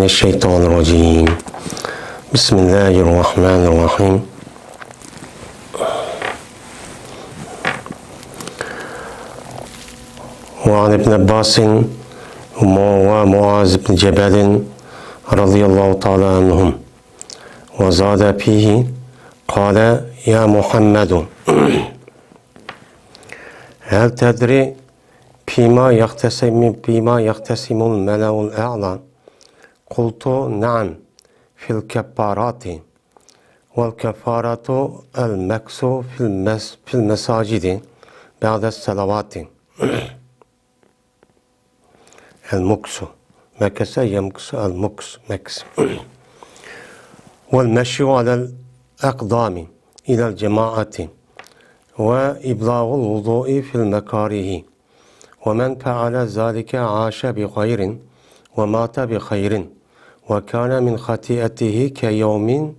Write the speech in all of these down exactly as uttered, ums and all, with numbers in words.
الشيطان الرجيم. بسم الله الرحمن الرحيم. وعن ابن عباس ومعاذ بن جبل رضي الله تعالى عنهم وزاد فيه قال: يا محمد، هل تدري فيما يختصم، فيما يختصم الملأ الأعلى؟ قلت: نعم، في الكفارات. والكفارة المكث في المس-، في المساجد بعد الصلوات. المكث. مكث يمكث، المكث، مكث. والمشي على الأقدام إلى الجماعة. وإبلاغ الوضوء في المكاره. ومن فعل ذلك عاش بخير ومات بخير، وكان من خطيئته كيوم،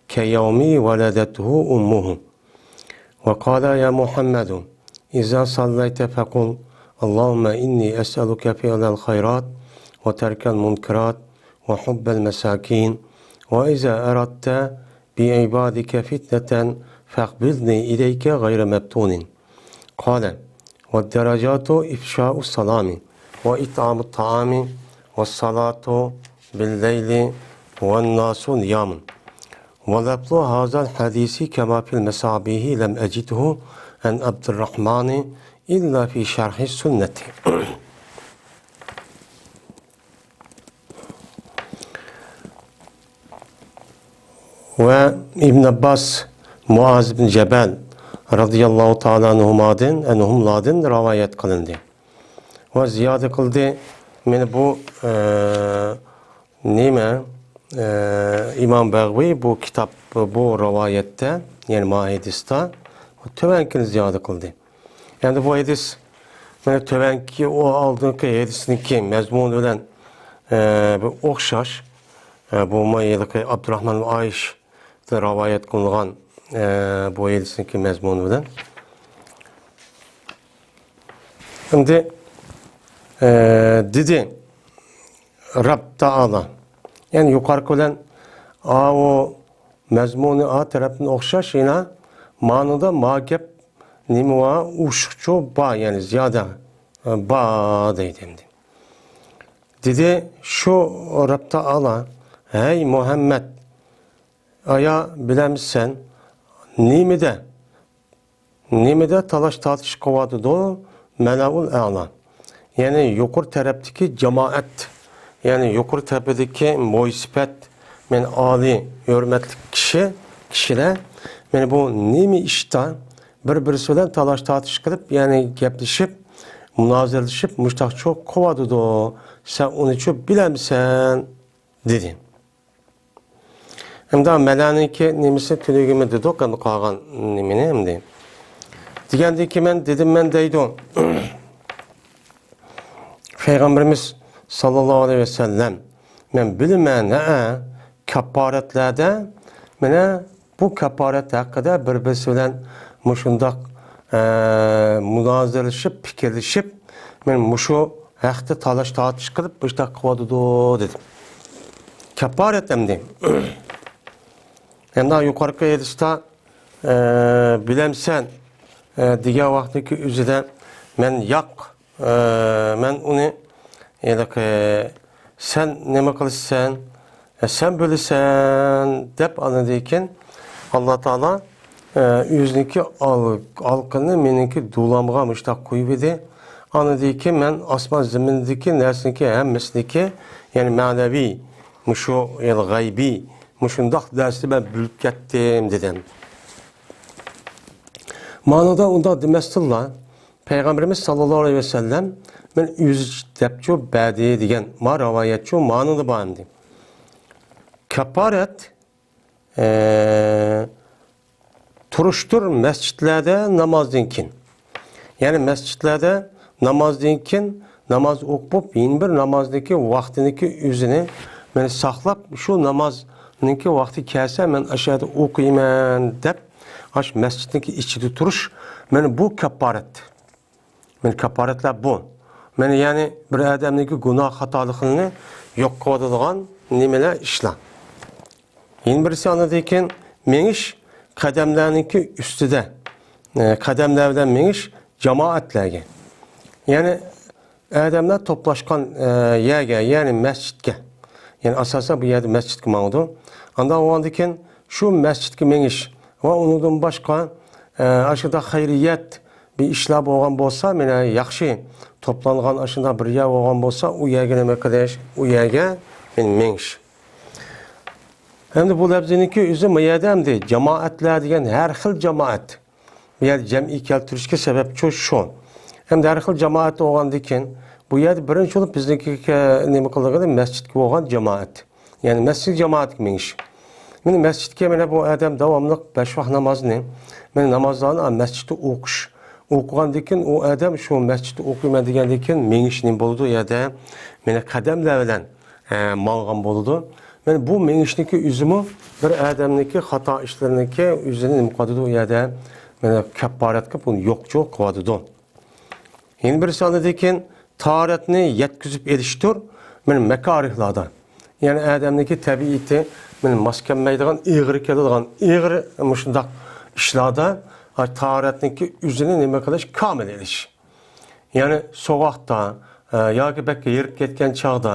كيوم ولدته أمه. وقال: يا محمد، إذا صليت فقل: اللهم إني أسألك فعل الخيرات وترك المنكرات وحب المساكين، وإذا أردت بعبادك فتنة فاقبضني إليك غير مفتون. قال: والدرجات إفشاء السلام وإطعام الطعام والصلاة بالليل والناس نيام. ولفظ هذا الحديث كما في المصابيح لم أجده عن عبد الرحمن إلا في شرح السنة. ۋە ئىبن ئابباس، مۇئاز ئىبن جەبەل رەزىياللاھۇ تائالا ئەنھۇمادىن، ئەنھۇملاردىن رىۋايەت قىلىندى. ۋە زىيادە قىلدى، مانا بۇ، ئە، نېمە، ئە، ئىمام بەغۋى بۇ كىتاب، بۇ رىۋايەتتە، يەنى ما ھەدىستە تۆۋەنكىنى زىيادە قىلدى. ئەمدى بۇ ھەدىس، مانا تۆۋەنكى ئۇ ئالدىنقى ھەدىسنىڭكى مەزمۇنى بىلەن، ئە، بىر ئوخشاش. ئە، بۇمۇ ھېلىقى ئابدۇراخمان ئايشتىن رىۋايەت قىلىنغان، ئە، بۇ ھەدىسنىڭكى مەزمۇنى بىلەن. ئەمدى، ئە، دېدى رەب تائالا. يەنى يۇقىرىقى بىلەن ئاۋۇ مەزمۇنى ئا تەرەپتىن ئوخشاش، يەنە مانىدا ما گەپ نېمە بار، ئوشۇقچۇ بار، يەنى زىيادە، ئە، بار دەيدۇ ئەمدى. دېدى شۇ رەب تائالا: ھەي مۇھەممەد، ئايا بىلەمسەن، نېمىدە، نېمىدە تالاش تارتىش قىلىۋاتىدۇ مەلەئۇل ئەلا؟ يەنى يۇقىرى تەرەپتىكى جامائەت، يەنى يۇقىرى تەرىپىدىكى مويسىپەت، مەن ئالىي ھۆرمەتلىك كىشى، كىشىلەر، مانا بۇ نېمە ئىشتا بىر-بىرسى بىلەن تالاش تارتىش قىلىپ، يەنى گەپلىشىپ، مۇنازىرىلىشىپ، مۇشتاقچۇ قىلىۋاتىدۇ، سەن ئۇنىچۇ بىلەمسەن؟ دېدى. ئەمدى مەلەنىڭكى نېمىسى تۈنۈگۈنمۇ دېدۇق، ئەمدى قالغان نېمىنى ئەمدى. دېگەندىن كېيىن مەن دېدىم، مەن دەيدۇ. پەيغەمبىرىمىز ساللاللاھۇ ئەلەيھى ۋەسەللەم، مەن بىلىمەن، ھە، كاپپارەتلەردە، مانا بۇ كاپپارەت ھەققىدە بىر-بىرسى بىلەن مۇشۇنداق، ئە، مۇنازىرىلىشىپ، پىكىرلىشىپ، مانا مۇشۇ ھەقتە تالاش-تارتىش قىلىپ، مۇشۇنداق قىلىۋاتىدۇ، دېدىم. كاپپارەت ئەمدى. ئەمدى يۇقىرىقى ھەدىستە، ئە، بىلەمسەن، ئە، دېگەن ۋاقىتتىكى ئۆزىدە مەن ياق، ئە، مەن ئۇنى ھېلىقى، سەن نېمە قىلىسەن، ئە، سەن بىلىسەن دەپ، ئاندىن كېيىن ئاللا تائالا، ئە، ئۆزىنىڭكى ئال-، ئالقىنىنى مېنىڭكى دولامغا مۇشتاق قويۇۋىدى. ئاندىن كېيىن مەن ئاسمان زېمىندىكى نەرسىنىڭكى ھەممىسىنىڭكى، يەنى مەنەۋى، مۇشۇ، يەنى غەيبىي، مۇشۇنداق نەرسىنى مەن بىلىپ كەتتىم، دېدىم. مانىدا ئۇنداق دېمەستىنلا، پەيغەمبىرىمىز ساللاللاھۇ ئەلەيھى ۋەسەللەم، مەن ئۆزى دەپچۇ بەردى دېگەن، ما رىۋايەتچۇ مانىدا بار ئەمدى. كاپپارەت، ئە، تۇرۇشتۇر مەسچىتلەردە نامازدىن كېيىن. يەنى مەسچىتلەردە نامازدىن كېيىن ناماز ئوقۇپ، يەنە بىر نامازنىڭكى ۋاقتىنىڭكى ئۆزىنى مەن ساقلاپ، شۇ نامازنىڭكى ۋاقتى كەلسە، مەن ئاشۇ يەردە ئوقۇيمەن دەپ، ئاشۇ مەسچىتنىڭكى ئىچىدە تۇرۇش، مانا بۇ كاپپارەت. مانا كاپپارەتلەر بۇ. مانا يەنى بىر ئادەمنىڭكى گۇناھ خاتالىقلىرىنى يوق قىلىۋاتىدىغان نېمىلەر، ئىشلار. يەنە بىرسى ئاندىن كېيىن مېڭىش قەدەملەرنىڭكى ئۈستىدە، ئە، قەدەملەر بىلەن مېڭىش جامائەتلەرگە. يەنى ئادەملەر توپلاشقان، ئە، يەرگە، يەنى مەسچىتكە. يەنى ئاساسەن بۇ يەردە مەسچىتكە ماڭىدۇ. ئاندىن بولغاندىن كېيىن شۇ مەسچىتكە مېڭىش ۋە ئۇنىڭدىن باشقا، ئە، ئاشۇنداق خەيرىيەت بىر ئىشلار بولغان بولسا، مانا ياخشى توپلانغان ئاشۇنداق بىر يەر بولغان بولسا، ئۇ يەرگە نېمە قىلىش، ئۇ يەرگە مېڭىش. ئەمدى بۇ لەپزىنىڭكى ئۆزى ما يەردە ئەمدى جامائەتلەر دېگەن ھەر خىل جامائەت. بۇ يەردە جەمئىي كەلتۈرۈشكە سەۋەبچۇ شۇ. ئەمدى ھەر خىل جامائەت بولغاندىن كېيىن، بۇ يەردە بىرىنچى بولۇپ بىزنىڭكى نېمە قىلىدىغىنى مەسچىتكە بولغان جامائەت. يەنى مەسچىت جامائەتكە مېڭىش. مانا مەسچىتكە مانا بۇ ئادەم داۋاملىق بەش ۋاق نامازنى، مانا نامازلارنى مەسچىتتە ئوقۇش. ئوقۇغاندىن كېيىن ئۇ ئادەم شۇ مەسچىتتە ئوقۇيمەن دېگەندىن كېيىن مېڭىش نېمە بولىدۇ؟ ئۇ يەردە مانا قەدەملەر بىلەن، ئە، ماڭغان بولىدۇ. مانا بۇ مېڭىشنىڭكى ئۆزىمۇ بىر ئادەمنىڭكى خاتا ئىشلىرىنىڭكى ئۆزىنى نېمە قىلىۋاتىدۇ؟ ئۇ يەردە مانا كاپپارەتكە بۇنى يوقچۇ قىلىۋاتىدۇ. يەنە بىرسى ئاندىن كېيىن تاھارەتنى يەتكۈزۈپ ئېلىشتۇر، مانا مەكارىھلاردا. يەنى ئادەمنىڭكى تەبىئىتى مانا ماس كەلمەيدىغان، ئېغىر كېلىدىغان، ئېغىر مۇشۇنداق ئىشلاردا، ھە، تاھارەتنىڭكى ئۆزىنى نېمە قىلىش، كامىل ئېلىش. يەنى سوغۇقتا، ئە، ياكى بەك ھېرىپ كەتكەن چاغدا،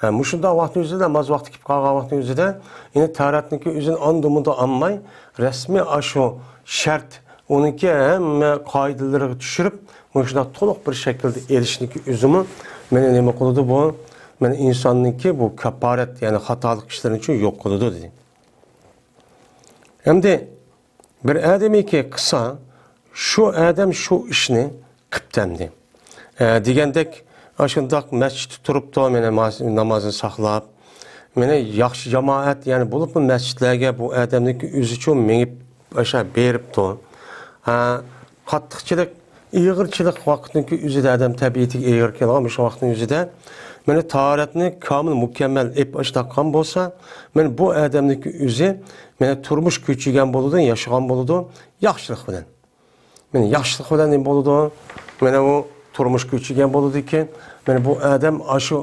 ئە، مۇشۇنداق ۋاقىتنىڭ ئۆزىدە، ناماز ۋاقتى كېلىپ قالغان ۋاقىتنىڭ ئۆزىدە، يەنى تاھارەتنىڭكى ئۆزىنى ئاندىمۇندا ئالماي، رەسمىي ئاشۇ شەرت، ئۇنىڭكى ھەممە قائىدىلىرىگە چۈشۈرۈپ، مۇشۇنداق تولۇق بىر شەكىلدە ئېلىشنىڭكى ئۆزىمۇ مانا نېمە قىلىدۇ بۇ؟ مانا ئىنساننىڭكى بۇ كاپپارەت، يەنى خاتالىق ئىشلىرىنى يوق قىلىدۇ دېدى. ئەمدى بىر ئادەمكى قىلسا، شۇ ئادەم شۇ ئىشنى قىپتۇ ئەمدى. ئە، دېگەندەك، ئاشۇنداق مەسچىتتە تۇرۇپتۇ، مانا ناماز-، نامازنى ساقلاپ، مانا ياخشى جامائەت، يەنى بولۇپمۇ مەسچىتلەرگە بۇ ئادەمنىڭكى ئۆزىچۇ مېڭىپ، ئاشا بېرىپتۇ. ھە، قاتتىقچىلىق، ئېغىرچىلىق ۋاقىتنىڭكى ئۆزىدە، ئادەم تەبىئىتىگە ئېغىر كېلىدىغان مۇشۇ ۋاقىتنىڭ ئۆزىدە، مانا تاھارەتنى كامىل، مۇكەممەل ئېلىپ ئاشتاققان بولسا، مانا بۇ ئادەمنىڭكى ئۆزى، مانا تۇرمۇش كۆچۈرگەن بولىدۇ، ياشىغان بولىدۇ، ياخشىلىق بىلەن. مانا ياخشىلىق بىلەن نېمە بولىدۇ؟ مانا ئۇ تۇرمۇشقا كۆچۈرگەن بولىدىكەن. مانا بۇ ئادەم ئاشۇ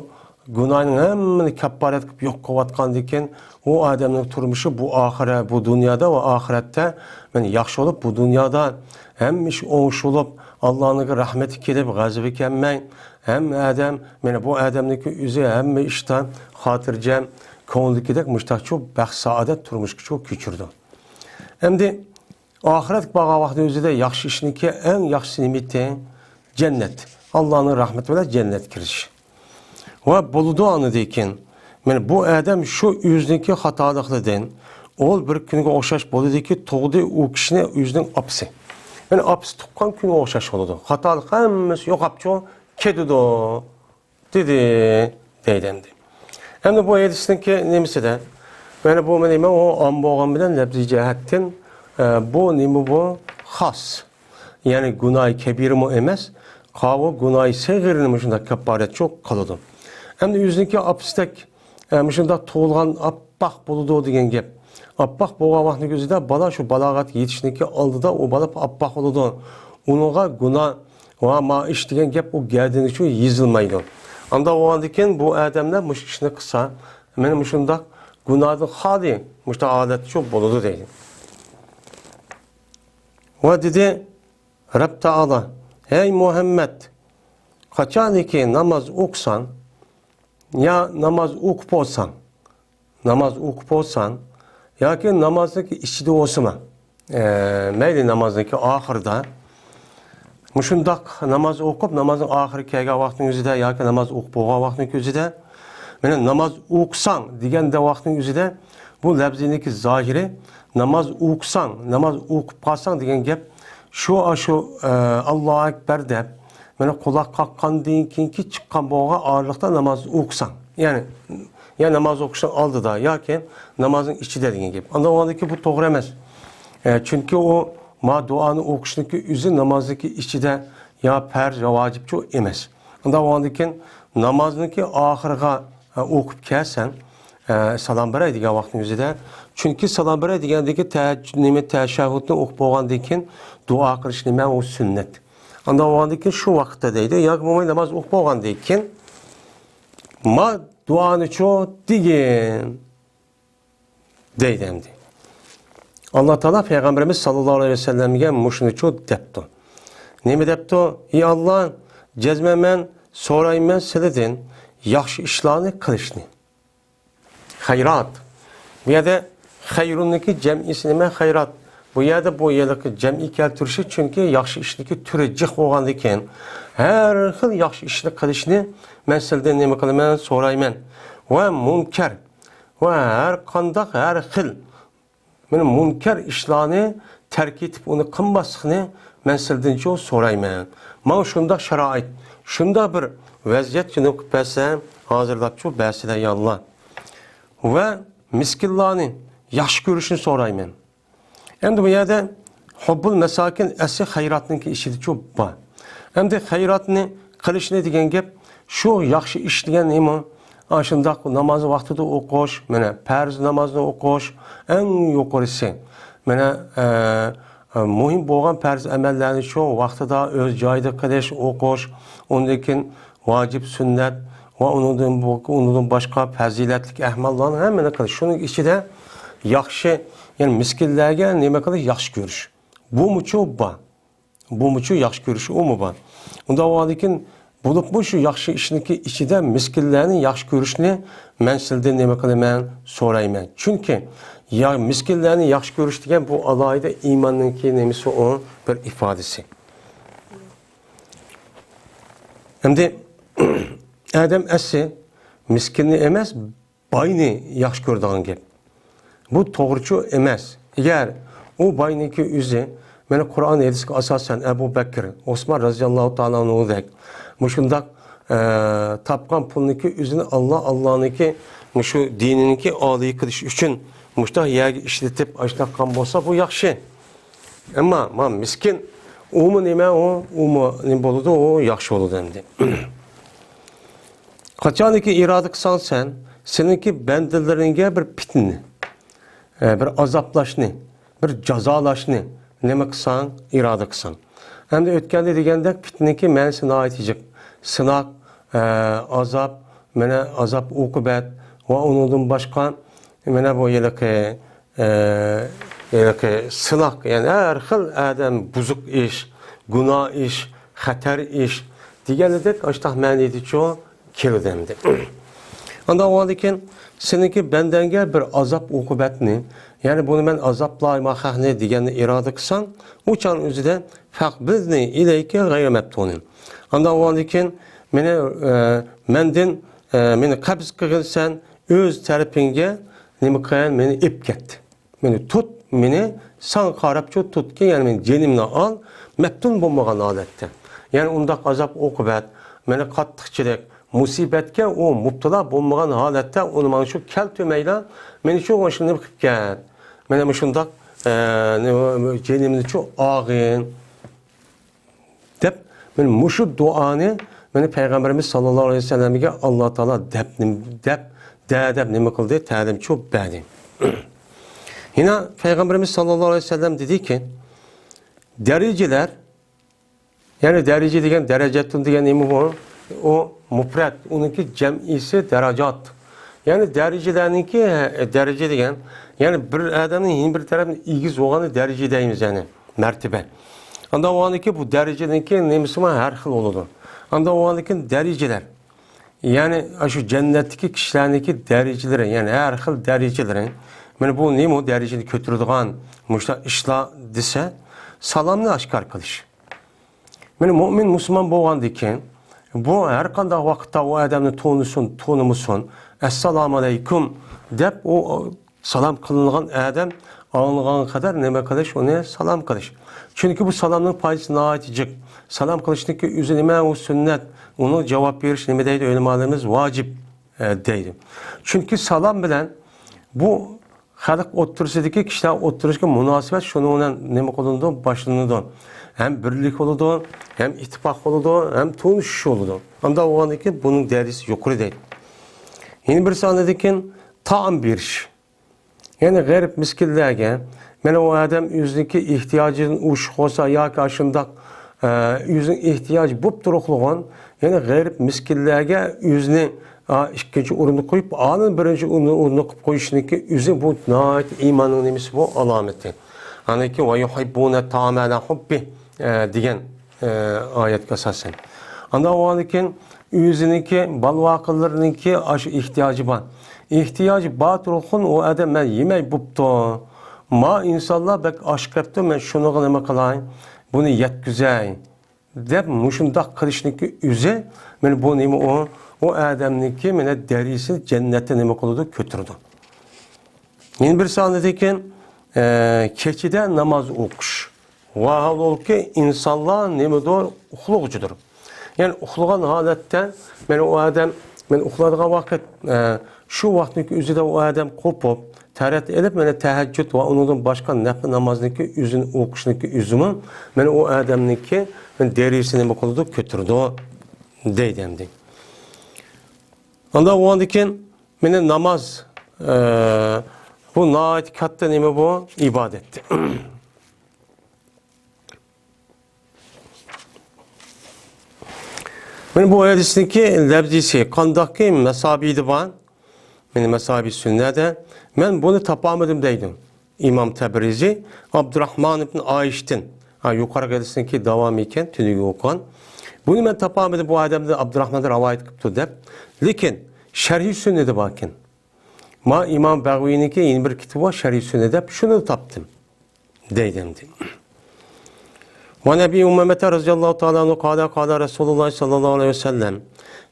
گۇناھنىڭ ھەممىنى كاپپارەت قىلىپ يوق قىلىۋاتقاندىكىن، ئۇ ئادەمنىڭ تۇرمۇشى بۇ ئاخىرە، بۇ دۇنيادا ۋە ئاخىرەتتە مانا ياخشى بولۇپ، بۇ دۇنيادا ھەممە ئىش ئوڭۇش بولۇپ، ئاللانىڭكى رەھمىتى كېلىپ، غەزىپى كەلمەي، ھەممە ئادەم، مانا بۇ ئادەمنىڭكى ئۆزى ھەممە ئىشتا خاتىرجەم، كۆڭلىدىكىدەك مۇشتاقچۇ بەخت سائادەت تۇرمۇشقىچۇ كۆچۈرىدۇ. ئەمدى ئاخىرەتكە بارغان ۋاقىتنىڭ ئۆزىدە ياخشى ئىشنىڭكى ئەڭ ياخشىسى نېمىتى؟ جەننەت. ئاللانىڭ رەھمىتى بىلەن جەننەتكە كىرىش. ۋە بولىدۇ ئاندىن كېيىن، مانا بۇ ئادەم شۇ ئۆزىنىڭكى خاتالىقلىرىدىن ئول بىر كۈنگە ئوخشاش بولىدىكى، تۇغدى ئۇ كىشىنى ئۆزىنىڭ ئاپىسى. يەنى ئاپىسى تۇغقان كۈنگە ئوخشاش بولىدۇ. خاتالىق ھەممىسى يوقاپچۇ كېتىدۇ. دېدى، دەيدۇ ئەمدى. ئەمدى بۇ ھەدىسنىڭكى نېمىسىدە؟ يەنى بۇ نېمە؟ ئۇ ئام بولغان بىلەن لەپزىي جەھەتتىن، ئە، بۇ نېمە بۇ؟ خاس. يەنى گۇناھى كەبىرىمۇ ئەمەس، قاۋۇ گۇناھى سەغىرنى مۇشۇنداق كاپپارەتچۇ قىلىدۇ. ئەمدى ئۆزىنىڭكى ئاپىسىدەك، ئە، مۇشۇنداق تۇغۇلغان ئاپئاق بولىدۇ دېگەن گەپ. ئاپئاق بولغان ۋاقتىنىڭ ئۆزىدە بالا شۇ بالاغەتكە يېتىشنىڭكى ئالدىدا ئۇ بالا ئاپئاق بولىدۇ. ئۇنىڭغا گۇناھ ۋە ما ئىش دېگەن گەپ ئۇ گەدىنىگىچۇ يېزىلمايدۇ. ئانداق بولغاندىكىن بۇ ئادەملەر مۇشۇ ئىشنى قىلسا، مانا مۇشۇنداق گۇناھدىن خالىي مۇشۇنداق ھالەتچۇ بولىدۇ دەيدۇ. ۋە دېدى، رەب تائالا، ھەي مۇھەممەد، قاچانكى ناماز ئوقۇساڭ، يا ناماز ئوقۇپ بولساڭ، ناماز ئوقۇپ بولساڭ ياكى نامازنىڭكى ئىچىدە بولسىمۇ، ئە، مەيلى نامازنىڭكى ئاخىرىدا، مۇشۇنداق ناماز ئوقۇپ، نامازنىڭ ئاخىرى كەلگەن ۋاقىتنىڭ ئۆزىدە ياكى ناماز ئوقۇپ بولغان ۋاقىتنىڭ ئۆزىدە، مانا ناماز ئوقۇساڭ دېگەندە ۋاقىتنىڭ ئۆزىدە بۇ لەپزىنىڭكى زاھىرى، ناماز ئوقۇساڭ، ناماز ئوقۇپ قالساڭ دېگەن گەپ شۇ، ئاشۇ، ئە، ئاللاھۇ ئەكبەر دەپ، مانا قۇلاق قاققاندىن كېيىنكى چىققان بولغان ئارىلىقتا ناماز ئوقۇساڭ، يەنى يا ناماز ئوقۇشنىڭ ئالدىدا ياكى نامازنىڭ ئىچىدە دېگەن گەپ. ئانداق بولغاندىكىن بۇ توغرا ئەمەس. ئە، چۈنكى ئۇ ما دۇئانى ئوقۇشنىڭكى ئۆزى نامازنىڭكى ئىچىدە يا پەرز يا ۋاجىپچۇ ئەمەس. ئانداق بولغاندىكىن نامازنىڭكى ئاخىرىغا، ئە، ئوقۇپ كەلسەڭ، ئە، سالام بېرەي دېگەن ۋاقىتنىڭ ئۆزىدە. چۈنكى سالام بېرەي دېگەندىكى تە-، نېمە، تەشەھھۇدنى ئوقۇپ بولغاندىن كېيىن دۇئا قىلىش نېمە، ئۇ سۈننەت. ئانداق بولغاندىن كېيىن شۇ ۋاقىتتا دەيدۇ. ياكى بولماي ناماز ئوقۇپ بولغاندىن كېيىن ما دۇئانىچۇ دېگىن. دەيدۇ ئەمدى. ئاللا تائالا پەيغەمبىرىمىز ساللاللاھۇ ئەلەيھى ۋەسەللەمگە مۇشۇنىچۇ دەپتۇ. نېمە دەپتۇ؟ ئى ئاللا، جەزمەن مەن سورايمەن سىلىدىن ياخشى ئىشلارنى قىلىشنى. خەيرات. بۇ يەردە خەيرۇننىڭكى جەمئىسى نېمە؟ خەيرات. بۇ يەردە بۇ يەردىكى جەمئىي كەلتۈرۈشى، چۈنكى ياخشى ئىشنىڭكى تۈرى جىق بولغاندىكىن، ھەر خىل ياخشى ئىشنى قىلىشنى مەن سىلىدىن نېمە قىلىمەن؟ سورايمەن. ۋە مۇنكەر. ۋە ھەر قانداق، ھەر خىل، مانا، مۇنكەر ئىشلارنى تەرك ئېتىپ، ئۇنى قىلماسلىقنى مەن سىلىدىنچۇ سورايمەن. ماڭا شۇنداق شارائىت، شۇنداق بىر ۋەزىيەت جەلپ قىلىپ بەرسە، ھازىرلاپچۇ بەرسىلە، يا ئاللا. ۋە مىسكىنلارنى ياخشى كۆرۈشنى سورايمەن. ئەمدى بۇ يەردە ھۇببۇل مەساكىن ئەسلى خەيراتنىڭكى ئىچىدىچۇ بار. ئەمدى خەيراتنى قىلىشنى دېگەن گەپ، شۇ ياخشى ئىش دېگەن نېمە؟ ئاشۇنداق نامازنى ۋاقتىدا ئوقۇش، مانا، پەرز نامازنى ئوقۇش ئەڭ يۇقىرىسى. مانا، ئە، ئە، مۇھىم بولغان پەرز ئەمەللەرنى شۇ ۋاقتىدا، ئۆز جايىدا قىلىش، ئوقۇش، ئۇندىن كېيىن ۋاجىپ، سۈننەت ۋە ئۇنىڭدىن بۇ-، ئۇنىڭدىن باشقا پەزىلەتلىك ئەمەللەرنى ھەممىنى قىلىش. شۇنىڭ ئىچىدە ياخشى، يەنى مىسكىنلەرگە نېمە قىلىش؟ ياخشى كۆرۈش. بۇمۇچۇ بار. بۇمۇچۇ ياخشى كۆرۈش ئۇمۇ بار. ئۇنداق بولغاندىكىن، بولۇپمۇ شۇ ياخشى ئىشنىڭكى ئىچىدە مىسكىنلەرنى ياخشى كۆرۈشنى مەن سىلىدىن نېمە قىلىمەن؟ سورايمەن. چۈنكى يا-، مىسكىنلەرنى ياخشى كۆرۈش دېگەن بۇ ئالاھىدە ئىماننىڭكى نېمىسى ئۇ؟ بىر ئىپادىسى. ئەمدى ئادەم ئەسلى مىسكىننى ئەمەس، باينى ياخشى كۆرىدىغان گەپ. بۇ توغرىچۇ ئەمەس. ئەگەر ئۇ باينىڭكى ئۆزى، مانا، قۇرئان ھەدىسكە ئاساسەن، ئەبۇ بەكرى، ئوسمان رەزىياللاھۇ تائالا ئەنھۇدەك مۇشۇنداق، ئە، تاپقان پۇلنىڭكى ئۆزىنى ئاللا، ئاللانىڭكى مۇشۇ دىنىنىڭكى ئالىي قىلىش ئۈچۈن مۇشۇنداق يەرگە ئىشلىتىپ، ئاشۇنداق قىلغان بولسا، بۇ ياخشى. ئەمما ما مىسكىن، ئۇمۇ نېمە ئۇ؟ ئۇمۇ نېمە بولىدۇ؟ ئۇ ياخشى بولىدۇ ئەمدى. قاچانكى ئىرادە قىلساڭ سەن، سېنىڭكى بەندىلىرىڭگە بىر پىتنىنى، ئە، بىر ئازابلاشنى، بىر جازالاشنى نېمە قىلساڭ، ئىرادە قىلساڭ. ئەمدى ئۆتكەندە دېگەندەك پىتنىنىڭكى مەنىسى ناھايىتى جىق. سىناق، ئە، ئازاب، مانا ئازاب ئوقۇبەت ۋە ئۇنىڭدىن باشقا، مانا بۇ ھېلىقى ئە، ھېلىقى سىناق، يەنى ھەر خىل ئادەم بۇزۇق ئىش، گۇناھ ئىش، خەتەر ئىش دېگەنلىدەك ئاشتاق مەنىدىچۇ كېلىدۇ ئەمدى. ئانداق بولغاندىكىن سېنىڭكى بەندەڭگە بىر ئازاب ئوقۇبەتنى، يەنى بۇنى مەن ئازابلايمەن خەقنى دېگەننى ئىرادە قىلساڭ، ئۇ چاغنىڭ ئۆزىدە فەقبىزنى ئىلەيكە غەيرە مەپتۇنىن. ئانداق بولغاندىكىن مېنى، ئە، مەندىن، ئە، مېنى قەبز قىلغىن سەن، ئۆز تەرىپىڭگە نېمە قىل، مېنى ئېلىپ كەت. مېنى تۇت، مېنى ساڭا قاراپچۇ تۇتقىن، يەنى مېنى جېنىمنى ئال، مەپتۇن بولمىغان ھالەتتە. يەنى ئۇنداق ئازاب ئوقۇبەت، مېنى قاتتىقچىلىق، مۇسىبەتكە ئۇ مۇپتىلا بولمىغان ھالەتتە ئۇنى ماڭا شۇ كەلتۈرمەيلا، مېنى شۇ مۇشۇنى قىلىپ كەت. مېنى مۇشۇنداق، ئە، نېمە، جېنىمنى شۇ ئالغىن. دەپ، مانا مۇشۇ دۇئانى مانا پەيغەمبىرىمىز ساللاللاھۇ ئەلەيھى ۋەسەللەمگە ئاللا تائالا دەپ، دەپ، دە دەپ نېمە قىلدى؟ تەلىمچۇ بەردى. يەنە پەيغەمبىرىمىز ساللاللاھۇ ئەلەيھى ۋەسەللەم دېدىكى، دەرىجىلەر، يەنى دەرىجە دېگەن، دەرەجەتۇن دېگەن نېمە بۇ؟ ئۇ مۇپرەت، ئۇنىڭكى جەمئىسى دەرەجات. يەنى دەرىجىلەرنىڭكى، دەرىجە دېگەن، يەنى بىر ئادەمنىڭ يەنە بىر تەرەپتىن ئېگىز بولغاننى دەرىجە دەيمىز، يەنى مەرتىبە. ئانداق بولغاندىكىن بۇ دەرىجىنىڭكى نېمىسىمۇ ھەر خىل بولىدۇ. ئانداق بولغاندىكىن دەرىجىلەر، يەنى شۇ جەننەتتىكى كىشىلەرنىڭكى دەرىجىلىرى، يەنى ھەر خىل دەرىجىلىرى. مانا بۇ نېمە دەرىجىنى كۆتۈرىدىغان مۇشۇنداق ئىشلار دېسە، سالامنى ئاشكارا قىلىش. مانا مۇئمىن مۇسۇلمان بولغاندىكىن، بۇ ھەر قانداق ۋاقىتتا ئۇ ئادەمنى تونۇسۇن، تونۇمىسۇن، «ئەسسالامۇ ئەلەيكۇم» دەپ، ئۇ سالام قىلىنغان ئادەم ئاڭلىغان قەدەر نېمە قىلىش، ئۇنى سالام قىلىش. چۈنكى بۇ سالامنىڭ پايدىسى ناھايىتى جىق. سالام قىلىشنىڭكى ئۆزى نېمە؟ ئۇ سۈننەت. ئۇنىڭ جاۋاب بېرىش نېمە دەيدۇ ئۆلىمالىرىمىز؟ ۋاجىپ، ئە، دەيدۇ. چۈنكى سالام بىلەن بۇ خەلق ئوتتۇرىسىدىكى، كىشىلەر ئوتتۇرىسىدىكى مۇناسىۋەت شۇنىڭ بىلەن نېمە قىلىنىدۇ؟ باشلىنىدۇ. ھەم بىرلىك بولىدۇ، ھەم ئىتتىپاق بولىدۇ، ھەم تونۇشۇش بولىدۇ. ئانداق بولغاندىكىن بۇنىڭ دەرىجىسى يۇقىرى دەيدۇ. يەنە بىرسى ئاندىن كېيىن تائام بېرىش. يەنى غېرىب مىسكىنلەرگە، مانا ئۇ ئادەم ئۆزىنىڭكى ئېھتىياجىدىن ئوشۇق بولسا ياكى ئاشۇنداق، ئە، ئۆزىنىڭ ئېھتىياجى بولۇپ تۇرۇقلىغان، يەنى غېرىب مىسكىنلەرگە ئۆزىنى ئا، ئىككىنچى ئورۇندا قويۇپ، ئانىڭ بىرىنچى ئورۇندا، ئورۇندا قويۇشنىڭكى ئۆزى بۇ ناھايىتى ئىماننىڭ نېمىسى بۇ؟ ئالامىتى. ئاندىن كېيىن، «ۋە يۇھىببۇنە تائامە ئەلا ھۇببى»، ئە، دېگەن، ئە، ئايەتكە ئاساسەن. ئاندىن ئۇنىڭدىن كېيىن ئۆزىنىڭكى، بالىۋاقىلىرىنىڭكى ئاشۇ ئېھتىياجى بار. ئېھتىياجى بار تۇرغۇن ئۇ ئادەم مەن يېمەي بوپتۇ. ما ئىنسانلار بەك ئاچ قېپتۇ، مەن شۇنىڭغا نېمە قىلاي؟ بۇنى يەتكۈزەي. دەپ مۇشۇنداق قىلىشنىڭكى ئۆزى، مانا بۇ نېمە ئۇ؟ ئۇ ئادەمنىڭكى مانا دەرىجىسىنى جەننەتتە نېمە قىلىدۇ؟ كۆتۈرىدۇ. يەنە بىرسى ئاندىن كېيىن، ئە، كېچىدە ناماز ئوقۇش. ۋاھالۇكى ئىنسانلار نېمىدۇر؟ ئۇخلىغۇچىدۇر. يەنى ئۇخلىغان ھالەتتە، مانا ئۇ ئادەم، مانا ئۇخلايدىغان ۋاقىت، ئە، شۇ ۋاقىتنىڭكى ئۆزىدە ئۇ ئادەم قوپۇپ، تەرەت ئېلىپ، مانا تەھەججۇد ۋە ئۇنىڭدىن باشقا نەپلى نامازنىڭكى ئۆزىنى ئوقۇشنىڭكى ئۆزىمۇ، مانا ئۇ ئادەمنىڭكى دەرىجىسىنى نېمە قىلىدۇ؟ كۆتۈرىدۇ، دەيدۇ ئەمدى. ئاندىن ئۇنىڭدىن كېيىن، مانا ناماز، ئە، بۇ ناھايىتى كاتتا نېمە بۇ؟ ئىبادەت. مانا بۇ ھەدىسنىڭكى لەفزىسى قانداقكى مەسابىدە بار؟ مانا مەسابى سۈننەدە مەن بۇنى تاپالمىدىم دەيدۇ ئىمام تەبرىزى ئابدۇراھمان ئىبن ئايىشتىن. ھا، يۇقىرىقى ھەدىسنىڭكى داۋامى ئىكەن، تۈنۈگۈن ئوقۇغان. بۇنى مەن تاپالمىدىم، بۇ ئادەمدىن ئابدۇراھماندىن رىۋايەت قىپتۇ دەپ. لېكىن شەرھى سۈننىدە باركەن. ما ئىمام بەغۋىينىڭكى يەنە بىر كىتابى بار، شەرھى سۈننە دەپ، شۇنى تاپتىم. دەيدۇ ئەمدى. وعن أبي أمامة رضي الله تعالى عنه قال قال رسول الله صلى الله عليه وسلم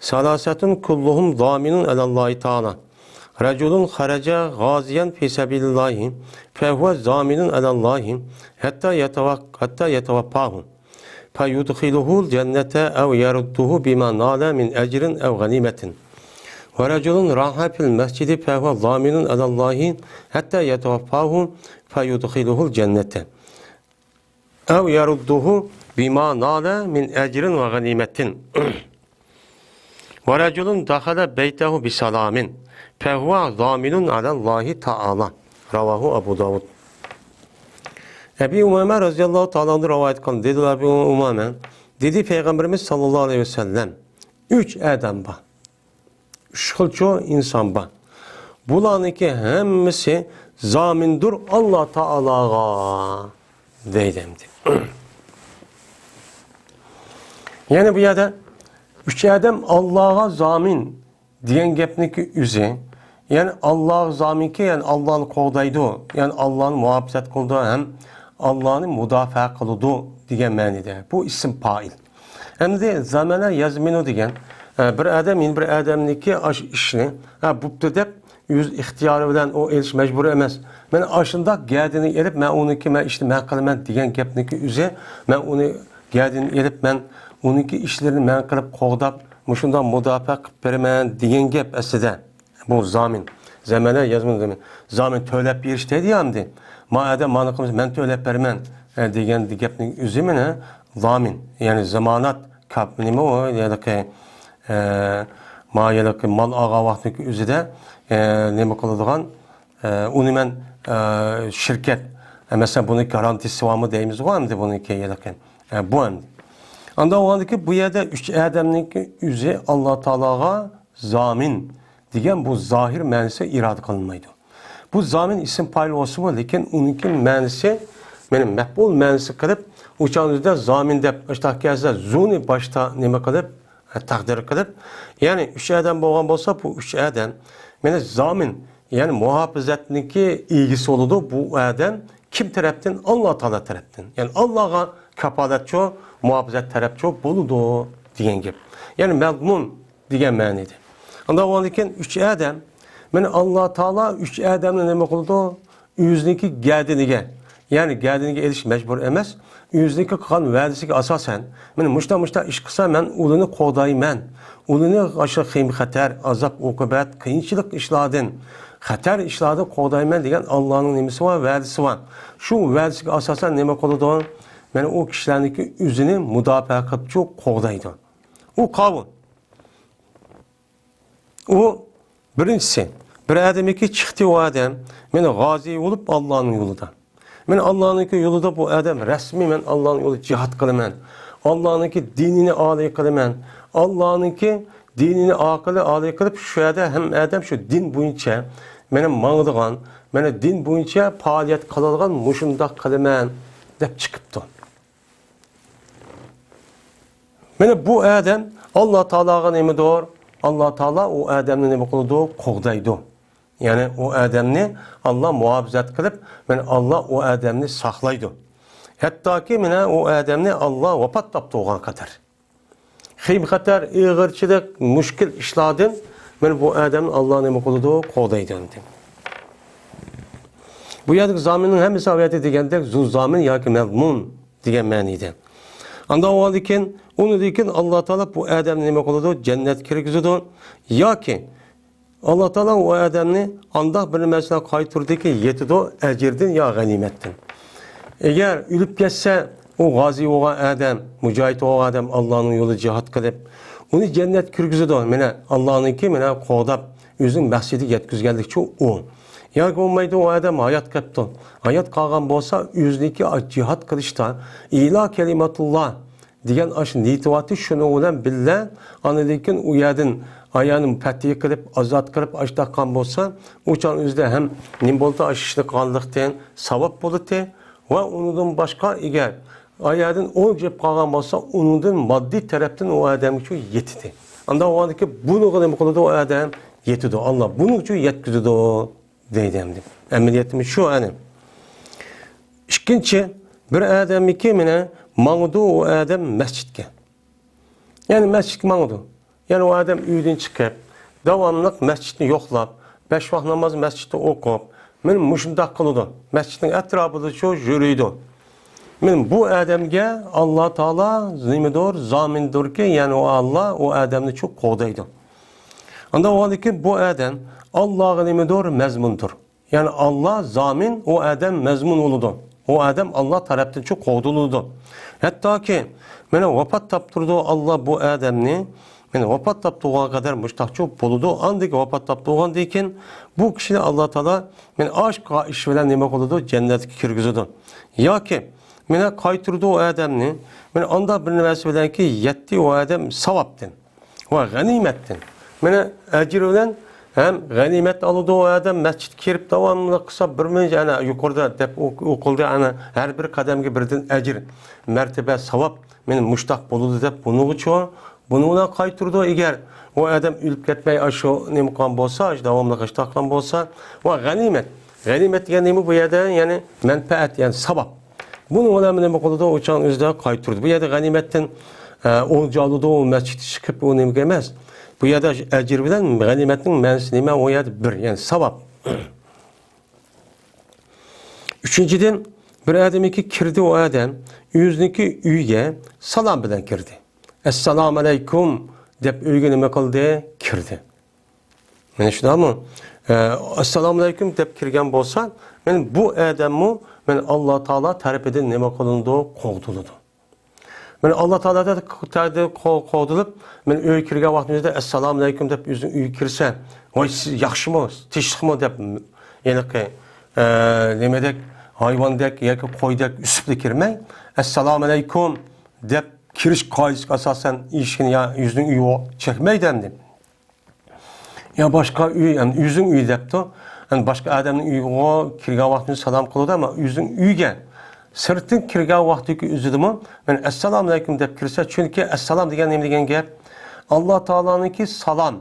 ثلاثة كلهم ضامن على الله تعالى رجل خرج غازيا في سبيل الله فهو ضامن على الله حتى يتوق- حتى يتوفاه فيدخله الجنة أو يرده بما نال من أجر أو غنيمة ورجل راح في المسجد فهو ضامن على الله حتى يتوفاه فيدخله الجنة أو يرده بما نال من أجر وغنيمة ورجل دخل بيته بسلام فهو ضامن على الله تعالى رواه أبو داود. ئەبى ئۇمامە رەزىياللاھۇ تائالا ئەنھۇ رىۋايەت قىلدى. دېدى ئەبى ئۇمامە، دېدى پەيغەمبىرىمىز ساللاللاھۇ ئەلەيھى ۋەسەللەم، ئۈچ ئادەم بار. ئۈچ خىلچۇ ئىنسان بار. بۇلارنىڭكى ھەممىسى زامىندۇر ئاللا تائالاغا دەيدۇ ئەمدى. يەنى بۇ يەردە ئۈچ ئادەم ئاللاغا زامىن دېگەن گەپنىكى ئۆزى، يەنى ئاللاغا زامىنكى، يەنى ئاللانى قوغدايدۇ، يەنى ئاللانى مۇھاپىزەت قىلىدۇ ھەم ئاللانى مۇداپىئە قىلىدۇ دېگەن مەنىدە. بۇ ئىسىم پائىل. ئەمدى زامەنە يەزمىنۇ دېگەن، ئە، بىر ئادەم يەنە بىر ئادەمنىكى ئاشۇ ئىشنى، ھە، بوپتۇ دەپ، ئۆز ئىختىيارى بىلەن ئۇ ئېلىش مەجبۇرىي ئەمەس. مەن ئاشۇنداق گەدىنى ئېلىپ، مەن ئۇنىڭكى، مەن ئىشنى مەن قىلىمەن دېگەن گەپنىكى ئۆزى، مەن ئۇنى گەدىنى ئېلىپ، مەن ئۇنىڭكى ئىشلىرىنى مەن قىلىپ قوغداپ، مۇشۇنداق مۇداپىئە قىلىپ بېرىمەن دېگەن گەپ ئەسلىدە. بۇ زامىن. زامەنە يەزمىنۇ زامىن. زامىن تۆلەپ بېرىش دەيدۇ يا ئەمدى. ما ئادەم مانا قىلمىسا، مەن تۆلەپ بېرىمەن، ئە، دېگەن گەپنىڭ ئۆزى مانا زامىن. يەنى زامانات كاپ-، نېمە ئۇ؟ ھېلىقى، ئە، ما ھېلىقى مال ئالغان ۋاقتىنىڭ ئۆزىدە، ئە، نېمە قىلىدىغان، ئە، ئۇنى مەن، ئە، شىركەت، ئە، مەسىلەن، بۇنى گارانتىسى بارمۇ دەيمىزغۇ ئەمدى بۇنىڭكى ھېلىقى. ئە، بۇ ئەمدى. ئاندىن ئۇ بۇ يەردە ئۈچ ئادەمنىڭكى ئۆزى ئاللا تائالاغا زامىن دېگەن بۇ زاھىر مەنىسى ئىرادە قىلىنمايدۇ. بۇ زامىن ئىسىم پائىل بولسىمۇ، لېكىن ئۇنىڭكى مەنىسى، مانا مەپئۇل مەنىسى قىلىپ، ئۇ چاغدا زامىن دەپ ئاشتاق كەلسە، زۇنى باشتا نېمە قىلىپ، تەقدىر قىلىپ، يەنى ئۈچ ئادەم بولغان بولسا، بۇ ئۈچ ئادەم، مانا زامىن، يەنى مۇھاپىزەتنىڭكى ئىگىسى بولىدۇ. بۇ ئادەم كىم تەرەپتىن؟ ئاللا تائالا تەرەپتىن. يەنى ئاللاغا كاپالەتچۇ، مۇھاپىزەت تەرەپچۇ بولىدۇ دېگەن گەپ. يەنى مەزمۇن دېگەن مەنىدە. ئاندىن ئۇنىڭدىن كېيىن ئۈچ ئادەم. مانا ئاللا تائالا ئۈچ ئادەمنى نېمە قىلىدۇ؟ ئۆزىنىڭكى گەدىنىگە، يەنى گەدىنىگە ئېلىش مەجبۇر ئەمەس. ئۆزىنىڭكى قىلغان ۋەدىسىگە ئاساسەن، مانا مۇشۇنداق، مۇشۇنداق ئىش قىلسا، مەن ئۇلىنى قوغدايمەن. ئۇلىنى ئاشۇ خېيىم خەتەر، ئازاب ئوقۇبەت، قىيىنچىلىق ئىشلاردىن، خەتەر ئىشلاردىن قوغدايمەن دېگەن ئاللانىڭ نېمىسى بار؟ ۋەدىسى بار. شۇ ۋەدىسىگە ئاساسەن نېمە قىلىدۇ؟ مانا ئۇ كىشىلەرنىڭكى ئۆزىنى مۇداپىئە قىلىپچۇ قوغدايدۇ. ئۇ قاۋۇل. ئۇ بىرىنچىسى، بىر ئادەمكى چىقتى ئۇ ئادەم، مانا غازىي بولۇپ ئاللانىڭ يولىدا. مانا ئاللانىڭكى يولىدا بۇ ئادەم رەسمىي مەن ئاللانىڭ يولىدا جىھاد قىلىمەن، ئاللانىڭكى دىنىنى ئالىي قىلىمەن، ئاللانىڭكى دىنىنى ئاقىلى ئالىي قىلىپ، شۇ يەردە ھەممە ئادەم شۇ دىن بويىچە، مانا ماڭىدىغان، مانا دىن بويىچە پائالىيەت قىلىدىغان، مۇشۇنداق قىلىمەن دەپ چىقىپتۇ. مانا بۇ ئادەم ئاللا تائالاغا نېمىدۇر؟ ئاللا تائالا ئۇ ئادەمنى نېمە قىلىدۇ؟ قوغدايدۇ. يەنى ئۇ ئادەمنى ئاللا مۇھاپىزەت قىلىپ، مانا ئاللا ئۇ ئادەمنى ساقلايدۇ. ھەتتاكى مانا ئۇ ئادەمنى ئاللا ۋاپات تاپتۇرغان قەدەر. خېيىم خەتەر، ئېغىرچىلىق، مۈشكۈل ئىشلاردىن مانا بۇ ئادەمنى ئاللا نېمە قىلىدۇ؟ قوغدايدۇ ئەمدى. بۇ يەردىكى زامىننىڭ ھەممىسى ئايەتتە دېگەندەك زۇ زامىن ياكى مەزمۇن دېگەن مەنىدە. ئاندىن ئۇنىڭدىن كېيىن، ئۇنىڭدىن كېيىن ئاللا تائالا بۇ ئادەمنى نېمە قىلىدۇ؟ جەننەتكە كىرگۈزىدۇ. ياكى ئاللا تائالا ئۇ ئادەمنى ئانداق بىر نەرسىلەر قايتۇردىكى يېتىدۇ، ئەجىردىن يا غەنىيمەتتىن. ئەگەر ئۆلۈپ كەتسە، ئۇ غازىي بولغان ئادەم، مۇجاھىد بولغان ئادەم ئاللانىڭ يولىدا جىھاد قىلىپ، ئۇنى جەننەتكە كىرگۈزىدۇ. مانا ئاللانىڭكى مانا قوغداپ، ئۆزىنىڭ مەقسىتىگە يەتكۈزگەنلىكچۇ ئۇ. ياكى بولمايدۇ، ئۇ ئادەم ھايات قېپتۇ. ھايات قالغان بولسا، ئۆزىنىڭكى جىھاد قىلىشتا، ئىلا كەلىماتۇللا دېگەن ئاشۇ نىيىتى بارتى، شۇنىڭ بىلەن بىللە، ئاندىن كېيىن ئۇ يەردىن ئايالنى پەتھى قىلىپ، ئازاد قىلىپ، ئاشتاققان بولسا، ئۇ چاغ ئۆزىدە ھەم نېمە بولدى، ئاشۇ ئىشنى قىلغانلىقتىن ساۋاب بولدى. ۋە ئۇنىڭدىن باشقا، ئەگەر ئايالدىن ئون جىپ قالغان بولسا، ئۇنىڭدىن ماددىي تەرەپتىن ئۇ ئادەمگە شۇ يېتىدۇ. ئاندا ئۇ ئاندىكى بۇنىڭغا نېمە قىلىدۇ؟ ئۇ ئادەم يېتىدۇ. ئاللا بۇنىڭ ئۈچۈن يەتكۈزىدۇ دەيدۇ ئەمدى. ئەمەلىيەتىمىز شۇ ئەنە. ئىككىنچى، بىر ئادەممىكى مانا ماڭىدۇ ئۇ ئادەم مەسچىتكە. يەنى مەسچىتكە ماڭىدۇ. يەنى ئۇ ئادەم ئۆيدىن چىقىپ، داۋاملىق مەسچىتنى يوقلاپ، بەش ۋاق ناماز مەسچىتتە ئوقۇپ، مانا مۇشۇنداق قىلىدۇ. مەسچىتنىڭ ئەتراپىدا شۇ يۈرىدۇ. مانا بۇ ئادەمگە ئاللا تائالا نېمىدۇر؟ زامىندۇركى، يەنى ئۇ ئاللا ئۇ ئادەمنى شۇ قوغدايدۇ. ئاندا ئۇنىڭدىن كېيىن بۇ ئادەم ئاللاغا نېمىدۇر؟ مەزمۇندۇر. يەنى ئاللا زامىن، ئۇ ئادەم مەزمۇن بولىدۇ. ئۇ ئادەم ئاللا تەرەپتىن شۇ قوغدىلىدۇ. ھەتتاكى مانا ۋاپات تاپتۇرىدۇ ئاللا بۇ ئادەمنى. مانا ۋاپات تاپتۇرغان قەدەر مۇشتاقچۇ بولىدۇ. ئاندىن ۋاپات تاپتۇرغاندىن كېيىن بۇ كىشىنى ئاللا تائالا مانا ئاشقا ئىش بىلەن نېمە قىلىدۇ؟ جەننەتكە كىرگۈزىدۇ. ياكى مانا قايتۇرىدۇ ئۇ ئادەمنى. مانا ئاندا بىر نەرسە بىلەنكى يەتتى ئۇ ئادەم ساۋابتىن. ۋە غەنىيمەتتىن. مانا ئەجىر بىلەن ھەم غەنىيمەت ئالىدۇ ئۇ ئادەم، مەسچىتكە كىرىپ داۋاملىق قىلسا بىر مىڭ، ئەنە يۇقىرىدا دەپ ئوق-، ئوقۇلدى، ئەنە ھەر بىر قەدەمگە بىردىن ئەجىر، مەرتىبە، ساۋاب، مانا مۇشتاق بولىدۇ دەپ بۇنىڭغىچۇ، بۇنىڭ بىلەن قايتۇرىدۇ. ئەگەر ئۇ ئادەم ئۆلۈپ كەتمەي ئاشۇ نېمە قىلغان بولسا، ئاشۇ داۋاملىق ئىشتاق قىلغان بولسا، ۋە غەنىيمەت. غەنىيمەت دېگەن نېمە بۇ يەردە؟ يەنى مەنپەئەت، يەنى ساۋاب. بۇنىڭ بىلەن نېمە قىلىدۇ؟ ئۇ چاغ ئۆزىدە قايتۇرىدۇ. بۇ يەردە غەنىيمەتتىن، ئە، ئولجا ئالىدۇ، ئۇ مەسچىتكە چىقىپ، ئۇ نېمىگە ئەمەس. بۇ يەردە ئەجىر بىلەن غەنىيمەتنىڭ مەنىسى نېمە؟ ئۇ يەردە بىر، يەنى ساۋاب. ئۈچىنچىدىن، بىر ئادەمكى كىردى، ئۇ ئادەم ئۆزىنىڭكى ئۆيىگە سالام بىلەن كىردى. ئەسسالامۇ ئەلەيكۇم دەپ ئۆيگە نېمە قىلدى؟ كىردى. مانا شۇنداقمۇ؟ ئە، ئەسسالامۇ ئەلەيكۇم دەپ كىرگەن بولسا، مانا بۇ ئادەممۇ مانا ئاللا تائالا تەرىپىدىن نېمە قىلىنىدۇ؟ قوغدىلىدۇ. مانا ئاللا تائالا تەرىپىدىن قو-، قوغدىلىپ، مانا ئۆيگە كىرگەن ۋاقتىمىزدا ئەسسالامۇ ئەلەيكۇم دەپ ئۆزىنىڭ ئۆيىگە كىرسە، ۋاي سىز ياخشىمۇ، تىنچلىقمۇ دەپ، ھېلىقى، ئە، نېمىدەك، ھايۋاندەك ياكى قويدەك ئۈسۈپلا كىرمەي، ئەسسالامۇ ئەلەيكۇم دەپ كىرىش قائىدىسىگە ئاساسەن ئىشىكنى يا يۈزىنىڭ ئۆيىگە چەكمەيدۇ ئەمدى. يا باشقا ئۆي، يەنى ئۆزىنىڭ ئۆيى دەپتۇ. يەنى باشقا ئادەمنىڭ ئۆيىگە كىرگەن ۋاقتىدا سالام قىلىدۇ، ئەمما ئۆزىنىڭ ئۆيىگە سىرتتىن كىرگەن ۋاقتىدىكى ئۆزىدىمۇ، مانا ئەسسالامۇ ئەلەيكۇم دەپ كىرسە، چۈنكى ئەسسالام دېگەن نېمە دېگەن گەپ؟ ئاللا تائالانىڭكى سالام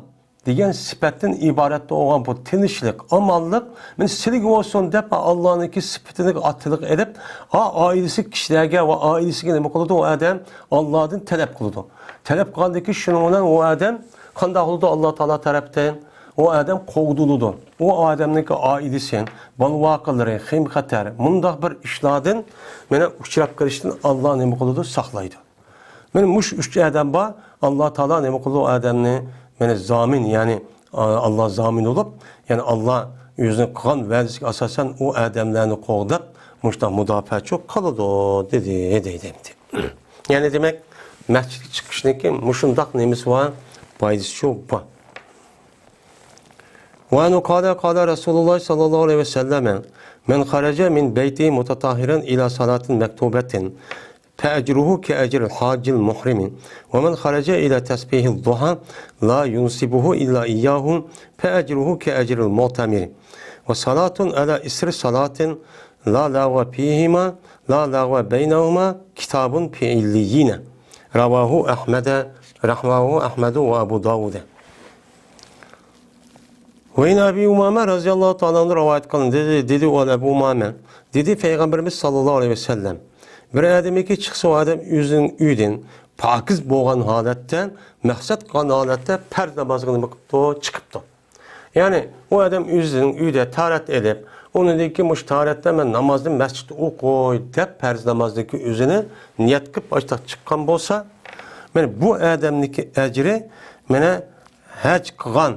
دېگەن سۈپەتتىن ئىبارەت بولغان بۇ تىنچلىق، ئامانلىق، مانا سىلىگە بولسۇن دەپ، ئاللانىڭكى سۈپىتىنى ئاتىلىق ئېلىپ، ئا-، ئائىلىسى كىشىلەرگە ۋە ئائىلىسىگە نېمە قىلىدۇ؟ ئۇ ئادەم ئاللادىن تەلەپ قىلىدۇ. تەلەپ قىلغاندىن كېيىن شۇنىڭ بىلەن ئۇ ئادەم قانداق بولىدۇ؟ ئاللا تائالا تەرەپتىن ئۇ ئادەم قوغدىلىدۇ. ئۇ ئادەمنىڭكى ئائىلىسى، بالا-ۋاقىلىرى، خېيىم-خەتەر، مۇنداق بىر ئىشلاردىن مانا ئۇچراپ قېلىشتىن ئاللا نېمە قىلىدۇ؟ ساقلايدۇ. مانا مۇشۇ ئۈچ ئادەم بار، ئاللا تائالا نېمە قىلىدۇ؟ ئۇ ئادەمنى مانا زامىن، يەنى، ئا-، ئاللا زامىن بولۇپ، يەنى ئاللا ئۆزىنىڭ قىلغان ۋەدىسىگە ئاساسەن ئۇ ئادەملەرنى قوغداپ، مۇشۇنداق مۇداپىئەچۇ قىلىدۇ، دېدى، دەيدۇ ئەمدى. يەنى دېمەك، مەسچىتكە چىقىشنىڭكى مۇشۇنداق نېمىسى بار، پايدىسىچۇ بار. وعنه قال، قال رسول الله صلى الله عليه وسلم، من خرج من بيته متطهرا إلى صلاة مكتوبة فأجره كأجر الحاج المحرم، ومن خرج إلى تسبيح الضحى لا ينصبه إلا إياه فأجره كأجر المعتمر، وصلاة على إثر صلاة لا لغو فيهما لا لغو بينهما كتاب في عليين. رواه أحمد، رواه أحمد وأبو داود. ۋەئەن ئەبى ئۇمامە رەزىيەللاھۇ تەئالا ئەنھۇ رىۋايەت قىلىندى. دېدى، دېدى ئۇ ئەبۇ ئۇمامە، دېدى پەيغەمبىرىمىز سەللەللاھۇ ئەلەيھى ۋەسەللەم، بىر ئادەمكى چىقسا، ئۇ ئادەم ئۆزىنىڭ ئۆيىدىن پاكىز بولغان ھالەتتە، مەقسەت قىلغان ھالەتتە پەرز نامازغا نېمە قىپتۇ؟ چىقىپتۇ. يەنى ئۇ ئادەم ئۆزىنىڭ ئۆيىدە تاھارەت ئېلىپ، ئۇنىڭدىن كېيىن مۇشۇ تاھارەتتە مەن نامازنى مەسچىتتە ئوقۇي دەپ، پەرز نامازنىڭكى ئۆزىنى نىيەت قىلىپ ئاشتاق چىققان بولسا، مانا بۇ ئادەمنىڭكى ئەجرى مانا ھەج قىلغان،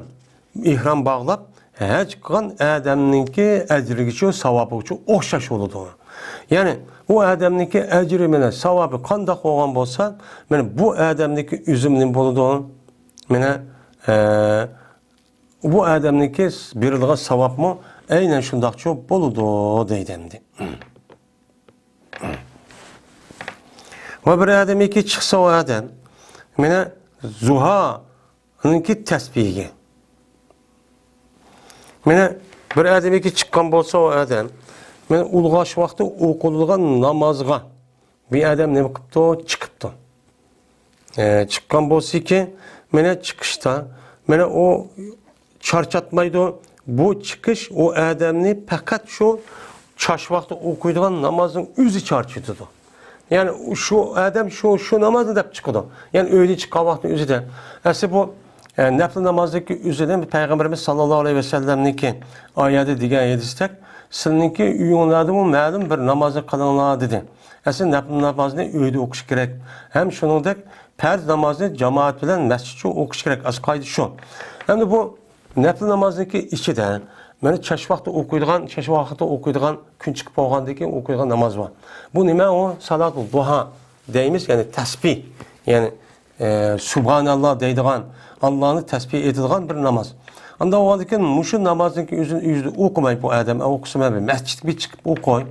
ئېھرام باغلاپ، ھەج قىلغان ئادەمنىڭكى ئەجرىگىچۇ، ساۋابىغىچۇ ئوخشاش بولىدۇ. يەنى ئۇ ئادەمنىڭكى ئەجرى مانا ساۋابى قانداق بولغان بولسا، مانا بۇ ئادەمنىڭكى ئۈزۈم نېمە بولىدۇ؟ مانا، ئە، بۇ ئادەمنىڭكى بېرىلغان ساۋابمۇ ئەينەن شۇنداقچۇ بولىدۇ دەيدۇ ئەمدى. ۋە بىر ئادەمكى چىقسا ئۇ ئادەم، مانا زۇھانىڭكى تەسبىھىگە. مانا بىر ئادەمكى چىققان بولسا ئۇ ئادەم، مانا ئۇلغاش ۋاقتى ئوقۇلىدىغان نامازغا بىر ئادەم نېمە قىپتۇ؟ چىقىپتۇ. ئە، چىققان بولسىكى، مانا چىقىشتا، مانا ئۇ چارچاتمايدۇ. بۇ چىقىش ئۇ ئادەمنى پەقەت شۇ چاش ۋاقتى ئوقۇيدىغان نامازنىڭ ئۆزى چارچىتىدۇ. يەنى شۇ ئادەم شۇ، شۇ نامازنى دەپ چىقىدۇ. يەنى ئۆيدىن چىققان ۋاقتىنىڭ ئۆزىدە. ئەسلى بۇ، ئە، نەپلى نامازدىكى ئۆزىدىن پەيغەمبىرىمىز ساللاللاھۇ ئەلەيھى ۋەسەللەمنىڭكى ئايەتى دېگەن ھەدىستەك، سىلىنىڭكى ئۆيۈڭلاردىمۇ مەلۇم بىر نامازنى قىلىڭلار دېدى. ئەسلى نەپلى نامازنى ئۆيدە ئوقۇش كېرەك. ھەم شۇنىڭدەك پەرز نامازنى جامائەت بىلەن مەسچىتچە ئوقۇش كېرەك. ئەسلى قائىدە شۇ. ئەمدى بۇ نەپلى نامازنىڭكى ئىچىدە، مانا چاش ۋاقتى ئوقۇيدىغان، چاش ۋاقتى ئوقۇيدىغان، كۈن چىقىپ بولغاندىن كېيىن ئوقۇيدىغان ناماز بار. بۇ نېمە ئۇ؟ سالاتۇل دۇھا دەيمىز، يەنى تەسبىھ، يەنى، ئە، سۇبھاناللا دەيدىغان، ئاللانى تەسبىھ ئېيتىدىغان بىر ناماز. ئانداق بولغاندىن كېيىن مۇشۇ نامازنىڭكى ئۆزىنى ئۆيىدە ئوقۇماي بۇ ئادەم، ئوقۇسا مەن بىر مەسچىتكە بىر چىقىپ ئوقۇي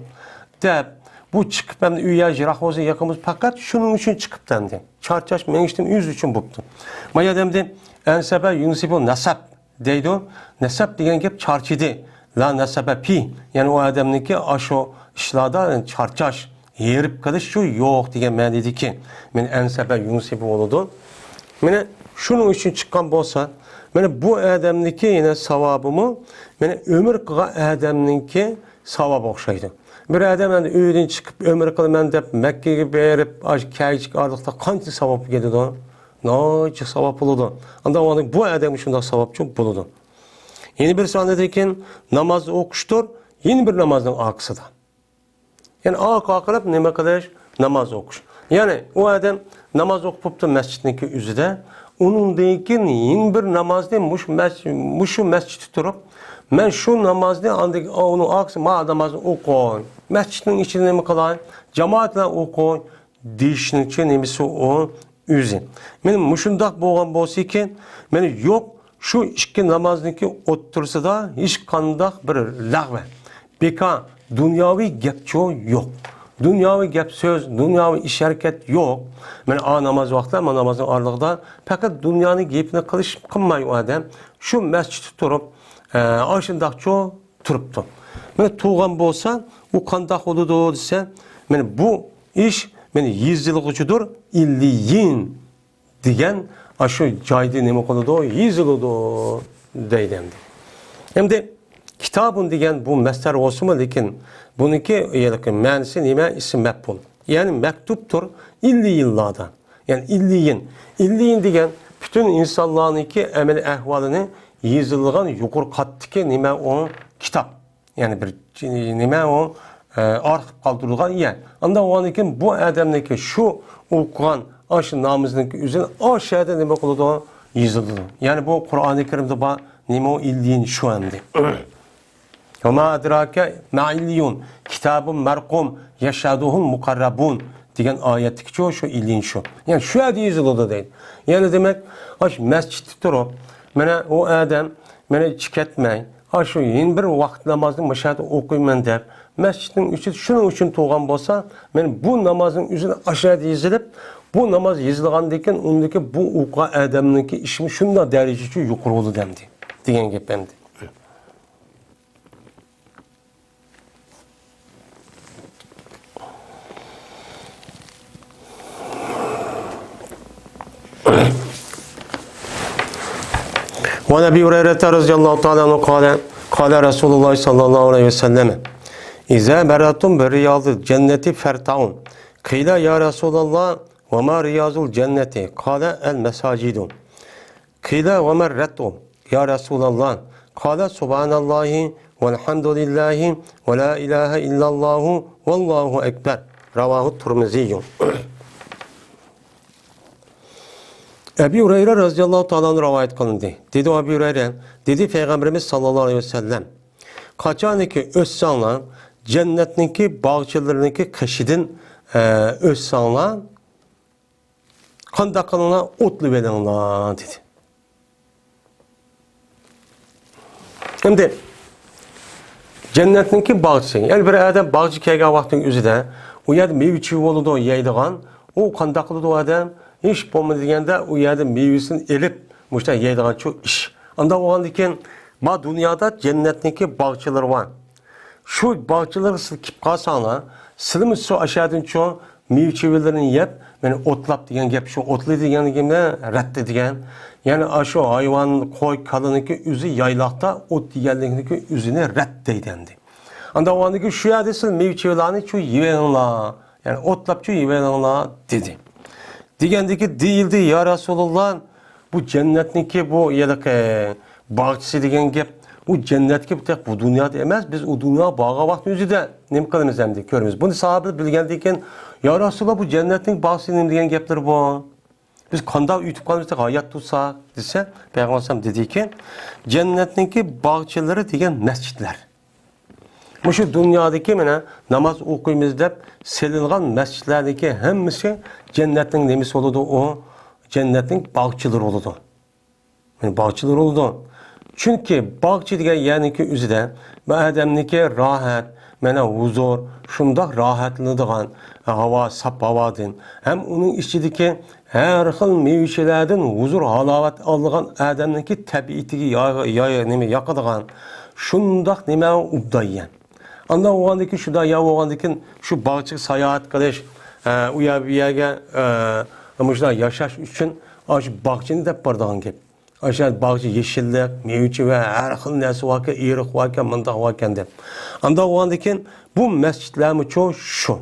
دەپ، بۇ چىقىپ ئەمدى ئۆيى يىراق بولسا يېقىن بولسا، پەقەت شۇنىڭ ئۈچۈن چىقىپتۇ ئەمدى. چارچاش، مېڭىشنىڭ ئۆزى ئۈچۈن بوپتۇ. ما يەردە ئەمدى ئەنسەبە يۇنسىبۇ نەسەب دەيدۇ. نەسەب دېگەن گەپ چارچىدى. لا نەسەبە پى، يەنى ئۇ ئادەمنىڭكى ئاشۇ ئىشلاردا چارچاش، ھېرىپ قېلىش شۇ يوق دېگەن مەنىدىكى. مانا ئەنسەبە يۇنسىبۇ بولىدۇ. مانا شۇنىڭ ئۈچۈن چىققان بولسا، مانا بۇ ئادەمنىڭكى يەنە ساۋابىمۇ، مانا ئۆمرە قىلغان ئادەمنىڭكى ساۋابى ئوخشايدۇ. بىر ئادەم ئەمدى ئۆيدىن چىقىپ ئۆمرە قىلىمەن دەپ مەككىگە بېرىپ، ئاشۇ كەلگۈسى ئارىلىقتا قانچە ساۋاب كېلىدۇ؟ ناھايىتى ساۋاب بولىدۇ. ئانداق بولغاندا بۇ ئادەمگە شۇنداق ساۋابچۇ بولىدۇ. يەنە بىرسى ئاندىن كېيىن ناماز ئوقۇشتۇر، يەنە بىر نامازنىڭ ئارقىسىدا. يەنى ئارقا-ئارقىلىق نېمە قىلىش؟ ناماز ئوقۇش. يەنى ئۇ ئادەم ناماز ئوقۇپ بوپتۇ مەسچىتنىڭكى ئۆزىدە. ئۇنىڭدىن كېيىن يەنە بىر نامازنى مۇشۇ مەس-، مۇشۇ مەسچىتتە تۇرۇپ، مەن شۇ نامازنى ئاندىن، ئۇنىڭ ئارقىسى، ما نامازنى ئوقۇي. مەسچىتنىڭ ئىچىدە نېمە قىلاي؟ جامائەت بىلەن ئوقۇي دېيىشنىڭچە نېمىسى ئۇ؟ ئۆزى. مانا مۇشۇنداق بولغان بولسىكى، مانا يوق، شۇ ئىككى نامازنىڭكى ئوتتۇرىسىدا ھېچقانداق بىر لەغۋە، بىكار، دۇنياۋى گەپچۇ يوق. دۇنياۋى گەپ سۆز، دۇنياۋى ئىش ھەرىكەت يوق. مانا ئا ناماز ۋاقتىدا، ما نامازنىڭ ئارىلىقىدا پەقەت دۇنيانىڭ گېپىنى قىلىش، قىلماي ئۇ ئادەم شۇ مەسچىتتە تۇرۇپ، ئە، ئاشۇنداقچۇ تۇرۇپتۇ. مانا تۇرغان بولسا، ئۇ قانداق بولىدۇ دېسە، مانا بۇ ئىش، مانا يېزىلغۇچىدۇر، ئىللىيىن دېگەن ئاشۇ جايدا نېمە قىلىدۇ؟ يېزىلىدۇ دەيدۇ ئەمدى. ئەمدى كىتابۇن دېگەن بۇ مەسدەر بولسىمۇ، لېكىن بۇنىڭكى مەنىسى نېمە؟ ئىسىم مەپئۇل. يەنى مەكتۇبتۇر ئىللىيىنلاردا. يەنى ئىللىيىن. ئىللىيىن دېگەن پۈتۈن ئىنسانلارنىڭكى ئەمەلىي ئەھۋالىنى يېزىلغان يۇقىرى قاتتىكى نېمە ئۇ؟ كىتاب. يەنى بىر نېمە ئۇ؟ ئە، ئارخىپ قالدۇرۇلغان يەر. ئانداق بولغاندىن كېيىن بۇ ئادەمنىڭكى شۇ ئوقۇغان ئاشۇ نامىزىنىڭكى ئۆزىنى ئاشۇ يەردە نېمە قىلىدۇ؟ يېزىلىدۇ. يەنى بۇ قۇرئانى كەرىمدە بار نېمە ئۇ؟ ئىللىيىن شۇ ئەمدى. ۋەما ئەدراكە ما ئىللىيۇن، كىتابۇن مەرقۇم، يەشھەدۇھۇل مۇقەررەبۇن دېگەن ئايەتتىكىچۇ شۇ ئىللىيىن شۇ. يەنى شۇ يەردە يېزىلىدۇ دەيدۇ. يەنى دېمەك، ئاشۇ مەسچىتتە تۇرۇپ، مانا ئۇ ئادەم، مانا ئىچى كەتمەي، ئاشۇ يەنە بىر ۋاقىت نامازنى مۇشۇ يەردە ئوقۇيمەن دەپ، مەسچىتنىڭ ئىچىدە شۇنىڭ ئۈچۈن تۇرغان بولسا، مەن بۇ نامازنىڭ ئۆزىنى ئاشۇ يەردە يېزىلىپ، بۇ ناماز يېزىلغاندىن كېيىن، ئۇندىكى بۇ ئوقۇغان ئادەمنىڭكى ئىشىمۇ شۇنداق دەرىجىچە يۇقىرى بولىدۇ ئەمدى، دېگەن گەپ ئەمدى. وعن أبي هريرة رضي الله تعالى عنه قال: قال رسول الله صلى الله عليه وسلم: إذا مررتم برياض الجنة فارتعوا. قيل: يا رسول الله، وما رياض الجنة؟ قال: المساجد. قيل: وما الرتع يا رسول الله؟ قال: سبحان الله والحمد لله ولا إله إلا الله والله أكبر. رواه الترمذي. ئەبى ھۇرەيرە رەزىيەللاھۇ تائالا ئەنھۇ رىۋايەت قىلىندى. دېدى ئەبى ھۇرەيرە، دېدى پەيغەمبىرىمىز ساللاللاھۇ ئەلەيھى ۋەسەللەم، قاچانكى ئۆتسەڭلار، جەننەتنىڭكى باغچىلىرىنىڭكى قېشىدىن، ئە، ئۆتسەڭلار، قانداق قىلىڭلار؟ ئوتلىۋېلىڭلار، دېدى. ئەمدى جەننەتنىڭكى باغچىسى، يەنى بىر ئادەم باغچە كەلگەن ۋاقىتنىڭ ئۆزىدە ئۇ يەردە مېۋە چىۋە بولىدۇ، يەيدىغان. ئۇ قانداق قىلىدۇ ئۇ ئادەم؟ ھېچ بولمىدى دېگەندە ئۇ يەردە مېۋىسىنى ئېلىپ، مۇشۇنداق يەيدىغان شۇ ئىش. ئانداق بولغاندىن كېيىن، ما دۇنيادا جەننەتنىڭكى باغچىلىرى بار. شۇ باغچىلارغا سىز كېلىپ قالساڭلار، سىلىمۇ شۇ ئاشۇ يەردىن شۇ مېۋە چىۋىلىرىنى يەپ، مانا ئوتلاپ دېگەن گەپ شۇ، ئوتلى دېگەن گېپىنى رەتتە دېگەن. يەنى ئاشۇ ھايۋان، قوي، كالىنىڭكى ئۆزى يايلاقتا ئوت يېگەنلىكنىڭكى ئۆزىنى رەت دەيدۇ ئەمدى. ئانداق بولغاندىكىن شۇ يەردە سىز مېۋە چىۋىلارنى شۇ يېۋېلىڭلار، يەنى ئوتلاپ شۇ يېۋېلىڭلار دېدى. دېگەندىكى دېيىلدى، يا رەسۇلۇللا، بۇ جەننەتنىڭكى بۇ ھېلىقى باغچىسى دېگەن گەپ، ئۇ جەننەتكە بۇ تېخى بۇ دۇنيادا ئەمەس، بىز ئۇ دۇنياغا بارغان ۋاقىتنىڭ ئۆزىدە نېمە قىلىمىز ئەمدى كۆرىمىز. بۇنى ساھابىلەر بىلگەندىن كېيىن، يا رەسۇلۇللا، بۇ جەننەتنىڭ باغچىسى نېمە دېگەن گەپلىرى بۇ؟ بىز قانداق ئۆتۈپ قالىمىز تېخى ھايات تۇرساق دېسە، پەيغەمبەر ئەلەيھىسسالام دېدىكى، جەننەتنىڭكى باغچىلىرى دېگەن مەسچىتلەر. مۇشۇ دۇنيادىكى مانا ناماز ئوقۇيمىز دەپ سېلىنغان مەسچىتلەرنىڭكى ھەممىسى جەننەتنىڭ نېمىسى بولىدۇ؟ ئۇ جەننەتنىڭ باغچىلىرى بولىدۇ. مانا باغچىلىرى بولىدۇ. چۈنكى باغچە دېگەن يەرنىڭكى ئۆزىدە بۇ ئادەمنىڭكى راھەت، مانا ھۇزۇر، شۇنداق راھەتلىنىدىغان ھاۋا، ساپ ھاۋادىن ھەم ئۇنىڭ ئىچىدىكى ھەر خىل مېۋە-چېۋىلەردىن ھۇزۇر-ھالاۋەت ئالىدىغان ئادەمنىڭكى تەبىئىتىگە يا-، يا-، نېمە ياقىدىغان شۇنداق نېمە ئوبدان يەر. ئانداق بولغاندىكىن، شۇنداق يەر بولغاندىكىن، شۇ باغچىغا ساياھەت قىلىش، ئە، ئۇ يەر بۇ يەرگە، ئە، مۇشۇنداق ياشاش ئۈچۈن ئاشۇ باغچىنى دەپ بارىدىغان گەپ. ئاشۇ باغچە يېشىللىق، مېۋە-چېۋە، ھەر خىل نەرسە باركەن، ئېرىق باركەن، مۇنداق باركەن دەپ. ئانداق بولغاندىكىن، بۇ مەسچىتلەرمۇچۇ شۇ.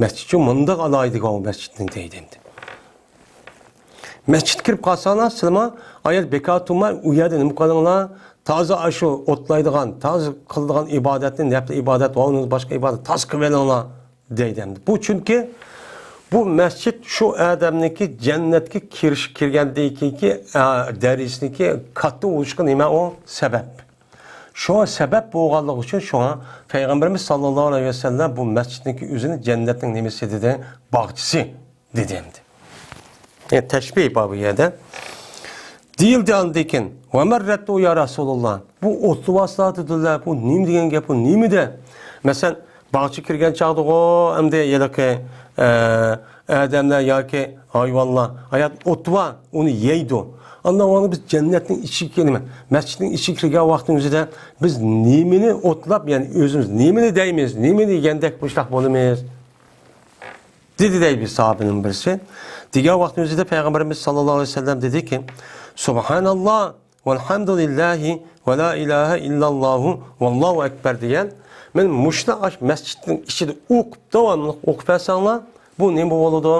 مەسچىتچۇ مۇنداق ئالاھىدىلىكى بار مەسچىتنىڭ دەيدۇ ئەمدى. مەسچىتكە كىرىپ قالساڭلار، سىلەرمۇ ئايەت بىكار تۇرماي، ئۇ يەردە نېمە قىلىڭلار؟ تازا ئاشۇ ئوتلايدىغان، تازا قىلىدىغان ئىبادەتنى، نەپلى ئىبادەت ۋە ئۇنىڭ باشقا ئىبادەت تازا قىلىۋېلىڭلار دەيدۇ ئەمدى. بۇ چۈنكى بۇ مەسچىت شۇ ئادەمنىڭكى جەننەتكە كىرىش، كىرگەندىن كېيىنكى، ئە، دەرىجىسىنىڭكى كاتتا بولۇشىغا نېمە ئۇ سەۋەب. شۇڭا سەۋەب بولغانلىقى ئۈچۈن شۇڭا پەيغەمبىرىمىز ساللاللاھۇ ئەلەيھى ۋەسەللەم بۇ مەسچىتنىڭكى ئۆزىنى جەننەتنىڭ نېمىسى دېدى؟ باغچىسى دېدى ئەمدى. يەنى تەشبىھ بار بۇ يەردە. دېيىلدى ئاندىن كېيىن، ۋە مەررەتتۇ يا رەسۇلۇللا. بۇ ئوتلىۋاتسىلا دېدىلەر، بۇ نېمە دېگەن گەپ، بۇ نېمىدە؟ مەسىلەن، باغچە كىرگەن چاغدىغۇ، ئەمدى ھېلىقى، ئە، ئادەملەر ياكى ھايۋانلار، ھايات ئوت بار، ئۇنى يەيدۇ. ئاندىن ئۇنى بىز جەننەتنىڭ ئىچىگە كىرىمەن، مەسچىتنىڭ ئىچىگە كىرگەن ۋاقتىمىزدا بىز نېمىنى ئوتلاپ، يەنى ئۆزىمىز نېمىنى دەيمىز، نېمىنى يېگەندەك مۇشۇنداق بولىمىز؟ دېدى دەيدۇ بىر ساھابىنىڭ بىرسى. دېگەن ۋاقتىمىزدا پەيغەمبىرىمىز ساللاللاھۇ ئەلەيھى ۋەسەللەم دېدىكى، سۇبھاناللا، ۋەلھەمدۇلىللاھى، ۋەلا ئىلاھە ئىللاللاھۇ، ۋاللاھۇ ئەكبەر دېگەن. مەن مۇشۇنى ئاش مەسچىتنىڭ ئىچىدە ئوقۇپ، داۋاملىق ئوقۇپ بەرسەڭلار، بۇ نېمە بولىدۇ؟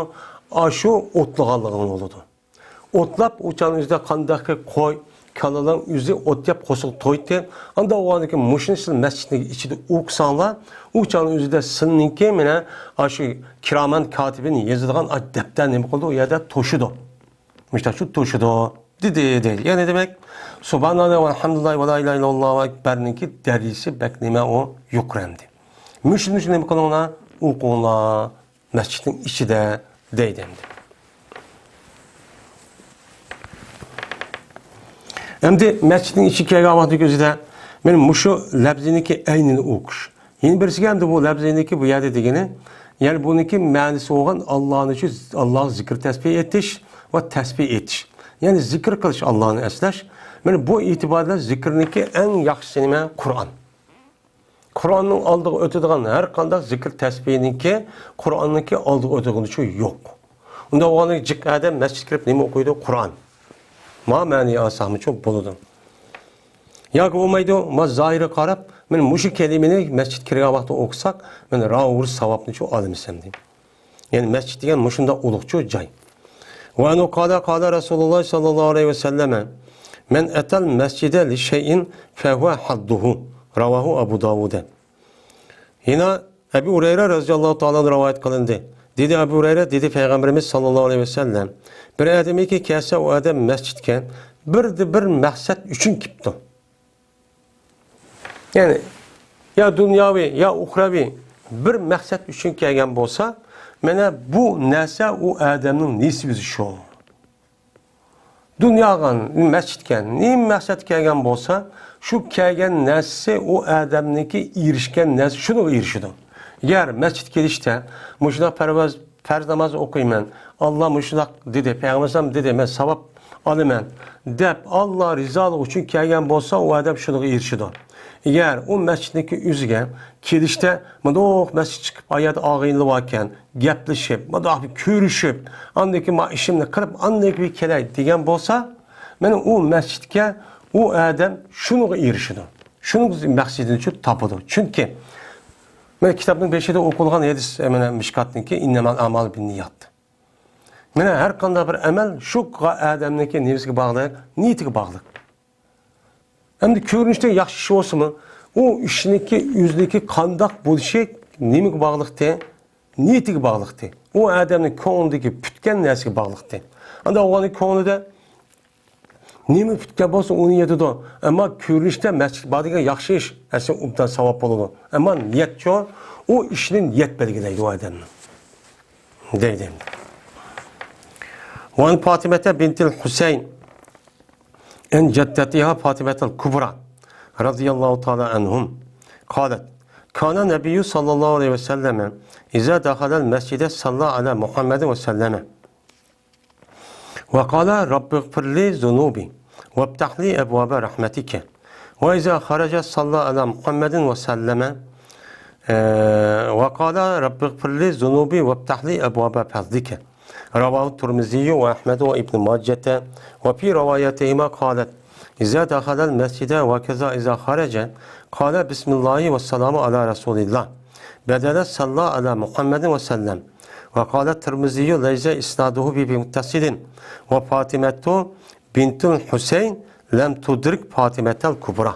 ئاشۇ ئوتلىغانلىقىڭ بولىدۇ. ئوتلاپ، ئۇ چاغنىڭ ئۆزىدە قانداقكى قوي، كالىلار ئۆزى ئوت يەپ قورسىقى تويدى. ئانداق بولغاندىكىن مۇشۇنى سىز مەسچىتنىڭ ئىچىدە ئوقۇساڭلار، ئۇ چاغنىڭ ئۆزىدە سىلىنىڭكى مانا ئاشۇ كىرامەن كاتىبىن يېزىدىغان ئاشۇ دەپتەر نېمە قىلىدۇ؟ ئۇ يەردە توشىدۇ. مۇشۇنداق شۇ توشىدۇ دېدى، دەيدۇ. يەنى دېمەك، سۇبھاناللا ۋەلھەمدۇلىللا ۋەلا ئىلاھە ئىللاللاھۇ ئەكبەرنىڭكى دەرىجىسى بەك نېمە ئۇ يۇقىرى ئەمدى. مۇشۇ، مۇشۇ نېمە قىلىڭلار، ئوقۇڭلار مەسچىتنىڭ ئىچىدە دەيدۇ ئەمدى. ئەمدى مەسچىتنىڭ ئىچىگە كەلگەن ۋاقتىدىكى ئۆزىدە مانا مۇشۇ لەپزىنىڭكى ئەينىنى ئوقۇش. يەنە بىرسىگە ئەمدى بۇ لەپزىنىڭكى بۇ يەردە دېگىنى، يەنى بۇنىڭكى مەنىسى بولغان ئاللانى شۇ، ئاللاغا زىكىر تەسبىھ ئېيتىش ۋە تەسبىھ ئېيتىش. يەنى زىكىر قىلىش، ئاللانى ئەسلەش. مانا بۇ ئېتىباردا زىكىرنىڭكى ئەڭ ياخشىسى نېمە؟ قۇرئان. قۇرئاننىڭ ئالدىغا ئۆتىدىغان ھەر قانداق زىكىر تەسبىھنىڭكى قۇرئاننىڭكى ئالدىغا ئۆتىدىغىنىچۇ يوق. ئۇنداق بولغاندىكىن جىق ئادەم مەسچىتكە كىرىپ نېمە ئوقۇيدۇ؟ قۇرئان. ما مەنىنى ئالساقمۇچۇ بولىدۇ. ياكى بولمايدۇ، ما زاھىرىغا قاراپ، مانا مۇشۇ كەلىمىنى مەسچىتكە كىرگەن ۋاقىتتا ئوقۇساق، مانا راۋۇر ساۋابنىچۇ ئالىمىز ئەمدى. يەنى مەسچىت دېگەن مۇشۇنداق ئۇلۇغچۇ جاي. وعنه قال قال رسول الله صلى الله عليه وسلم: من أتى المسجد لشيء فهو حظه. رواه أبو داود. يەنە ئەبۇ ھۇرەيرە رەزىياللاھۇ تائالا ئەنھۇ رىۋايەت قىلىندى. دېدى ئەبۇ ھۇرەيرە، دېدى پەيغەمبىرىمىز ساللاللاھۇ ئەلەيھى ۋەسەللەم: بىر ئادەمكى كەلسە، ئۇ ئادەم مەسچىتكە بىردە بىر مەقسەت ئۈچۈن كېپتۇ. يەنى يا دۇنياۋى، يا ئۇخرەۋى بىر مەقسەت ئۈچۈن كەلگەن بولسا، مانا بۇ نەرسە ئۇ ئادەمنىڭ نېسىۋىسى شۇ. دۇنياغا، مەسچىتكە نېمە مەقسەتكە كەلگەن بولسا، شۇ كەلگەن نەرسىسى ئۇ ئادەمنىڭكى ئېرىشكەن نەرسە شۇنىڭغا ئېرىشىدۇ. ئەگەر مەسچىت كېلىشتە مۇشۇنداق پەرۋاز، پەرز ناماز ئوقۇيمەن، ئاللا مۇشۇنداق دېدى، پەيغەمبەر ئەلەيھىسسالام دېدى، مەن ساۋاب ئالىمەن دەپ، ئاللا رىزالىقى ئۈچۈن كەلگەن بولسا، ئۇ ئادەم شۇنىڭغا ئېرىشىدۇ. ئەگەر ئۇ مەسچىتنىڭكى ئۆزىگە كېلىشتە مۇنداق مەسچىت چىقىپ، ئايەت ئاغىنىلى باركەن، گەپلىشىپ، مۇنداق بىر كۆرۈشۈپ، ئاندىن كېيىن ما ئىشىمنى قىلىپ، ئاندىن كېيىن كېلەي دېگەن بولسا، مانا ئۇ مەسچىتكە ئۇ ئادەم شۇنىڭغا ئېرىشىدۇ. شۇنىڭ مەقسىتىنى شۇ تاپىدۇ. چۈنكى مانا كىتابنىڭ بېشىدا ئوقۇلغان ھەدىس، مانا مىشكاتنىڭكى: إنما الأعمال بالنيات. مانا ھەر قانداق بىر ئەمەل شۇ ئادەمنىڭكى نېمىسىگە باغلىق؟ نىيىتىگە باغلىق. ئەمدى كۆرۈنۈشتە ياخشى ئىش بولسىمۇ، ئۇ ئىشنىڭكى ئۆزىنىڭكى قانداق بولۇشى نېمىگە باغلىقتى؟ نىيىتىگە باغلىقتى. ئۇ ئادەمنىڭ كۆڭلىدىكى پۈتكەن نەرسىگە باغلىقتى. ئانداق ئۇنىڭ كۆڭلىدە نېمە پۈتكەن بولسا، ئۇنى يېتىدۇ. ئەمما كۆرۈنۈشتە مەسچىتكە بار دېگەن ياخشى ئىش، ئەسلى ئوبدان ساۋاب بولىدۇ. ئەمما نىيەتچۇ، ئۇ ئىشنى نىيەت بەلگىلەيدۇ ئۇ ئادەمنىڭ. دەيدۇ. وعن فاطمة بنت الحسين عن جدتها فاطمة الكبرى رضي الله تعالى عنهم قالت: كان النبي صلى الله عليه وسلم إذا دخل المسجد صلى على محمد وسلم وقال: رب اغفر لي ذنوبي وافتح لي أبواب رحمتك. وإذا خرج صلى على محمد وسلم، آه، وقال: رب اغفر لي ذنوبي وافتح لي أبواب فضلك. رواه الترمذي وأحمد وابن ماجة. وفي روايتهما قالت: إذا دخل المسجد وكذا إذا خرج قال: بسم الله والسلام على رسول الله بدل صلى على محمد وسلم. وقال الترمذي: ليس إسناده بمتصل. وفاطمة بنت الحسين لم تدرك فاطمة الكبرى.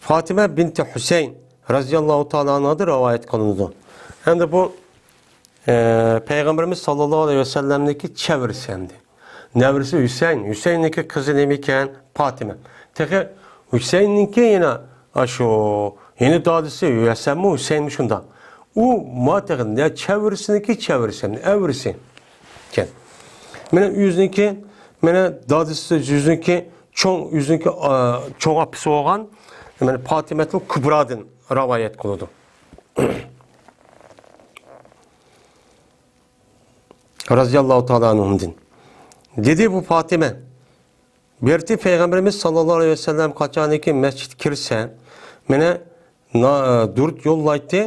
فاطمة بنت حسين رضي الله تعالى عنها رواية قىلىنىدۇ. ئەمدى بۇ، ئە، پەيغەمبىرىمىز ساللاللاھۇ ئەلەيھى ۋەسەللەمنىڭكى چەۋرىسى ئەمدى. نەۋرىسى ھۈسەيىن، ھۈسەيننىڭكى قىزى نېمىكەن؟ پاتىمە. تېخى ھۈسەيننىڭكى يەنە ئاشۇ، يەنە دادىسى ھەسەنمۇ، ھۈسەينمۇ شۇنداق. ئۇ ما تېخى نە چەۋرىسىنىڭكى چەۋرىسى، ئەۋرىسى ئىكەن. مانا ئۆزىنىڭكى، مانا دادىسى ئۆزىنىڭكى چوڭ، ئۆزىنىڭكى، ئا، چوڭ ئاپىسى بولغان، مانا پاتىمەتۇل كۇبرادىن رىۋايەت قىلىدۇ. رازىياللاھۇ تائالا ئەنھۇمدىن. دېدى بۇ پاتىمە، بىرتى پەيغەمبىرىمىز ساللاللاھۇ ئەلەيھى ۋەسەللەم قاچانكى مەسچىتكە كىرسە، مانا نا-، دۇرۇت يوللايتتى،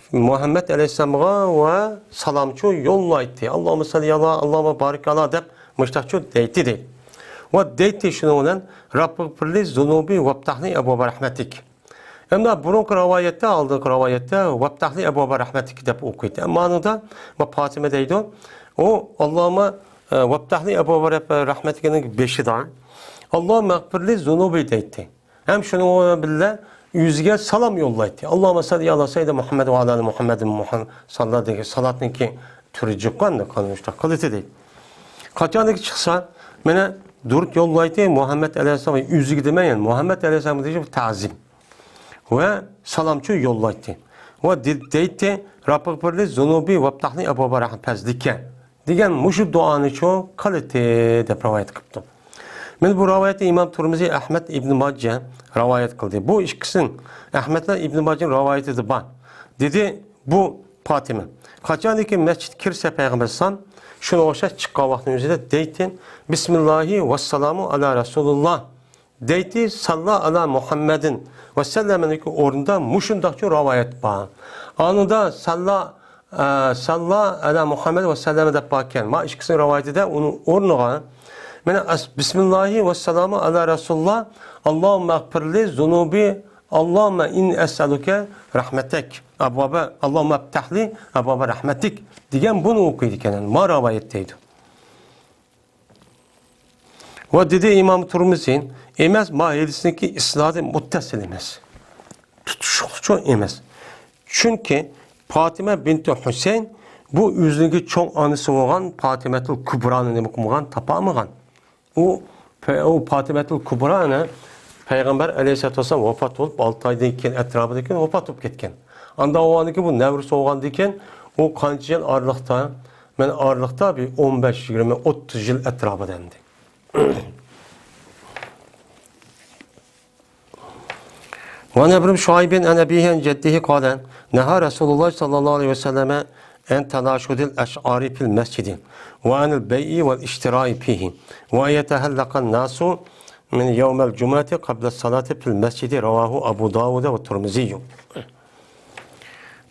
مۇھەممەد ئەلەيھىسسالامغا ۋە سالامچۇ يوللايتتى. ئاللاھۇممە سەللى ئالا، ئاللاھۇممە بارىك ئالا دەپ مۇشتاقچۇ دەيتتى دەيدۇ. ۋە دەيتتى شۇنىڭ بىلەن، رەببىغفىرلى زۇنۇبى ۋەفتەھلى ئەبۋابە رەھمەتىك. ئەمما بۇرۇنقى رىۋايەتتە، ئالدىنقى رىۋايەتتە، ۋەپتەھلى ئەبۋابە رەھمەتىكى دەپ ئوقۇيتتى. ئەمما ئانىڭدا، ما پاتىمە دەيدۇ، ئۇ، ئاللاھۇمما، ئە، ۋەپتەھلى ئەبۋابە رەھمەتىكىنىڭ بېشىدا، ئاللاھۇممە ئەغفىرلى زۇنۇبى دەيتتى. ھەم شۇنىڭ بىلەن ئۆزىگە سالام يوللايتتى. ئاللاھۇممە سەللى ئالا سەييىدىنا مۇھەممەد ۋە ئالا ئالى مۇھەممەدىن مۇھەم-، ساللا دېگەن سالاتنىڭكى تۈرى جىققان، قانداق شۇنداق قىلىتتى دەيدۇ. قاچانكى چىقسا، مانا دۇرۇت يوللايتتى مۇھەممەد ئەلەيھىسسالام، ئۆزىگە دېمەي، يەنى مۇھەممەد ئەلەيھىسسالامغا دېگەن تەزىم. ۋە سالامچۇ يوللايتتى. ۋە دې-، دەيتتى، رەببىغفىرلى زۇنۇبى ۋەپتەھلى ئەبۋابە رەھمەتىكە دېگەن مۇشۇ دۇئانىچۇ قىلىتتى دەپ رىۋايەت قىپتۇ. مانا بۇ رىۋايەتنى ئىمام تۇرمۇزى، ئەھمەد، ئىبن ماجە رىۋايەت قىلدى. بۇ ئىككىسىنىڭ، ئەھمەدلا ئىبن ماجىنىڭ رىۋايىتىدە بار. دېدى بۇ پاتىمە، قاچانكى مەسچىتكە كىرسە پەيغەمبەر ئەلەيھىسسالام، شۇنىڭغا ئوخشاش چىققان ۋاقتىنىڭ ئۆزىدە دەيتتى، بىسمىللاھى ۋەسسالامۇ ئەلا رەسۇلىللا دەيتتى، ساللا ئەلا مۇھەممەدىن ۋەسەللەمنىڭ ئورنىدا مۇشۇنداقچە رىۋايەت بار. ئانىدا ساللا، ئە، ساللا ئەلا مۇھەممەد ۋەسەللەم دەپ باركەن. ما ئىككىسىنىڭ رىۋايىتىدە ئۇنىڭ ئورنىغا، مانا، ئەس-، بىسمىللاھى ۋەسسالامۇ ئەلا رەسۇلىللا، ئاللاھۇممە ئەغفىرلى زۇنۇبى، ئاللاھۇممە ئىننى ئەسئەلۇكە رەھمەتەك، ئەبۋابە، ئاللاھۇممە ئەفتەھلى ئەبۋابە رەھمەتىك دېگەن بۇنى ئوقۇيدىكەن. ما رىۋايەت دەيدۇ. ۋە دېدى ئىمام تۇرمۇزى، ئەمەس، ما ھەدىسنىڭكى ئىسنادى مۇتتەسىل ئەمەس. تۇتۇشۇقچۇ ئەمەس. چۈنكى پاتىمە بىنتى ھۈسەيىن بۇ ئۆزىنىڭكى چوڭ ئانىسى بولغان پاتىمەتۇل كۇبرانى نېمە قىلمىغان، تاپالمىغان. ئۇ، ئۇ پاتىمەتۇل كۇبرانى پەيغەمبەر ئەلەيھىسسالاتۇ ۋەسسالام ۋاپات بولۇپ، ئالتە ئايدىن كېيىن، ئەتراپىدىن كېيىن ۋاپات بولۇپ كەتكەن. ئاندا ئۇنىڭكى بۇ نەۋرىسى بولغاندىكىن، ئۇ قانچە يىل ئارىلىقتا، مەن ئارىلىقتا بىر ئون بەش، يىگىرمە، ئوتتۇز يىل ئەتراپىدا ئەمدى. وعن ابن شعيب عن أبيه عن جده قال: نهى رسول الله صلى الله عليه وسلم عن تناشد الأشعار في المسجد وعن البيع والاشتراء فيه وأن يتهلق الناس من يوم الجمعة قبل الصلاة في المسجد. رواه أبو داود والترمذي.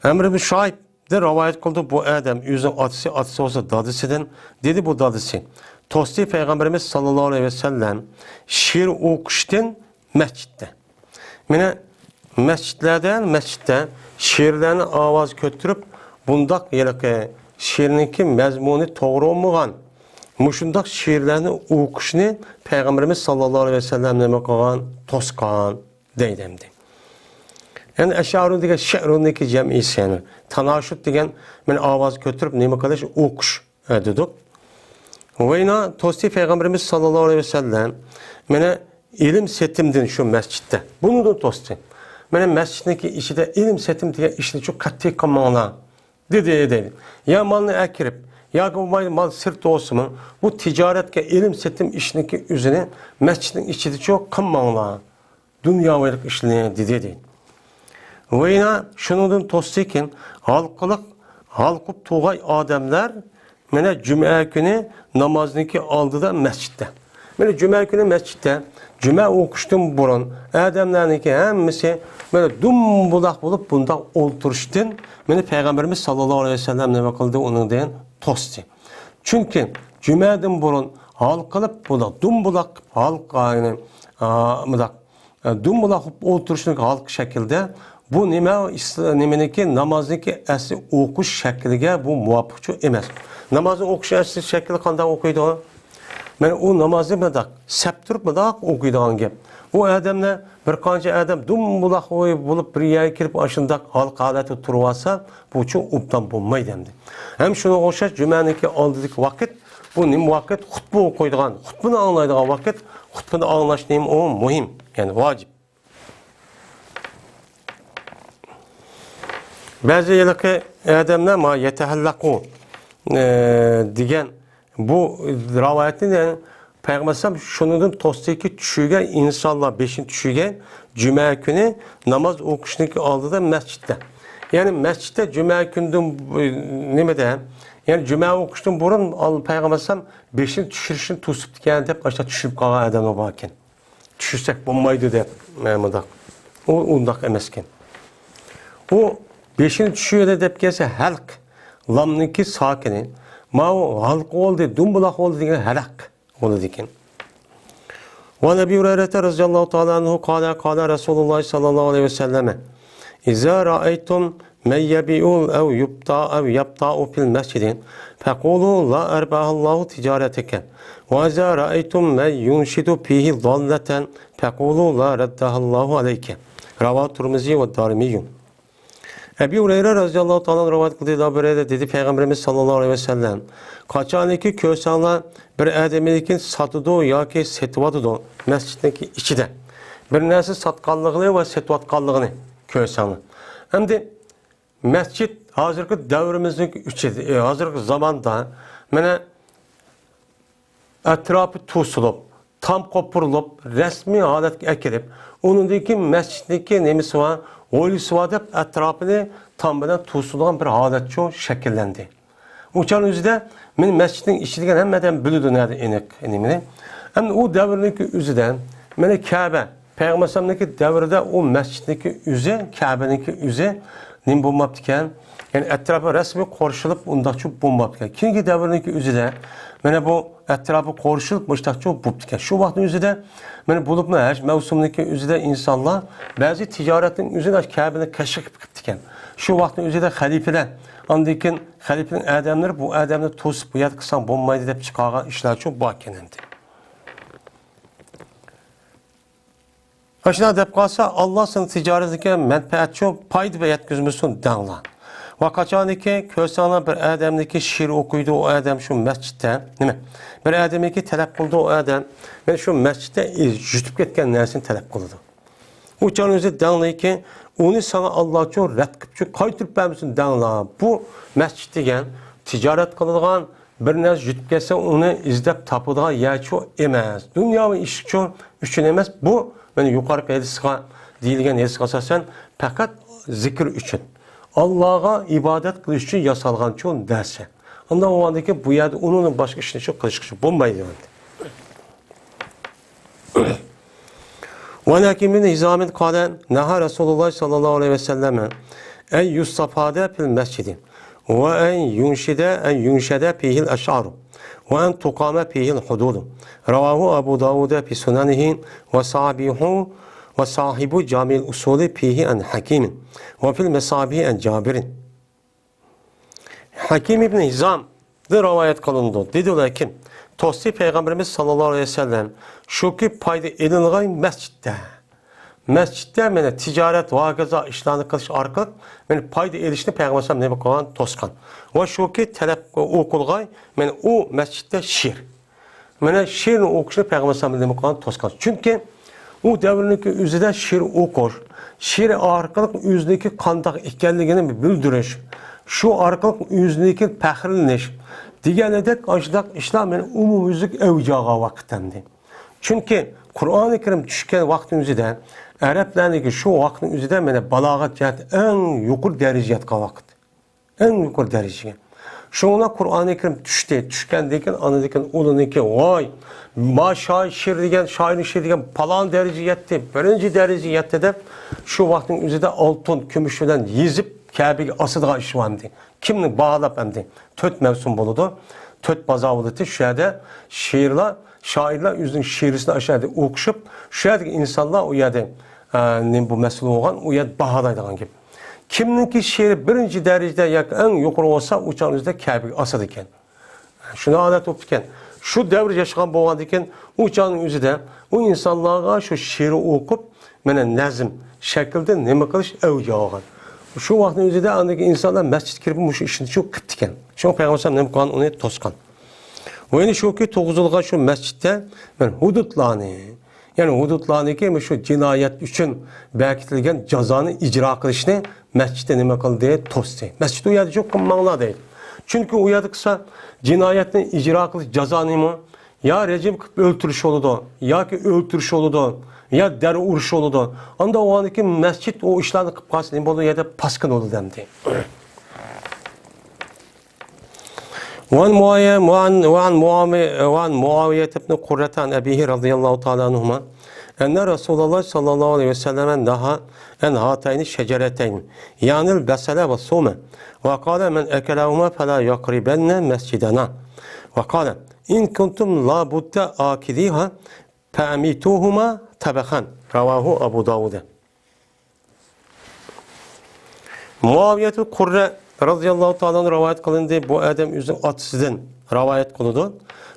ئەمر ئىبن شۇئەيب دىن رىۋايەت قىلدى. بۇ ئادەم ئۆزىنىڭ ئاتىسى، ئاتىسى بولسا دادىسىدىن، دېدى بۇ دادىسى، توستى پەيغەمبىرىمىز ساللاللاھۇ ئەلەيھى ۋەسەللەم شېئىر ئوقۇشتىن مەسچىتتە. مانا مەسچىتلەردە، مەسچىتتە شېئىرلارنى ئاۋاز كۆتۈرۈپ، بۇنداق ھېلىقى شېئىرنىڭكى مەزمۇنى توغرا بولمىغان، مۇشۇنداق شېئىرلارنى ئوقۇشنى پەيغەمبىرىمىز ساللاللاھۇ ئەلەيھى ۋەسەللەم نېمە قىلغان؟ توسقان. دەيدۇ ئەمدى. يەنى ئەشئارۇ دېگەن شېئىرنىڭكى جەمئىسى، يەنى تاناشۇد دېگەن مانا ئاۋاز كۆتۈرۈپ نېمە قىلىش، ئوقۇش، ئە، دېدۇق. ۋەينا توستى پەيغەمبىرىمىز ساللاللاھۇ ئەلەيھى ۋەسەللەم مانا ئېلىم سېتىمدىن شۇ مەسچىتتە. بۇنىڭدىن توستى. مانا مەسچىتنىڭكى ئىچىدە ئېلىم سېتىم دېگەن ئىشنى شۇ قەتئىي قىلماڭلار. دېدى، دەيدۇ. يا مالنى ئەكىرىپ، ياكى بولمايدۇ مال سىرتتا بولسىمۇ، بۇ تىجارەتكە ئېلىم سېتىم ئىشنىڭكى ئۆزىنى مەسچىتنىڭ ئىچىدىچۇ قىلماڭلار. دۇنياۋىلىق ئىشنى، دېدى، دەيدۇ. ۋەينا شۇنىڭدىن توستىكىن ھالقىلىق، ھالقىپ تۇرغاي ئادەملەر مانا جۈمە كۈنى نامازنىڭكى ئالدىدا مەسچىتتە. مانا جۈمە كۈنى مەسچىتتە جۈمە ئوقۇشتىن بۇرۇن ئادەملەرنىڭكى ھەممىسى مانا دۇمبۇلاق بولۇپ بۇنداق ئولتۇرۇشتىن مانا پەيغەمبىرىمىز ساللاللاھۇ ئەلەيھى ۋەسەللەم نېمە قىلدى؟ ئۇنىڭدىن توستى. چۈنكى جۈمەدىن بۇرۇن ھالقىلىپ بۇنداق دۇمبۇلاق ھالقا، يەنى، ئا، مۇنداق ئە، دۇمبۇلاق بولۇپ ئولتۇرۇشنىڭ ھالقا شەكلىدە، بۇ نېمە، ئىس-، نېمىنىڭكى، نامازنىڭكى ئەسلى ئوقۇش شەكلىگە بۇ مۇۋاپىقچۇ ئەمەس. نامازنى ئوقۇش ئەسلى شەكلى قانداق ئوقۇيدۇ؟ مانا ئۇ نامازنى مۇنداق سەپ تۇرۇپ مۇنداق ئوقۇيدىغان گەپ. ئۇ ئادەملەر، بىر قانچە ئادەم دۇمبۇلاق بولۇپ بىر يەرگە كىرىپ ئاشۇنداق ھالقا ھالەتتە تۇرۇۋالسا، بۇچۇ ئوبدان بولمايدۇ ئەمدى. ھەم شۇنىڭغا ئوخشاش جۈمەنىڭكى ئالدىدىكى ۋاقىت، بۇ نېمە ۋاقىت؟ خۇتبە ئوقۇيدىغان، خۇتبىنى ئاڭلايدىغان ۋاقىت. خۇتبىنى ئاڭلاش نېمە؟ ئۇ مۇھىم، يەنى ۋاجىپ. بەزى ھېلىقى ئادەملەر ما يەتەھەللەقۇ، ئە، دېگەن بۇ رىۋايەتنى، يەنى پەيغەمبەر ئەلەيھىسسالام شۇنىڭدىن توستىكى چۈشۈرگەن ئىنسانلار بېشىنى چۈشۈرگەن جۈمە كۈنى ناماز ئوقۇشنىڭكى ئالدىدا مەسچىتتە. يەنى مەسچىتتە جۈمە كۈندىن، نېمىدە، يەنى جۈمە ئوقۇشتىن بۇرۇن ئال-، پەيغەمبەر ئەلەيھىسسالام بېشىنى چۈشۈرۈشنى توسۇپتىكەن دەپ ئاشۇنداق چۈشۈرۈپ قالغان ئادەملەر باركەن. چۈشۈرسەك بولمايدۇ دەپ، مانا مۇنداق. ئۇ ئۇنداق ئەمەسكەن. ئۇ بېشىنى چۈشۈردى دەپ كەلسە ھەلق، لامنىڭكى ساكىنى. ماۋۇ ھالقا بولدى، دۇمبۇلاق بولدى دېگەن ھەلەق بولىدىكەن. وعن أبي هريرة رضي الله تعالى عنه قال قال رسول الله صلى الله عليه وسلم: إذا رأيتم من يبيع أو يبتاع أو يبتاع في المسجد فقولوا لا أربح الله تجارتك، وإذا رأيتم من ينشد فيه ضالة فقولوا لا ردها الله عليك. رواه الترمذي والدارمي. ئەبى ھۇرەيرە رەزىياللاھۇ تائالا ئەنھۇ رىۋايەت قىلدى، ئەبۇ ھۇرەيرە دېدى، پەيغەمبىرىمىز ساللاللاھۇ ئەلەيھى ۋەسەللەم، قاچانكى كۆرسەڭلار بىر ئادەمنىڭكى ساتىدۇ ياكى سېتىۋاتىدۇ مەسچىتنىڭكى ئىچىدە، بىر نەرسە ساتقانلىقىنى ۋە سېتىۋاتقانلىقىنى كۆرسەڭلار. ئەمدى مەسچىت ھازىرقى دەۋرىمىزنىڭ ئىچىدە، ئى، ھازىرقى زاماندا، مانا، ئەتراپى توسۇلۇپ، تام قوپۇرۇلۇپ، رەسمىي ھالەتكە ئەكىرىپ، ئۇنىڭدىن كېيىن مەسچىتنىڭكى نېمىسى بار، ھويلىسى بار دەپ ئەتراپىنى تام بىلەن توسىدىغان بىر ھالەتچۇ شەكىللەندى. ئۇ چاغنىڭ ئۆزىدە مېنى مەسچىتنىڭ ئىچىدىكى ھەممە ئادەم بىلىدۇ نەدە ئېنىق نېمىنى. ئەمدى ئۇ دەۋرنىڭكى ئۆزىدە مېنى كەبە، پەيغەمبەر ئەلەيھىسسالامنىڭكى دەۋرىدە ئۇ مەسچىتنىڭكى ئۆزى، كەبىنىڭكى ئۆزى نېمە بولماپتىكەن؟ يەنى ئەتراپى رەسمىي قورشىلىپ ئۇنداقچۇ بولماپتىكەن. كېيىنكى دەۋرنىڭكى ئۆزىدە مانا بۇ ئەتراپى قورشىلىپ مۇشتاقچۇ بوپتىكەن. شۇ ۋاقىتنىڭ ئۆزىدە مانا بولۇپمۇ ھەج مەۋسۇمىنىڭكى ئۆزىدە ئىنسانلار بەزى تىجارەتنىڭ ئۆزىنى كەبىنى كەشف قىلىپ كېتىپتىكەن. شۇ ۋاقىتنىڭ ئۆزىدە خەلىپىلەر، ئاندىن كېيىن خەلىپىنىڭ ئادەملىرى بۇ ئادەمنى توسۇپ بۇ يەردە قىلساڭ بولمايدۇ دەپ چىقارغان ئىشلارچۇ باركەن ئەمدى. ئاشۇنداق دەپ قالسا، ئاللا سېنىڭ تىجارىتىڭگە مەنپەئەتچۇ پايدا يەتكۈزمىسۇن دەڭلار. ۋە قاچانكى كۆرسەڭلار بىر ئادەمنىكى شېئىر ئوقۇيدۇ، ئۇ ئادەم شۇ مەسچىتتە، نېمە، بىر ئادەمنىكى تەلەپ قىلىدۇ، ئۇ ئادەم، مەن شۇ مەسچىتتە يۇتۇپ كەتكەن نەرسىنى تەلەپ قىلىدۇ. ئۇ چاغنىڭ ئۆزى دەڭلەيكى، ئۇنى ساڭا ئاللاچۇ رەت قىپچۇ قايتۇرۇپ بەرمىسۇن دەڭلا. بۇ مەسچىت دېگەن تىجارەت قىلىدىغان، بىر نەرسە يۇتۇپ كەتسە ئۇنى ئىزدەپ تاپىدىغان يەرچۇ ئەمەس. دۇنياۋى ئىشچۇ ئۈچۈن ئەمەس. بۇ مانا يۇقىرىقى ھەدىسقا دېيىلگەن ھەدىسقە ئاساسەن پەقەت زىكىر ئۈچۈن، ئاللاغا ئىبادەت قىلىش ئۈچۈن ياسالغانچۇ نەرسە. ئۇنداق بولغاندىكىن بۇ يەردە ئۇنىڭدىن باشقا ئىشنى شۇ قىلىشقا بولمايدۇ. وعن حكيم بن حزام قال: نهى رسول الله صلى الله عليه وسلم أن يستفاد في المسجد، وأن ينشد، أن ينشد فيه الأشعار، وأن تقام فيه الحدود. رواه أبو داود في سننه، وصححه، وصاحب جامع الأصول فيه عن حكيم، وفي المصابيح عن جابر. ھەكىم ئىبن ھىزامدىن رىۋايەت قىلىنىدۇ. دېدى ئۇلار كىم؟ توستى پەيغەمبىرىمىز ساللاللاھۇ ئەلەيھى ۋەسەللەم، شۇكى پايدا ئېلىنغاي مەسچىتتە. مەسچىتتە مانا تىجارەت ۋە ھاكازا ئىشلارنى قىلىش ئارقىلىق مانا پايدا ئېلىشنى پەيغەمبەر ئەلەيھىسسالام نېمە قىلغان؟ توسقان. ۋە شۇكى تەلەپ ئوقۇلغاي مانا ئۇ مەسچىتتە شېئىر. مانا شېئىرنى ئوقۇشنى پەيغەمبەر ئەلەيھىسسالام نېمە قىلغان؟ توسقان. چۈنكى ئۇ دەۋرنىڭكى ئۆزىدە شېئىر ئوقۇش، شېئىر ئارقىلىق ئۆزىنىڭكى قانداق ئىكەنلىكىنى بىلدۈرۈش، شۇ ئارقىلىق ئۆزىنىڭكى پەخىرلىنىش دېگەندەك ئاشۇنداق ئىشلار مانا ئومۇميۈزلۈك ئەۋج ئالغان ۋاقىت ئەمدى. چۈنكى قۇرئانى كەرىم چۈشكەن ۋاقىتنىڭ ئۆزىدە، ئەرەبلەرنىڭكى شۇ ۋاقىتنىڭ ئۆزىدە مانا بالاغەت جەھەتتە ئەڭ يۇقىرى دەرىجىگە يەتكەن ۋاقىت. ئەڭ يۇقىرى دەرىجىگە. شۇڭا قۇرئانى كەرىم چۈشتى. چۈشكەندىن كېيىن، ئاندىن كېيىن ئۇلىنىڭكى، ۋاي، ما شائىر شېئىر دېگەن، شائىرنىڭ شېئىرى دېگەن پالان دەرىجىگە يەتتى، بىرىنچى دەرىجىگە يەتتى دەپ، شۇ ۋاقىتنىڭ ئۆزىدە ئالتۇن، كۈمۈش بىلەن يېزىپ، كەبىگە ئاسىدىغان ئىش بار ئەمدى. كىمنى باھالاپ ئەمدى؟ تۆت مەۋسۇم بولىدۇ. تۆت بازار بولىدۇ. شۇ يەردە شېئىرلار، شائىرلار ئۆزىنىڭ شېئىرىسىنى ئاشۇ يەردە ئوقۇشۇپ، شۇ يەردىكى ئىنسانلار ئۇ يەردە، ئە، نېمە بۇ مەسىلە بولغان، ئۇ يەردە باھالايدىغان گەپ. كىمنىڭكى شېئىرى بىرىنچى دەرىجىدە ياكى ئەڭ يۇقىرى بولسا، ئۇ چاغنىڭ ئۆزىدە كەبىگە ئاسىدىكەن. شۇنداق ھالەت بوپتىكەن. شۇ دەۋر ياشىغان بولغاندىكىن، ئۇ چاغنىڭ ئۆزىدە ئۇ ئىنسانلارغا شۇ شېئىر ئوقۇپ، مانا نەزم شەكلىدە نېمە قىلىش ئەۋج ئالغان. شۇ ۋاقىتنىڭ ئۆزىدە ئاندىكى ئىنسانلار مەسچىتكە كىرىپ مۇشۇ ئىشنى شۇ قىپتىكەن. شۇڭا پەيغەمبەر ئەلەيھىسسالام نېمە قىلغان؟ ئۇنى توسقان. ۋە يەنە شۇكى، تۇرغۇزۇلغان شۇ مەسچىتتە مانا ھۇدۇدلارنى، يەنى ھۇدۇدلارنىڭكى مۇشۇ جىنايەت ئۈچۈن بەكىتىلگەن جازانى ئىجرا قىلىشنى مەسچىتتە نېمە قىلدى؟ توستى. مەسچىت ئۇ يەردە يوق، قىلماڭلار دەيدۇ. چۈنكى ئۇ يەردە قىلسا جىنايەتنى ئىجرا قىلىش جازانىمۇ يا رەجىم قىلىپ ئۆلتۈرۈش بولىدۇ، ياكى ئۆلتۈرۈش بولىدۇ، يا دەررۇ ئۇرۇش بولىدۇ. ئانداق بولغاندىكىن مەسچىت ئۇ ئىشلارنى قىلىپ قالسا نېمە بولىدۇ؟ يەردە پاسكىنا بولىدۇ ئەمدى. وعن معاوية، وعن، وعن معاوية، وعن معاوية بن قرة عن أبيه رضي الله تعالى عنهما أن رسول الله صلى الله عليه وسلم نهى عن هاتين الشجرتين، يعني البصل والثوم، وقال: من أكلهما فلا يقربن مسجدنا. وقال: إن كنتم لا بد آكليها فأميتوهما طبخا. رواه أبو داود. مۇئاۋىيەتۇل قۇررە رازىياللاھۇ تائالا ئەنھۇ رىۋايەت قىلىندى. بۇ ئادەم ئۆزىنىڭ ئاتىسىدىن رىۋايەت قىلىدۇ.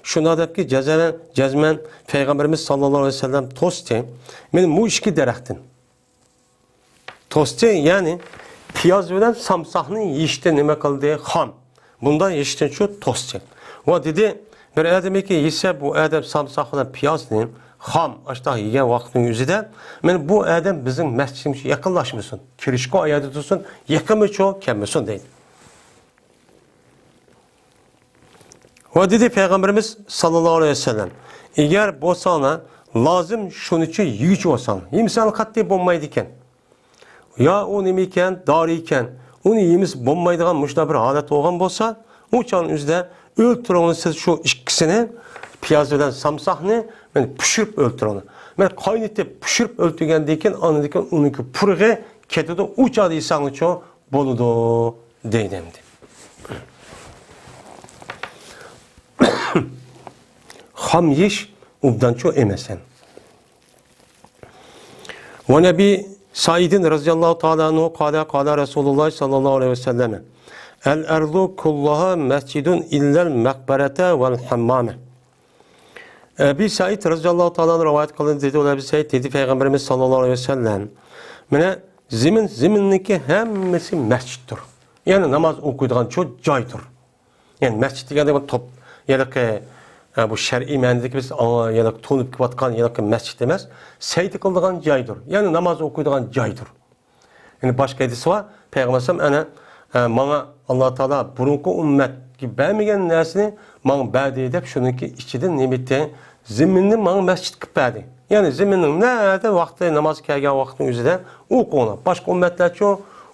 شۇنداق دەپكى، جەزمەن، جەزمەن پەيغەمبىرىمىز ساللاللاھۇ ئەلەيھى ۋەسەللەم توستى. مېنى مۇ ئىككى دەرەختىن توستى، يەنى پىياز بىلەن سامساقنى يېيىشتىن نېمە قىلدى؟ خام. بۇنداق يېيىشتىن شۇ توستى. ۋە دېدى، بىر ئادەمكى يېسە بۇ ئادەم سامساق بىلەن پىيازنى خام ئاشتاق يېگەن ۋاقىتنىڭ ئۆزىدە، مانا بۇ ئادەم بىزنىڭ مەسچىتىمىزگە يېقىنلاشمىسۇن. كىرىشكە ئايادا تۇرسۇن، يېقىنمىچۇ كەلمىسۇن دەيدۇ. ۋە دېدى پەيغەمبىرىمىز ساللاللاھۇ ئەلەيھى ۋەسەللەم، ئەگەر بولساڭلار، لازىم شۇنىچە يېگۈچى بولساڭلار. يېمىسەڭلار قەتئىي بولمايدىكەن. يا ئۇ نېمە ئىكەن، دارى ئىكەن. ئۇنى يېمىسە بولمايدىغان مۇشۇنداق بىر ھالەت بولغان بولسا، ئۇ چاغنىڭ ئۆزىدە ئۆلتۈرۈڭلار سىز شۇ ئىككىسىنى، پىياز بىلەن سامساقنى، مانا پىشۇرۇپ ئۆلتۈرۈڭلار. مانا قاينىتىپ، پىشۇرۇپ ئۆلتۈرگەندىن كېيىن، ئاندىن كېيىن ئۇنىڭكى پۇرىقى كېتىدۇ، ئۇ چاغدا يېسەڭلارچۇ بولىدۇ، دەيدۇ ئەمدى. خام يېيىش ئوبدانچۇ ئەمەس ھەم. وعن أبي سعيد رضي الله تعالى عنه قال، قال رسول الله صلى الله عليه وسلم، الأرض كلها مسجد إلا المقبرة والحمام. ئەبى سەئىد رەزىياللاھۇ تائالا ئەنھۇ رىۋايەت قىلدى، دېدى، ئۇ ئەبى سەئىد دېدى، پەيغەمبىرىمىز ساللاللاھۇ ئەلەيھى ۋەسەللەم، مانا زېمىن، زېمىننىڭكى ھەممىسى مەسچىتتۇر. يەنى ناماز ئوقۇيدىغان شۇ جايدۇر. يەنى مەسچىت دېگەندە بۇ توپ، ھېلىقى، ئە، بۇ شەرئىي مەنىدىكى بىز ئاڭ-، ھېلىقى تونۇپ كېلىۋاتقان ھېلىقى مەسچىت ئەمەس، سەجدە قىلىدىغان جايدۇر. يەنى ناماز ئوقۇيدىغان جايدۇر. يەنى باشقا ھەدىسى بار، پەيغەمبەر ئەلەيھىسسالام، ئەنە، ئە، ماڭا ئاللا تائالا بۇرۇنقى ئۈممەتكە بەرمىگەن نەرسىنى ماڭا بەردى دەپ، شۇنىڭكى ئىچىدىن نېمىتى زېمىننى ماڭا مەسچىت قىلىپ بەردى. يەنى زېمىننىڭ نەدە ۋاقتى ناماز كەلگەن ۋاقىتنىڭ ئۆزىدە ئوقۇڭلار. باشقا ئۈممەتلەرچۇ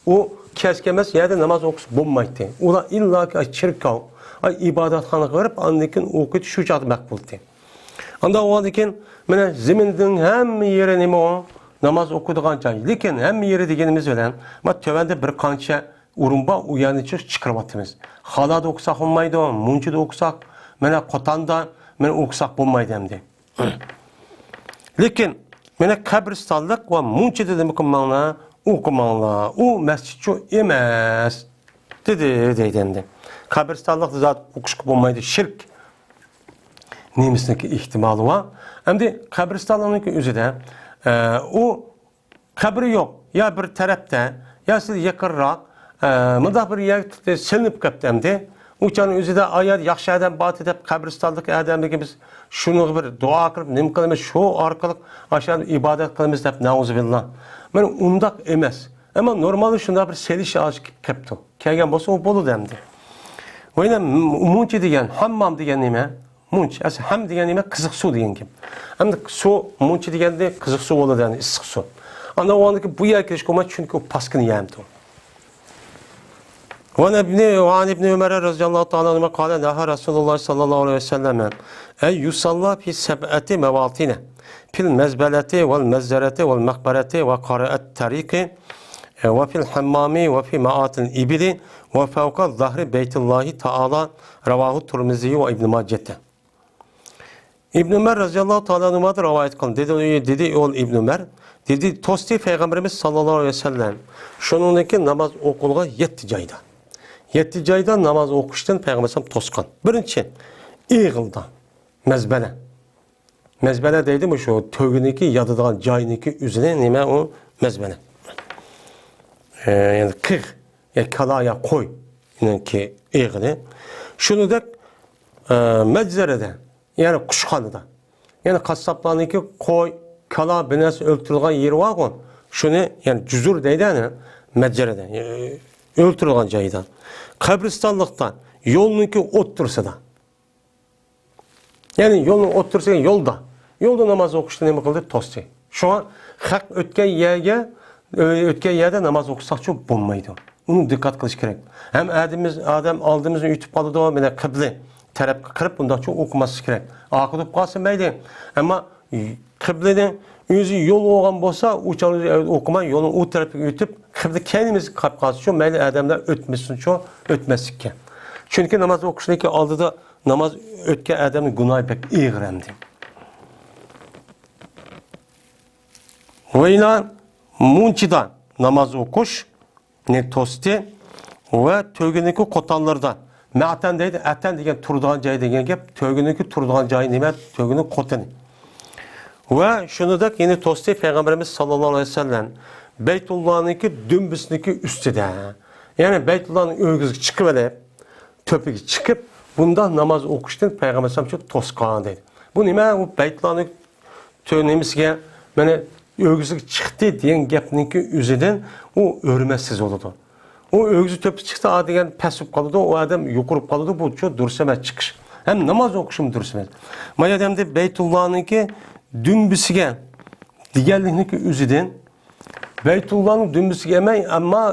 ئۇ كەسكە ئەمەس يەردە ناماز ئوقۇسا بولمايتتى. ئۇلار ئىللاكى ئاي چېركاۋ، ئاي ئىبادەتخانىغا بېرىپ، ئاندىن كېيىن ئوقۇيتتى، شۇ چاغدا مەقبۇلتى. ئانداق بولغاندىن كېيىن، مانا زېمىننىڭ ھەممە يېرى نېمە ئۇ؟ ناماز ئوقۇيدىغان جاي. لېكىن ھەممە يېرى دېگىنىمىز بىلەن، مانا تۆۋەندە بىر قانچە ئورۇن بار، ئۇ يەرنى چىق-، چىقىرىۋاتىمىز. خالادا ئوقۇساق بولمايدۇ، مۇنچىدا ئوقۇساق، مانا قوتاندا، مانا ئوقۇساق بولمايدۇ ئەمدى. لېكىن، مانا قەبرىستانلىق ۋە مۇنچىدا نېمە قىلماڭلار، ئوقۇماڭلار، ئۇ مەسچىتچۇ ئەمەس، دېدى، دەيدۇ ئەمدى. قەبرىستانلىقتا زادى ئوقۇشقا بولمايدۇ، شىرك. نېمىسىنىڭكى ئېھتىمالى بار؟ ئەمدى قەبرىستاننىڭكى ئۆزىدە، ئە، ئۇ قەبرە يوق، يا بىر تەرەپتە، يا سىز يېقىنراق، ئە، مۇنداق بىر يەرگە سېلىنىپ كەپتۇ ئەمدى. ئۇ چاغنىڭ ئۆزىدە ئايەت ياخشى ئادەم بارتى دەپ قەبرىستانلىق ئادەملىرىگە بىز شۇنىڭغا بىر دۇئا قىلىپ، نېمە قىلىمىز، شۇ ئارقىلىق ئاشۇ ئىبادەت قىلىمىز دەپ، نەئۇزۇبىللا. مانا ئۇنداق ئەمەس. ئەمما نورمالدا شۇنداق بىر سېلىش ئاشۇ كېلىپ قېپتۇ. كەلگەن بولسا ئۇ بولىدۇ ئەمدى. ۋە يەنە مۇنچى دېگەن، ھاممام دېگەن نېمە؟ مۇنچ. ئەسلى ھەم دېگەن نېمە؟ قىزىق سۇ دېگەن گەپ. ئەمدى سۇ، مۇنچ دېگەندە قىزىق سۇ بولىدۇ، يەنى ئىسسىق سۇ. ئاندىن ئۇ ئاندىكى بۇ يەرگە كىرىشكە بولمايدۇ، چۈنكى ئۇ پاسكىنا يەرمىدۇ. وعن ابن، وعن ابن عمر رضي الله تعالى عنهما قال، نهى رسول الله صلى الله عليه وسلم أن يصلى في سبعة مواطن، في المزبلة والمجزرة والمقبرة وقارعة الطريق وفي الحمام وفي مآت الإبل وفوق ظهر بيت الله تعالى. رواه الترمذي وابن ماجة. ئىبن ئۆمەر رەزىياللاھۇ تائالا ئەنھۇمادىن رىۋايەت قىلىندى. دېدى، دېدى ئۇ ئىبن ئۆمەر، دېدى، توستى پەيغەمبىرىمىز ساللاللاھۇ ئەلەيھى ۋەسەللەم، شۇنىڭدىن كېيىن ناماز ئوقۇلغان يەتتە جايدا. يەتتە جايدا ناماز ئوقۇشتىن پەيغەمبەر ئەلەيھىسسالام توسقان. بىرىنچى، ئېغىلدا، مەزبەلە. مەزبەلە دەيدۇ، مۇشۇ تۆگىنىڭكى ياتىدىغان جاينىڭكى ئۆزىنى نېمە ئۇ مەزبەلە. ئە، يەنى قىغ، يا كالا، يا قوينىڭكى ئېغىلى. شۇنىڭدەك، ئە، مەجزەرىدە، يەنى قۇشخانىدا. يەنى قاسساپلارنىڭكى قوي، كالا، بىر نەرسە ئۆلتۈرۈلگەن يېرى بارغۇ. شۇنى، يەنى جۇزۇر دەيدۇ، يەنى مەجزەرىدە، ئۆلتۈرۈلگەن جايدا. قەبرىستانلىقتا، يولنىڭكى ئوتتۇرىسىدا. يەنى يولنىڭ ئوتتۇرىسىغا يولدا. يولدا ناماز ئوقۇشنى نېمە قىلدى؟ توستى. شۇڭا خەق ئۆتكەن يەرگە، ئۆ-، ئۆتكەن يەردە ناماز ئوقۇساقچۇ بولمايدۇ. ئۇنى دىققەت قىلىش كېرەك. ھەم ئادىمىمىز، ئادەم ئالدىمىزدىن ئۆتۈپ قالىدۇ، مانا قىبلە تەرەپكە قىرىپ بۇنداقچۇ ئوقۇماسلىق كېرەك. ئارقىدا بولۇپ قالسا مەيلى. ئەمما قىبلىنى ئۆزى يول بولغان بولسا، ئۇ چاغدا ئوقۇماي، يولنىڭ ئۇ تەرىپىگە ئۆتۈپ، قىبلە كەينىمىزگە قاراپ قالسىچۇ، مەيلى ئادەملەر ئۆتمىسۇنچۇ، ئۆتمەسلىككە. چۈنكى ناماز ئوقۇشنىڭكى ئالدىدا ناماز ئۆتكەن ئادەمنىڭ گۇناھى بەك ئېغىر ئەمدى. ۋەيلا مۇنچىدا ناماز ئوقۇش، نى توستى ۋە تۆگىنىڭكى قوتانلىرىدا. مەتەن دەيدۇ، ئەتەن دېگەن تۇرىدىغان جاي دېگەن گەپ. تۆگىنىڭكى تۇرىدىغان جايى نېمە؟ تۆگىنىڭ قوتىنى. ۋە شۇنىڭدەك يەنە توستى پەيغەمبىرىمىز ساللاللاھۇ ئەلەيھى ۋەسەللەم بەيتۇللانىڭكى دۈمبىسىنىڭكى ئۈستىدە. يەنى بەيتۇللانىڭ ئۆگزىگە چىقىۋېلىپ، تۆپىگە چىقىپ، بۇنداق ناماز ئوقۇشتىن پەيغەمبەر ئەلەيھىسسالام شۇ توسقان دەيدۇ. بۇ نېمە؟ بۇ بەيتۇللانىڭ تۆ-، نېمىسىگە، مانا، ئۆگزىگە چىقتى دېگەن گەپنىڭكى ئۆزىدىن ئۇ ھۆرمەتسىز بولىدۇ. ئۇ ئۆگزە تۆپە چىقسا، ئا دېگەن پەس بولۇپ قالىدۇ، ئۇ ئادەم يۇقىرى بولۇپ قالىدۇ، بۇ چۇ دۇرۇس ئەمەس چىقىش. ھەم ناماز ئوقۇشىمۇ دۇرۇس ئەمەس. ما يەردە ئەمدى بەيتۇللانىڭكى دۈمبىسىگە دېگەنلىكنىڭكى ئۆزىدىن، بەيتۇللانىڭ دۈمبىسىگە ئەمەي، ئەمما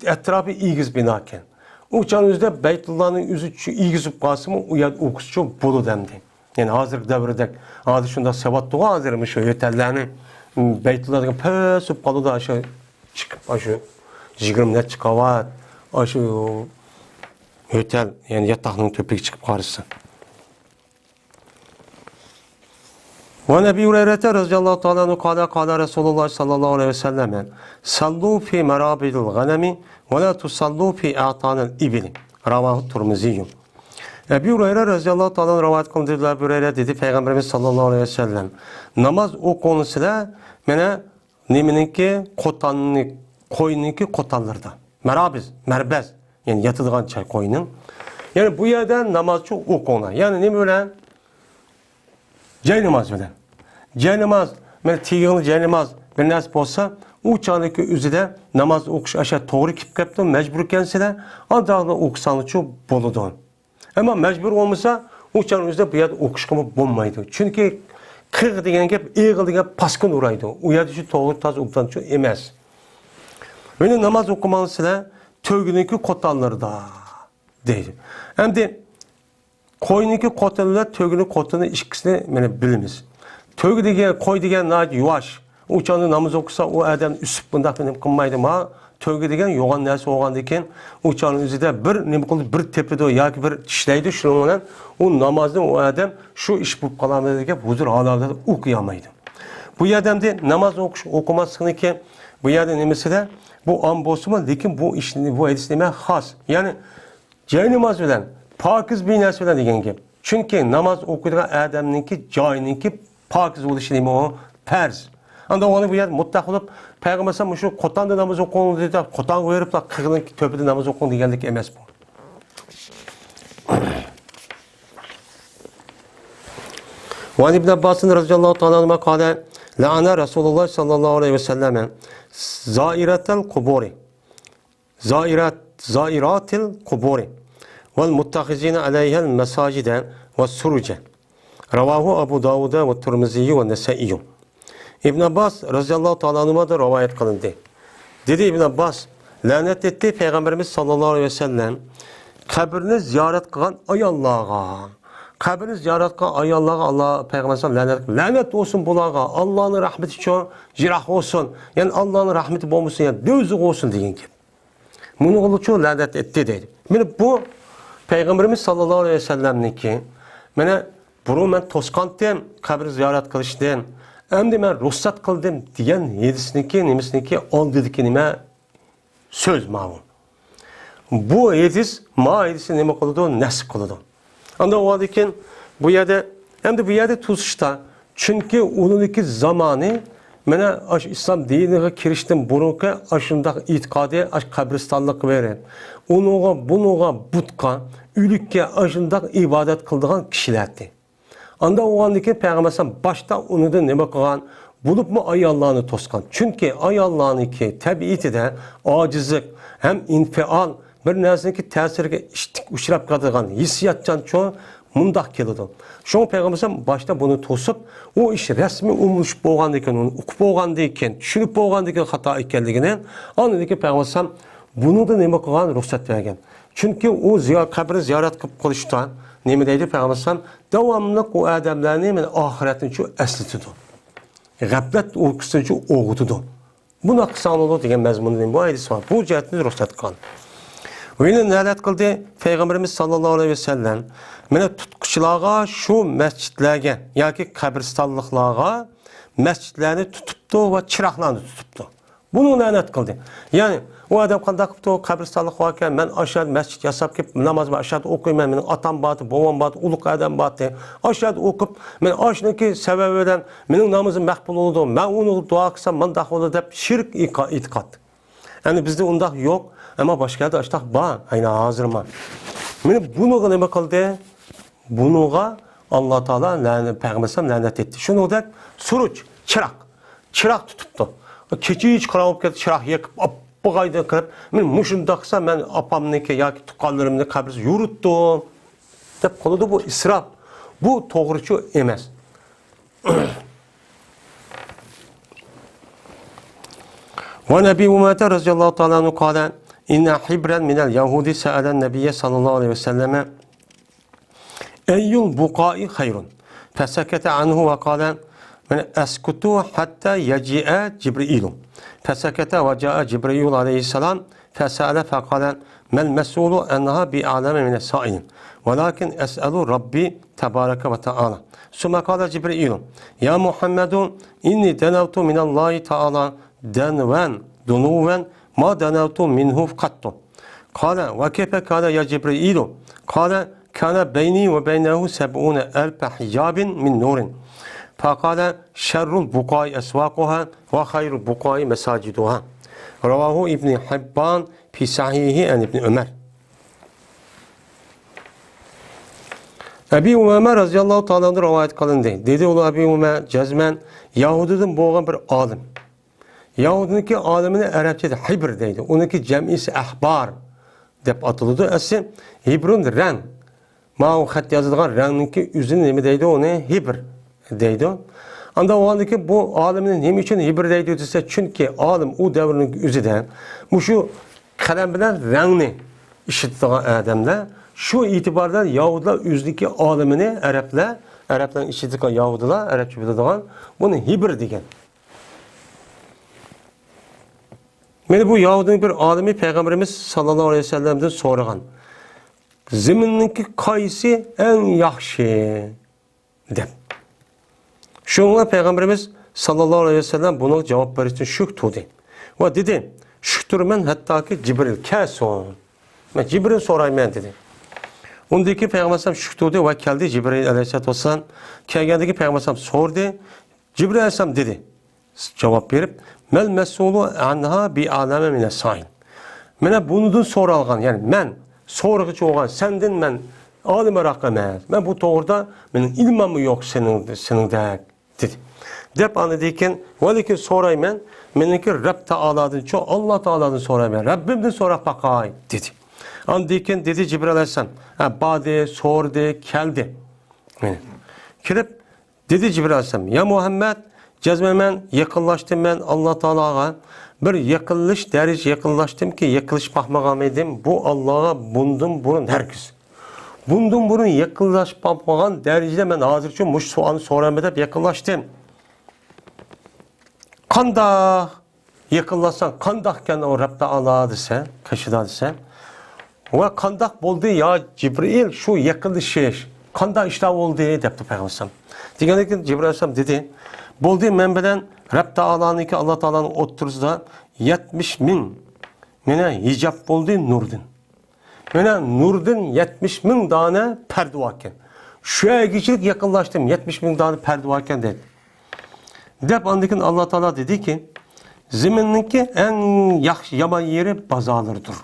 ئەتراپى ئېگىز بىنا ئىكەن. ئۇ چاغنىڭ ئۆزىدە بەيتۇللانىڭ ئۆزى شۇ ئېگىز بولۇپ قالسىمۇ، ئۇ يەردە ئوقۇسىچۇ بولىدۇ ئەمدى. يەنى ھازىرقى دەۋردەك، ھازىر شۇنداق سەۋەتتىغۇ، ھازىر مۇشۇ ھۆتەللەرنى، بەيتۇللا دېگەن پەس بولۇپ قالىدۇ، ئاشۇ چىقىپ، ئاشۇ يىگىرمە نەچچە قاۋات، ئاشۇ ھۆتەل، يەنى ياتاقنىڭ تۆپىگە چىقىپ قارىسا. وعن أبي هريرة رضي الله تعالى عنه قال قال رسول الله صلى الله عليه وسلم صلوا في مرابض الغنم ولا تصلوا في أعطان الإبل. رواه الترمذي. ئەبۇ ھۇرەيرە رەزىياللاھۇ تائالا ئەنھۇ رىۋايەت قىلدى، ئەبۇ ھۇرەيرە دېدى، پەيغەمبىرىمىز ساللاللاھۇ ئەلەيھى ۋەسەللەم، ناماز ئوقۇڭ سىلەر، مانا نېمىنىڭكى، قوتاننى، قوينىڭكى قوتانلىرىدا. مەرابىز، مەربەز، يەنى ياتىدىغان جاي قوينىڭ. يەنى بۇ يەردە نامازچۇ ئوقۇڭلار. يەنى نېمە بىلەن؟ جاي ناماز بىلەن. جاي ناماز، مانا تېگىڭلار جاي ناماز بىر نەرسە بولسا، ئۇ چاغدىكى ئۆزىدە ناماز ئوقۇش ئاشۇ توغرا كېلىپ قاپتۇ، مەجبۇر ئىكەنسىلەر، ئانداقلا ئوقۇساڭلارچۇ بولىدۇ. ئەمما مەجبۇر بولمىسا، ئۇ چاغنىڭ ئۆزىدە بۇ يەردە ئوقۇشقىمۇ بولمايدۇ. چۈنكى قىغ دېگەن گەپ، ئېغىل دېگەن پاسكىنا ئۇرايدۇ. ئۇ يەردە شۇ توغرا تاز ئوبدانچۇ ئەمەس. مانا ناماز ئوقۇماڭ سىلەر، تۆگىنىڭكى قوتانلىرىدا، دەيدۇ. ئەمدى قوينىڭكى قوتىنى بىلەن تۆگىنىڭ قوتىنى ئىككىسىنى مانا بىلىمىز. تۆگە دېگەن، قوي دېگەن ناھايىتى يۇۋاش. ئۇ چاغدا ناماز ئوقۇسا، ئۇ ئادەم ئۈسۈپ بۇنداق نېمە قىلمايدۇ. ما تۆگە دېگەن يوغان نەرسە بولغاندىكىن، ئۇ چاغنىڭ ئۆزىدە بىر نېمە قىلىدۇ، بىر تېپىدۇ ياكى بىر چىشلەيدۇ، شۇنىڭ بىلەن ئۇ نامازنى ئۇ ئادەم شۇ ئىش بولۇپ قالامدۇ دەپ ھۇزۇر ھالالىدا ئوقۇيالمايدۇ. بۇ يەردە ئەمدى ناماز ئوقۇش، ئوقۇماسلىقنىڭكى بۇ يەردە نېمىسىدە، بۇ ئام بولسىمۇ، لېكىن بۇ ئىش، بۇ ھەدىس نېمە خاس. يەنى جايناماز بىلەن، پاكىز بىر نەرسە بىلەن دېگەن گەپ. چۈنكى ناماز ئوقۇيدىغان ئادەمنىڭكى جايىنىڭكى پاكىز بولۇشى نېمە ئۇ؟ پەرز. ئاندا ئۇنى بۇ يەردە مۇتلەق قىلىپ، پەيغەمبەر ئەلەيھىسسالام مۇشۇ قوتاندا ناماز ئوقۇڭ دېدى، قوتانغا بېرىپلا قىغنىڭ تۆپىدە ناماز ئوقۇڭ دېگەنلىك ئەمەس بۇ. وعن ابن عباس رضي الله تعالى عنهما قال لعن رسول الله صلى الله عليه وسلم زائرة القبور زائرات، زائرات القبور والمتخذين عليها المساجد والسرج. رواه أبو داود والترمذي والنسائي. ئىبن ئابباس رەزىياللاھۇ تائالا ئەنھۇمادىن رىۋايەت قىلىندى. دېدى ئىبن ئابباس، لەنەت ئېتتى پەيغەمبىرىمىز ساللاللاھۇ ئەلەيھى ۋەسەللەم قەبرىنى زىيارەت قىلغان ئاياللارغا. قەبرىنى زىيارەت قىلغان ئاياللارغا ئاللا پەيغەمبەر لەنەت، لەنەت بولسۇن بۇلارغا. ئاللانىڭ رەھمىتى چوڭ، يىراق بولسۇن. يەنى ئاللانىڭ رەھمىتى بولمىسۇن، يەنى دۆزىخ بولسۇن دېگەن گەپ. مۇنىڭغىچۇ لەنەت ئېتتى دەيدۇ. مانا بۇ پەيغەمبىرىمىز ساللاللاھۇ ئەلەيھى ۋەسەللەمنىڭكى، مانا بۇرۇن مەن توسقانتىم قەبرە زىيارەت قىلىشتىن، ئەمدى مەن رۇخسەت قىلدىم دېگەن ھەدىسنىڭكى نېمىسىنىڭكى ئالدىدىكى نېمە سۆز ماۋۇ. بۇ ھەدىس، ما ھەدىسنى نېمە قىلىدۇ؟ نەسخ قىلىدۇ. ئاندىن ئۇنىڭدىن كېيىن بۇ يەردە، ئەمدى بۇ يەردە توسۇشتا، چۈنكى ئۇنىڭدىكى زامانى، مانا ئاشۇ ئىسلام دىنىغا كىرىشتىن بۇرۇنقى ئاشۇنداق ئېتىقادى، ئاشۇ قەبرىستانلىققا بېرىپ، ئۇنىڭغا، بۇنىڭغا، بۇتقا، ئۆلۈككە ئاشۇنداق ئىبادەت قىلىدىغان كىشىلەر ئىدى. ئاندا بولغاندىن كېيىن پەيغەمبەر ئەلەيھىسسالام باشتا ئۇنىڭدىن نېمە قىلغان؟ بولۇپمۇ ئاياللارنى توسقان. چۈنكى ئاياللارنىڭكى تەبىئىتىدە ئاجىزلىق ھەم ئىنفىئال، بىر نەرسىنىڭكى تەسىرىگە ئىشتىك ئۇچراپ قالىدىغان ھېسسىياتچان چوڭ مۇنداق كېلىدۇ. شۇڭا پەيغەمبەر ئەلەيھىسسالام باشتا بۇنى توسۇپ، ئۇ ئىش رەسمىي ئومۇملىشىپ بولغاندىن كېيىن، ئۇنى ئۇقۇپ بولغاندىن كېيىن، چۈشىنىپ بولغاندىن كېيىن خاتا ئىكەنلىكىنى، ئاندىن كېيىن پەيغەمبەر ئەلەيھىسسالام بۇنىڭدا نېمە قىلغان؟ رۇخسەت بەرگەن. چۈنكى ئۇ زىيا-، قەبرىنى زىيارەت قىلىپ قىلىشتا نېمە دەيدۇ پەيغەمبەر ئەلەيھىسسالام؟ داۋاملىق ئۇ ئادەملەرنى مانا ئاخىرەتنىچۇ ئەسلىتىدۇ. غەپلەت ئۇيقۇسىنىچۇ ئويغىتىدۇ. بۇنداق قىلساڭلارمۇ دېگەن مەزمۇندا بۇ ھەدىس بار. بۇ جەھەتتىن رۇخسەت قىلغان. ۋىنى نەلەت قىلدى پەيغەمبىرىمىز ساللاللاھۇ ئەلەيھى ۋەسەللەم. مانا تۇتقۇچىلارغا شۇ مەسچىتلەرگە ياكى قەبرىستانلىقلارغا مەسچىتلەرنى تۇتۇپتۇ ۋە چىراغلارنى تۇتۇپتۇ. بۇنى لەنەت قىلدى. يەنى ئۇ ئادەم قانداق قىپتۇ، قەبرىستانلىق باركەن، مەن ئاشۇ يەردە مەسچىت ياساپ كېلىپ نامازنى ئاشۇ يەردە ئوقۇيمەن، مېنىڭ ئاتام بار، بوۋام بار، ئۇلۇغ ئادەم بار، ئاشۇ يەردە ئوقۇپ، مەن ئاشۇنىڭكى سەۋەبى بىلەن مېنىڭ نامىزىم مەقبۇل بولىدۇ، مەن ئۇنىڭغا دۇئا قىلسام مۇنداق بولىدۇ دەپ شىرك ئېتىقا-، ئېتىقاد. يەنى بىزدە ئۇنداق يوق، ئەمما باشقا يەردە ئاشۇنداق بار، ئەينى ھازىرمۇ. مانا بۇنىڭغا نېمە قىلدى؟ بۇنىڭغا ئاللا تائالا لەنە-، پەيغەمبەر ئەلەيھىسسالام لەنەت ئېيتتى. شۇنىڭدەك سۇرۇچ، چىراغ. چىراغ تۇتۇپتۇ. كېچە ھېچ قاراڭغۇ بولۇپ كەتتى، چىراغ يېقىپ، ئاپپىغايدا قىلىپ، مەن مۇشۇنداق قىلسام، مەن ئاپامنىڭكى ياكى تۇغقانلىرىمنى قەبرىسىگە يورۇتتۇم. دەپ قىلىدۇ، بۇ ئىسراپ. بۇ توغرىچۇ ئەمەس. وعن أبي أمامة رضي الله تعالى عنه قال: إن حبرا من اليهود سأل النبي صلى الله عليه وسلم: أي البقاع خير؟ فسكت عنه وقال: من أسكت حتى يجيء جبريل؟ فسكت وجاء جبريل عليه السلام فسأل فقال: ما المسؤول عنها بأعلم من السائل، ولكن أسأل ربي تبارك وتعالى. ثم قال جبريل: يا محمد، إني دنوت من الله تعالى دنوا، دنوا ما دنوت منه قط. قال: وكيف كان يا جبريل؟ قال: كان بيني وبينه سبعون ألف حجاب من نور. فقال: شر البقاع أسواقها وخير البقاع مساجدها. رواه ابن حبان في صحيحه عن ابن عمر. ئەبى ئۇمامە رەزىياللاھۇ تائالا ئەنھۇ رىۋايەت قىلىندى. دېدى ئۇلار ئەبى ئۇمامە جەزمەن يەھۇدىيدىن بولغان بىر ئالىم. يەھۇدىينىڭكى ئالىمىنى ئەرەبچىدە ھىبر دەيدۇ. ئۇنىڭكى جەمئىسى ئەھبار دەپ ئاتىلىدۇ. ئەسلى ھىبرۇن رەڭ. ماۋۇ خەت يازىدىغان رەڭنىڭكى ئۆزىنى نېمە دەيدۇ؟ ئۇنى ھىبر دەيدۇ. ئاندا ئۇ ھالدىكى بۇ ئالىمنى نېمە ئۈچۈن ھىبر دەيدۇ دېسە، چۈنكى ئالىم ئۇ دەۋرنىڭ ئۆزىدە مۇشۇ قەلەم بىلەن رەڭنى ئىشلىتىدىغان ئادەملەر. شۇ ئېتىبار بىلەن يەھۇدىيلار ئۆزىنىڭكى ئالىمىنى، ئەرەبلەر، ئەرەبلەرنىڭ ئىچىدىكى يەھۇدىيلار، ئەرەبچە بىلىدىغان، بۇنى ھىبر دېگەن. مانا بۇ يەھۇدىينىڭ بىر ئالىمى پەيغەمبىرىمىز ساللاللاھۇ ئەلەيھى ۋەسەللەمدىن سورىغان، زېمىننىڭكى قايسى ئەڭ ياخشى دەپ. شۇڭا پەيغەمبىرىمىز ساللاللاھۇ ئەلەيھى ۋەسەللەم بۇنىڭغا جاۋاب بېرىشتىن شۈك تۇردى ۋە دېدى: شۈك تۇرىمەن، ھەتتاكى جىبرىل كەلسۇن. مەن جىبرىل سورايمەن، دېدى. ئۇندىن كېيىن پەيغەمبەر ئەلەيھىسسالام شۈك تۇردى ۋە كەلدى. جىبرىل ئەلەيھىسسالاتۇ ۋەسسالام كەلگەندىن كېيىن پەيغەمبەر ئەلەيھىسسالام سورىدى. جىبرىل ئەلەيھىسسالام دېدى، جاۋاب بېرىپ، مەل مەسئۇلۇ ئەنھا بىئەلەمە مىنەس سائىل. مانا بۇندىن سورالغان، يەنى مەن سورىغۇچى بولغان سەندىن مەن ئالىمراق ئەمەس. مەن بۇ توغرىدا مېنىڭ ئىلمىممۇ يوق سېنىڭ، سېنىڭدەك، دېدى. دەپ ئاندىن كېيىن، ۋەلىكىن سورايمەن، مېنىڭكى رەب تائالادىنچۇ، ئاللا تائالادىن سورايمەن، رەببىمدىن سوراپ باقاي، دېدى. ئاندىن كېيىن دېدى جىبرىل ئەلەيھىسسالام، ھە، باردى، سورىدى، كەلدى. مانا. كېلىپ، دېدى جىبرىل ئەلەيھىسسالام، يا مۇھەممەد، جەزمەن مەن يېقىنلاشتىم مەن ئاللا تائالاغا. بىر يېقىنلىش دەرىجە يېقىنلاشتىمكى، يېقىنلىشىپ باقمىغان ئىدىم بۇ ئاللاغا بۇندىن بۇرۇن ھەرگىز. بۇندىن بۇرۇن يېقىنلاشىپ باقمىغان دەرىجىدە مەن ھازىرچۇ مۇشۇ سوئالنى سورايمەن دەپ يېقىنلاشتىم. قانداق يېقىنلاشساڭ، قانداقكەن ئۇ رەب تائالا دېسە، قېشىدا دېسە، ۋە قانداق بولدى يا جىبرىئىل شۇ يېقىنلىشىش؟ قانداق ئىشلار بولدى؟ دەپتۇ پەيغەمبەر ئەلەيھىسسالام. دېگەندىن كېيىن جىبرىئىل ئەلەيھىسسالام دېدى، بولدى مەن بىلەن رەب تائالانىڭكى، ئاللا تائالانىڭ ئوتتۇرىسىدا يەتمىش مىڭ، مانا، ھىجاب بولدى نۇردىن. مانا نۇردىن يەتمىش مىڭ دانە پەردە باركەن. شۇ يەرگىچىلىك يېقىنلاشتىم، يەتمىش مىڭ دانە پەردە باركەن دېدى. دەپ ئاندىن كېيىن ئاللا تائالا دېدىكى، زېمىننىڭكى ئەڭ ياخشى، يامان يېرى بازارلىرىدۇر.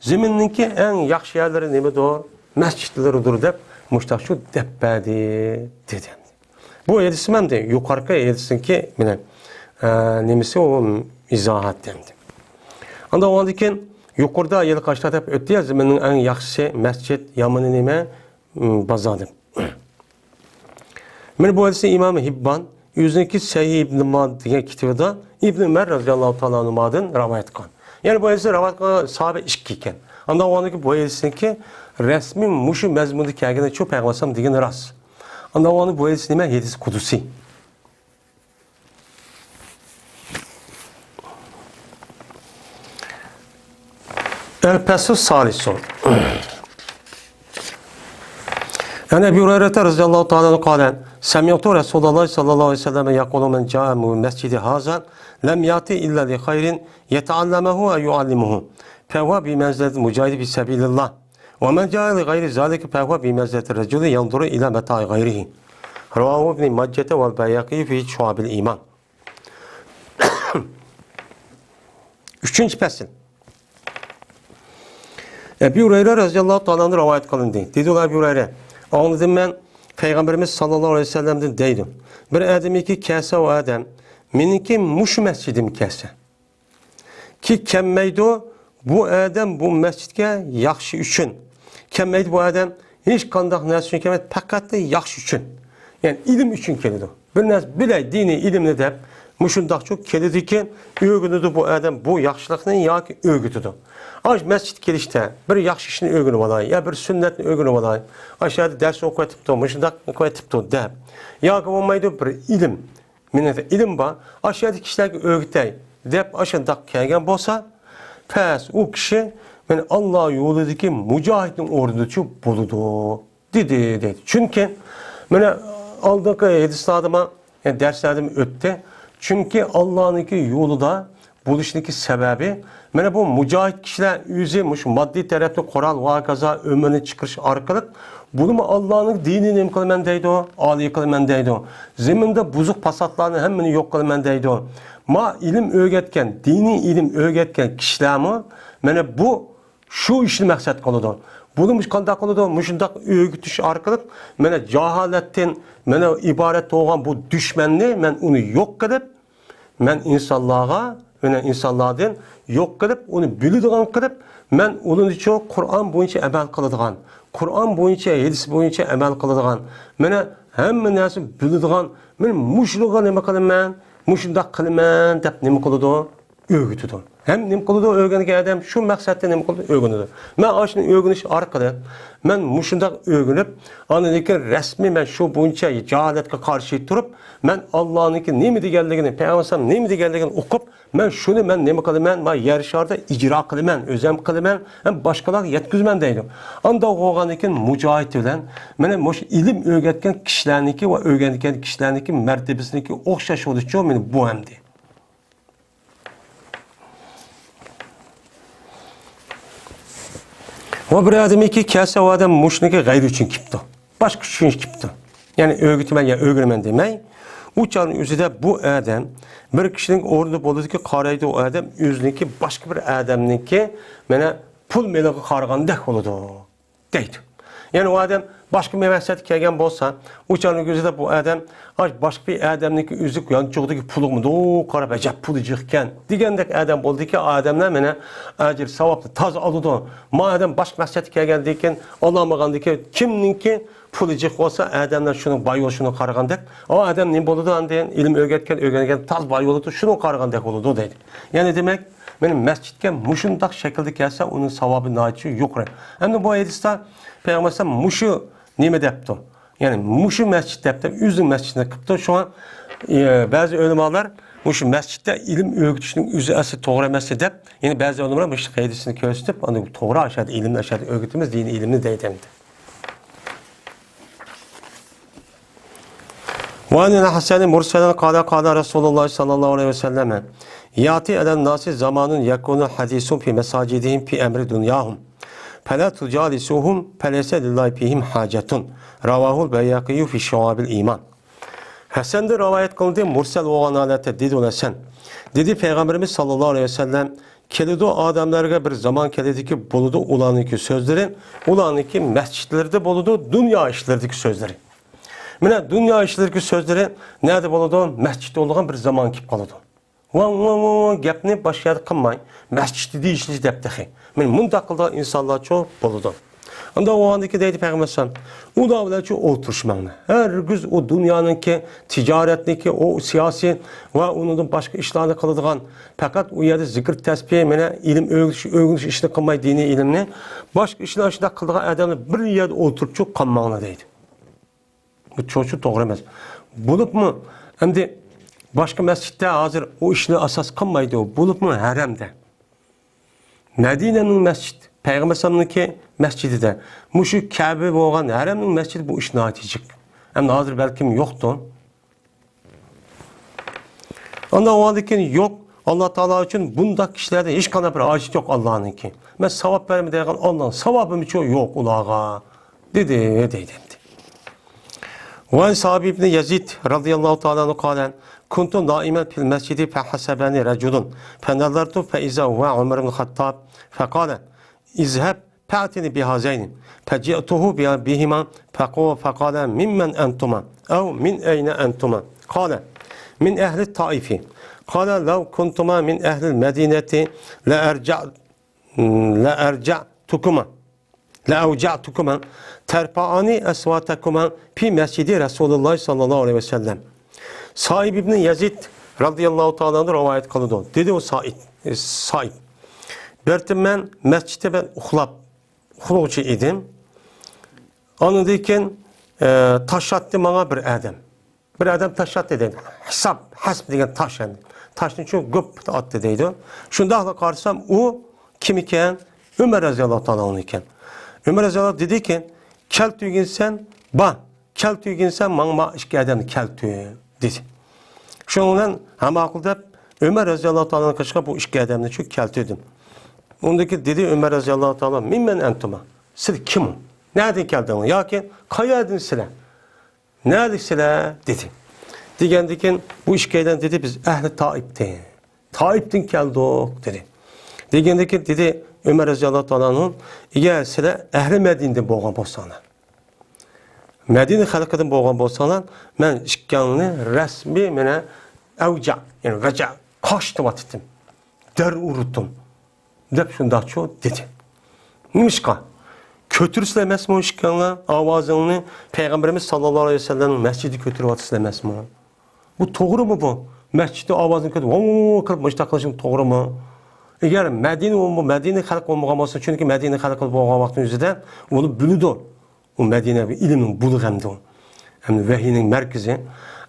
زېمىننىڭكى ئەڭ ياخشى يەرلىرى نېمىدۇر؟ مەسچىتلىرىدۇر دەپ مۇشتاق شۇ دەپ بەردى دېدى. بۇ ھەدىسمۇ ئەمدى يۇقىرىقى ھەدىسنىڭكى بىلەن، ئە، نېمىسى ئۇ ئىزاھاتى ئەمدى. ئاندىن ئاندىن كېيىن يۇقىرىدا ھېلىقى ئاشۇنداق دەپ ئۆتتى يا، زېمىننىڭ ئەڭ ياخشىسى مەسچىت، يامىنى نېمە؟ م، بازار دەپ. مانا بۇ ھەدىسنى ئىمام ھىببان ئۆزىنىڭكى سەھىھ ئىبن مادە دېگەن كىتابىدا ئىبن ئۆمەر رەزىياللاھۇ تائالا ئەنھۇمادىن رىۋايەت قىلغان. يەنى بۇ ھەدىسنى رىۋايەت قىلغان ساھابە ئىككى ئىكەن. ئاندىن ئاندىن كېيىن بۇ ھەدىسنىڭكى رەسمىي مۇشۇ مەزمۇندا كەلگىنى شۇ پەيغەمبەر ئەلەيھىسسالام دېگىنى راست. ئاندىن ئاندىن بۇ ھەدىس نېمە؟ ھەدىس قۇدسىي. الفصل الثالث. عن أبي هريرة رضي الله تعالى عنه قال: سمعت رسول الله صلى الله عليه وسلم يقول: من جاء المسجد هذا لم يأت إلا لخير يتعلمه أو يعلمه فهو بمنزلة المجاهد في سبيل الله، ومن جاء لغير ذلك فهو بمنزلة الرجل ينظر إلى متاع غيره. رواه ابن ماجة والبيهقي في شعب الإيمان. ئۈچىنچى پەسىل. ئەبى ھۇرەيرە رەزىياللاھۇ تائالا ئەنھۇ رىۋايەت قىلىندى. دېدى ئۇلار ئەبى ھۇرەيرە، ئاڭلىدىم مەن پەيغەمبىرىمىز ساللاللاھۇ ئەلەيھى ۋەسەللەمدىن دەيدۇ، بىر ئادەمكى كەلسە ئۇ ئادەم، مېنىڭكى مۇشۇ مەسچىدىمگە كەلسە، كى كەلمەيدۇ، بۇ ئادەم بۇ مەسچىتكە ياخشى ئۈچۈن. كەلمەيدۇ بۇ ئادەم ھېچقانداق نەرسە ئۈچۈن كەلمەيدۇ، پەقەتلا ياخشى ئۈچۈن. يەنى ئىلىم ئۈچۈن كېلىدۇ. بىر نەرسە بىلەي، دىنىي ئىلىمنى دەپ، مۇشۇنداقچۇ كېلىدىكىن، ئۆگىنىدۇ بۇ ئادەم بۇ ياخشىلىقنى ياكى ئۆگىتىدۇ. ئاش مەسچىتكە كېلىشتە بىر ياخشى ئىشنى ئۆگىنىۋالاي، يا بىر سۈننەتنى ئۆگىنىۋالاي، ئاشۇ يەردە دەرس ئوقۇۋېتىپتۇ، مۇشۇنداق ئوقۇۋېتىپتۇ دەپ. ياكى بولمايدۇ بىر ئىلىم، مېنىڭ ئىلىم بار، ئاشۇ يەردىكى كىشىلەرگە ئۆگىتەي دەپ ئاشۇنداق كەلگەن بولسا، پەس ئۇ كىشى مەن ئاللا يولىدىكى مۇجاھىدنىڭ ئورنىدىچۇ بولىدۇ. دېدى، دەيدۇ. چۈنكى، مانا، ئالدىنقى ھەدىسلەردىمۇ، يەنى دەرسلەردىمۇ ئۆتتى. چۈنكى ئاللانىڭكى يولىدا بولۇشنىڭكى سەۋەبى، مانا، بۇ مۇجاھىد كىشىلەر ئۆزى مۇشۇ ماددىي تەرەپتە قورال ۋە ھاكازا ئۆمۈرنى چىقىرىش ئارقىلىق، بۇنىمۇ ئاللانىڭ دىنىنى نېمە قىلىمەن دەيدۇ، ئالىي قىلىمەن دەيدۇ. زېمىندا بۇزۇق پاساتلارنى ھەممىنى يوق قىلىمەن دەيدۇ. ما ئىلىم ئۆگەتكەن، دىنىي ئىلىم ئۆگەتكەن كىشىلەرمۇ، مانا، بۇ شۇ ئىشنى مەقسەت قىلىدۇ. بۇنى مۇش-، قانداق قىلىدۇ؟ مۇشۇنداق ئۆگىتىش ئارقىلىق، مانا، جاھالەتتىن، مانا، ئىبارەت بولغان بۇ دۈشمەننى مەن ئۇنى يوق قىلىپ، مەن ئىنسانلارغا، مانا، ئىنسانلاردىن يوق قىلىپ، ئۇنى بىلىدىغان قىلىپ، مەن ئۇنىچۇ قۇرئان بويىچە ئەمەل قىلىدىغان، قۇرئان بويىچە، ھەدىس بويىچە ئەمەل قىلىدىغان، مانا، ھەممە نەرسىنى بىلىدىغان، مانا، مۇشۇلارغا نېمە قىلىمەن؟ مۇشۇنداق قىلىمەن دەپ نېمە قىلىدۇ؟ ئۆگىتىدۇ. ھەم نېمە قىلىدۇ؟ ئۆگەنگەن ئادەم شۇ مەقسەتتە نېمە قىلىدۇ؟ ئۆگىنىدۇ. مەن ئاشۇنى ئۆگىنىش ئارقىلىق، مەن مۇشۇنداق ئۆگىنىپ، ئاندىن كېيىن رەسمىي مەن شۇ بويىچە جاھالەتكە قارشى تۇرۇپ، مەن ئاللانىڭكى نېمە دېگەنلىكىنى، پەيغەمبەر نېمە دېگەنلىكىنى ئوقۇپ، مەن شۇنى مەن نېمە قىلىمەن؟ مانا يەر شارىدا ئىجرا قىلىمەن، ئۆزەم قىلىمەن، ھەم باشقىلارغا يەتكۈزىمەن دەيدۇ. ئانداق بولغاندىن كېيىن مۇجاھىد بىلەن مانا مۇشۇ ئىلىم ئۆگەتكەن كىشىلەرنىڭكى ۋە ئۆگەنگەن كىشىلەرنىڭكى مەرتىبىسىنىڭكى ئوخشاش بولۇشىچۇ، مانا بۇ ئەمدى. ۋە بىر ئادەمكى كەلسە، ئۇ ئادەم مۇشۇنىڭكى غەيرىي ئۈچۈن كېلىپتۇ. باشقا ئۈچۈن كېلىپتۇ. يەنى ئۆگىتىمەن يا ئۆگىنىمەن دېمەي، ئۇ چاغنىڭ ئۆزىدە بۇ ئادەم بىر كىشىنىڭ ئورنىدا بولىدىكى قارايدۇ، ئۇ ئادەم ئۆزىنىڭكى باشقا بىر ئادەمنىڭكى مانا پۇل مېلىغا قارىغاندەك بولىدۇ. دەيدۇ. يەنى ئۇ ئادەم باشقا بىر مەقسەتكە كەلگەن بولسا، ئۇ چاغنىڭ ئۆزىدە بۇ ئادەم ئاش باشقا بىر ئادەمنىڭكى ئۆزى يانچۇقىدىكى پۇلىغا مۇنداق قاراپ، ئەجەب پۇلى جىقكەن دېگەندەك ئادەم بولىدىكى، ئادەملەر مانا ئەجىر ساۋابنى تازا ئالىدۇ. ما ئادەم باشقا مەقسەتكە كەلگەندىن كېيىن، ئالالمىغاندىن كېيىن، كىمنىڭكى پۇلى جىق بولسا، ئادەملەر شۇنىڭ باي بولۇشىنى قارىغاندەك، ئۇ ئادەم نېمە بولىدۇ ئاندىن؟ ئىلىم ئۆگەتكەن، ئۆگەنگەن تاز باي بولىدۇ، شۇنىڭغا قارىغاندەك بولىدۇ دەيدۇ. يەنى دېمەك، مانا مەسچىتكە مۇشۇنداق شەكىلدە كەلسە، ئۇنىڭ ساۋابى ناھايىتى يۇقىرى. ئەمدى بۇ ھەدىستە پەيغەمبەر ئەلەيھىسسالام مۇشۇ نېمە دەپتۇ؟ يەنى مۇشۇ مەسچىت دەپتۇ، ئۆزىنىڭ مەسچىتىنى قىپتۇ. شۇڭا، ئى، بەزى ئۆلىمالار مۇشۇ مەسچىتتە ئىلىم ئۆگىتىشنىڭ ئۆزى ئەسلى توغرا ئەمەس دەپ، يەنى بەزى ئۆلىمالار مۇشۇ قەيدىسىنى كۆرسىتىپ، ئاندىن توغرا، ئاشۇ يەردە ئىلىمنى، ئاشۇ يەردە ئۆگىتىمىز، دىنىي ئىلىمنى دەيدۇ ئەمدى. وعن الحسن مرسلا قال قال رسول الله صلى الله عليه وسلم يأتي على الناس زمان يكون الحديث في مساجدهم في أمر دنياهم فلا تجالسوهم فليس لله فيهم حاجة. رواه البيهقي في شعب الإيمان. ھەسەندىن رىۋايەت قىلىندى، مۇرسەل بولغان ھالەتتە دېدى ئۇلار سەن. دېدى پەيغەمبىرىمىز ساللاللاھۇ ئەلەيھى ۋەسەللەم، كېلىدۇ ئادەملەرگە بىر زامان كېلىدىكى، بولىدۇ ئۇلارنىڭكى سۆزلىرى، ئۇلارنىڭكى مەسچىتلىرىدە بولىدۇ دۇنيا ئىشلىرىدىكى سۆزلىرى. مانا دۇنيا ئىشلىرىدىكى سۆزلىرى نەدە بولىدۇ؟ مەسچىتتە بولىدىغان بىر زامان كېلىپ قالىدۇ. ۋاڭ، ۋاڭ، ۋاڭ، ۋاڭ گەپنى باشقا يەردە قىلماي، مەسچىتتە دېيىشلىك دەپ تېخى. مانا مۇنداق قىلىدىغان ئىنسانلارچۇ بولىدۇ. ئۇنداق بولغاندىن كېيىن دەيدۇ پەيغەمبەر ئەلەيھىسسالام، ئۇلار بىلەنچۇ ئولتۇرۇشماڭلار. ھەرگىز ئۇ دۇنيانىڭكى، تىجارەتنىڭكى، ئۇ سىياسىي ۋە ئۇنىڭدىن باشقا ئىشلارنى قىلىدىغان، پەقەت ئۇ يەردە زىكىر تەسبىھ، مانا ئىلىم ئۆگىتىش، ئۆگىنىش ئىشىنى قىلماي، دىنىي ئىلىمنى، باشقا ئىشلار شۇنداق قىلىدىغان ئادەملەر بىر يەردە ئولتۇرۇپچۇ قالماڭلار دەيدۇ. بۇ چوچۇ توغرا ئەمەس. بولۇپمۇ ئەمدى باشقا مەسچىتتە ھازىر ئۇ ئىشنى ئاساس قىلمايدۇ. بولۇپمۇ ھەرەمدە. مەدىنەنىڭ مەسچىت، پەيغەمبەر ئەلەيھىسسالامنىڭكى مەسچىتىدە، مۇشۇ كەبە بولغان ھەرەمنىڭ مەسچىتى بۇ ئىش ناھايىتى جىق. ئەمدى ھازىر بەلكىم يوقتۇ. ئاندىن ئۇنىڭدىن كېيىن يوق، ئاللا تائالا ئۈچۈن بۇنداق كىشىلەردە ھېچقانداق بىر ھاجەت يوق ئاللانىڭكى. مەن ساۋاب بەرمەي دەيدىغان ئاللانىڭ ساۋابىمۇچۇ يوق ئۇلارغا. دېدى، دەيدۇ ئەمدى. وعن ثابت بن يزيد رضي الله تعالى عنه قال: كنت نائما في المسجد فحسبني رجل فنظرت فإذا هو عمر بن الخطاب فقال: اذهب فأتني بهذين. فجئته ب-، بهما فقو-، فقال: ممن أنتما؟ أو من أين أنتما؟ قال: من أهل الطائف. قال: لو كنتما من أهل المدينة لأرجع-، لأرجعتكما. لأوجعتكما ترفعان أصواتكما في مسجد رسول الله صلى الله عليه وسلم. سائب ئىبنى يەزىد رەزىياللاھۇ تائالا ئەنھۇ رىۋايەت قىلىدۇ. دېدى ئۇ سائىب، سائىب. بىر قېتىم مەن مەسچىتتە مەن ئۇخلاپ، ئۇخلىغۇچى ئىدىم. ئاندىن كېيىن، ئە، تاش ئاتتى ماڭا بىر ئادەم. بىر ئادەم تاش ئاتتى دەيدۇ. ھىساب، ھەسپ دېگەن تاش ئەمدى. تاشنى شۇ گۈپ ئاتتى دەيدۇ. شۇنداقلا قارىسام، ئۇ كىم ئىكەن؟ ئۆمەر رەزىياللاھۇ تائالا ئەنھۇ ئىكەن. ئۆمەر رەزىياللاھۇ دېدىكى، كەلتۈرگىنسەن، با، كەلتۈرگىنسەن، ماڭا ما ئىككى ئادەمنى كەلتۈر، دېدى. شۇنىڭ بىلەن ھە ماقۇل دەپ، ئۆمەر رەزىياللاھۇ تائالا ئەنھۇ قېشىغا بۇ ئىككى ئادەمنى شۇ كەلتۈردۈم. ئۇندىن كېيىن دېدى ئۆمەر رەزىياللاھۇ تائالا، مىممەن ئەنتۇما؟ سىلەر كىم؟ نەدىن كەلدىڭلار؟ ياكى قايەردىن سىلەر؟ نەدىكىسىلەر؟ دېدى. دېگەندىن كېيىن بۇ ئىككىيلەن دېدى، بىز ئەھلى تائىپتىن، تائىپتىن كەلدۇق، دېدى. دېگەندىن كېيىن دېدى ئۆمەر رەزىياللاھۇ تائالا ئەنھۇ، ئەگەر سىلەر ئەھلى مەدىنىدىن بولغان بولساڭلار، مەدىنە خەلقىدىن بولغان بولساڭلار، مەن ئىككىڭلارنى رەسمىي مانا ئەۋجە، يەنى ۋەجە، قاقشىتىۋاتاتتىم، دەر ئۇرۇتتۇم. دەپ شۇنداقچۇ دېدى. نېمىشقا؟ كۆتۈرسىلە ئەمەسمۇ ئىككىڭلار ئاۋازىڭنى، پەيغەمبىرىمىز ساللاللاھۇ ئەلەيھى ۋەسەللەمنىڭ مەسچىتىدە كۆتۈرۈۋاتىسىلە ئەمەسمۇ؟ بۇ توغرىمۇ بۇ؟ مەسچىتتە ئاۋازىنى كۆتۈرۈپ، ۋوڭ قىلىپ مۇشۇنداق قىلىشىڭ توغرىمۇ؟ ئەگەر مەدىنە، بۇ مەدىنە خەلقى بولمىغان بولسا، چۈنكى مەدىنە خەلقى بولغان ۋاقىتنىڭ ئۆزىدە ئۇنى بىلىدۇ. ئۇ مەدىنە بىر ئىلىمنىڭ بۇلىغى ئەمدى ئۇ. ئەمدى ۋەھىينىڭ مەركىزى.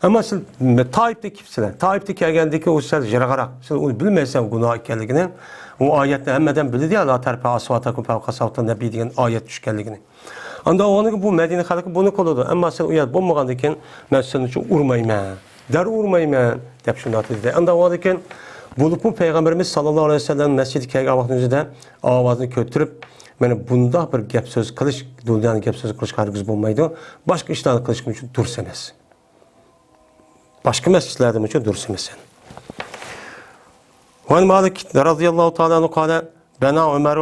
ئەمما سىز تائىپتىن كېلىپسىلەر. تائىپتىن كەلگەندىن كېيىن ئۇ سەل يىراقراق. سىز ئۇنى بىلمەيسىلەر گۇناھ ئىكەنلىكىنى. ئۇ ئايەتنى ھەممە ئادەم بىلىدۇ يا، لا تەرفەئۇ ئەسۋاتەكۇم فەۋقە سەۋتىن نەبىي دېگەن ئايەت چۈشكەنلىكىنى. ئاندا ئۇنىڭ بۇ مەدىنە خەلقى بۇنى قىلىدۇ. ئەمما سىز ئۇ يەردە بولمىغاندىن كېيىن مەن سىزنى شۇ ئۇرمايمەن، دەر ئۇرمايمەن دەپ شۇنداق دېدى. ئاندا ئۇنىڭدىن كېيىن بولۇپمۇ پەيغەمبىرىمىز ساللاللاھۇ ئەلەيھى ۋەسەللەم مەسچىتكە كەلگەن ۋاقتىنىڭ ئۆزىدە ئاۋازىنى كۆتۈرۈپ، مانا بۇنداق بىر گەپ سۆز قىلىش، دۇنيانى گەپ سۆز قىلىشقا ھەرگىز بولمايدۇ. باشقا ئىشلارنى قىلىشقىمۇ دۇرۇس ئەمەس. باشقا مەسچىتلەردىمۇ دۇرۇس ئەمەس. وعن مالك رضي الله تعالى عنه قال بنى عمر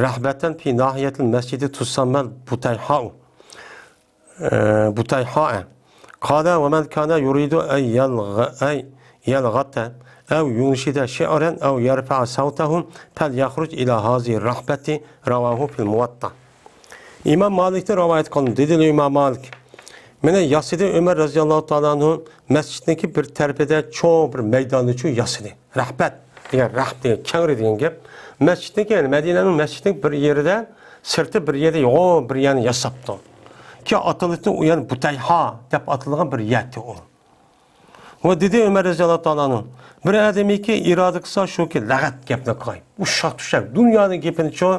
رحبة في ناحية المسجد تسمى البطيحاء. بطيحاء. قال ومن كان يريد أن يلغ-، أن يلغت أو ينشد شعرا أو يرفع صوته فليخرج إلى هذه الرحبة. رواه في الموطأ. ئىمام مالىكتىن رىۋايەت قىلىندى. دېدى ئىمام مالىك. مانا ياسىدى ئۆمەر رەزىياللاھۇ تائالا ئەنھۇ مەسچىتنىڭكى بىر تەرىپىدە چوڭ بىر مەيداننى شۇ ياسىدى. رەھبەت دېگەن، رەھب دېگەن، كەڭرى دېگەن گەپ. مەسچىتنىڭكى، يەنى مەدىنەنىڭ مەسچىتىنىڭ بىر يېرىدە، سىرتى بىر يەردە يوغان بىر يەرنى ياساپتۇ. كېيىن ئاتىلىپتۇ، ئۇ يەنى بۇتەيھا دەپ ئاتىلىدىغان بىر يەتتى ئۇ. ۋە دېدى ئۆمەر رەزىياللاھۇ تائالا ئەنھۇ، بىر ئادەمكى ئىرادە قىلسا شۇكى لەغەت گەپنى قىلاي. ئۇششاق-چۈششەك دۇنيانىڭ گېپىنىچۇ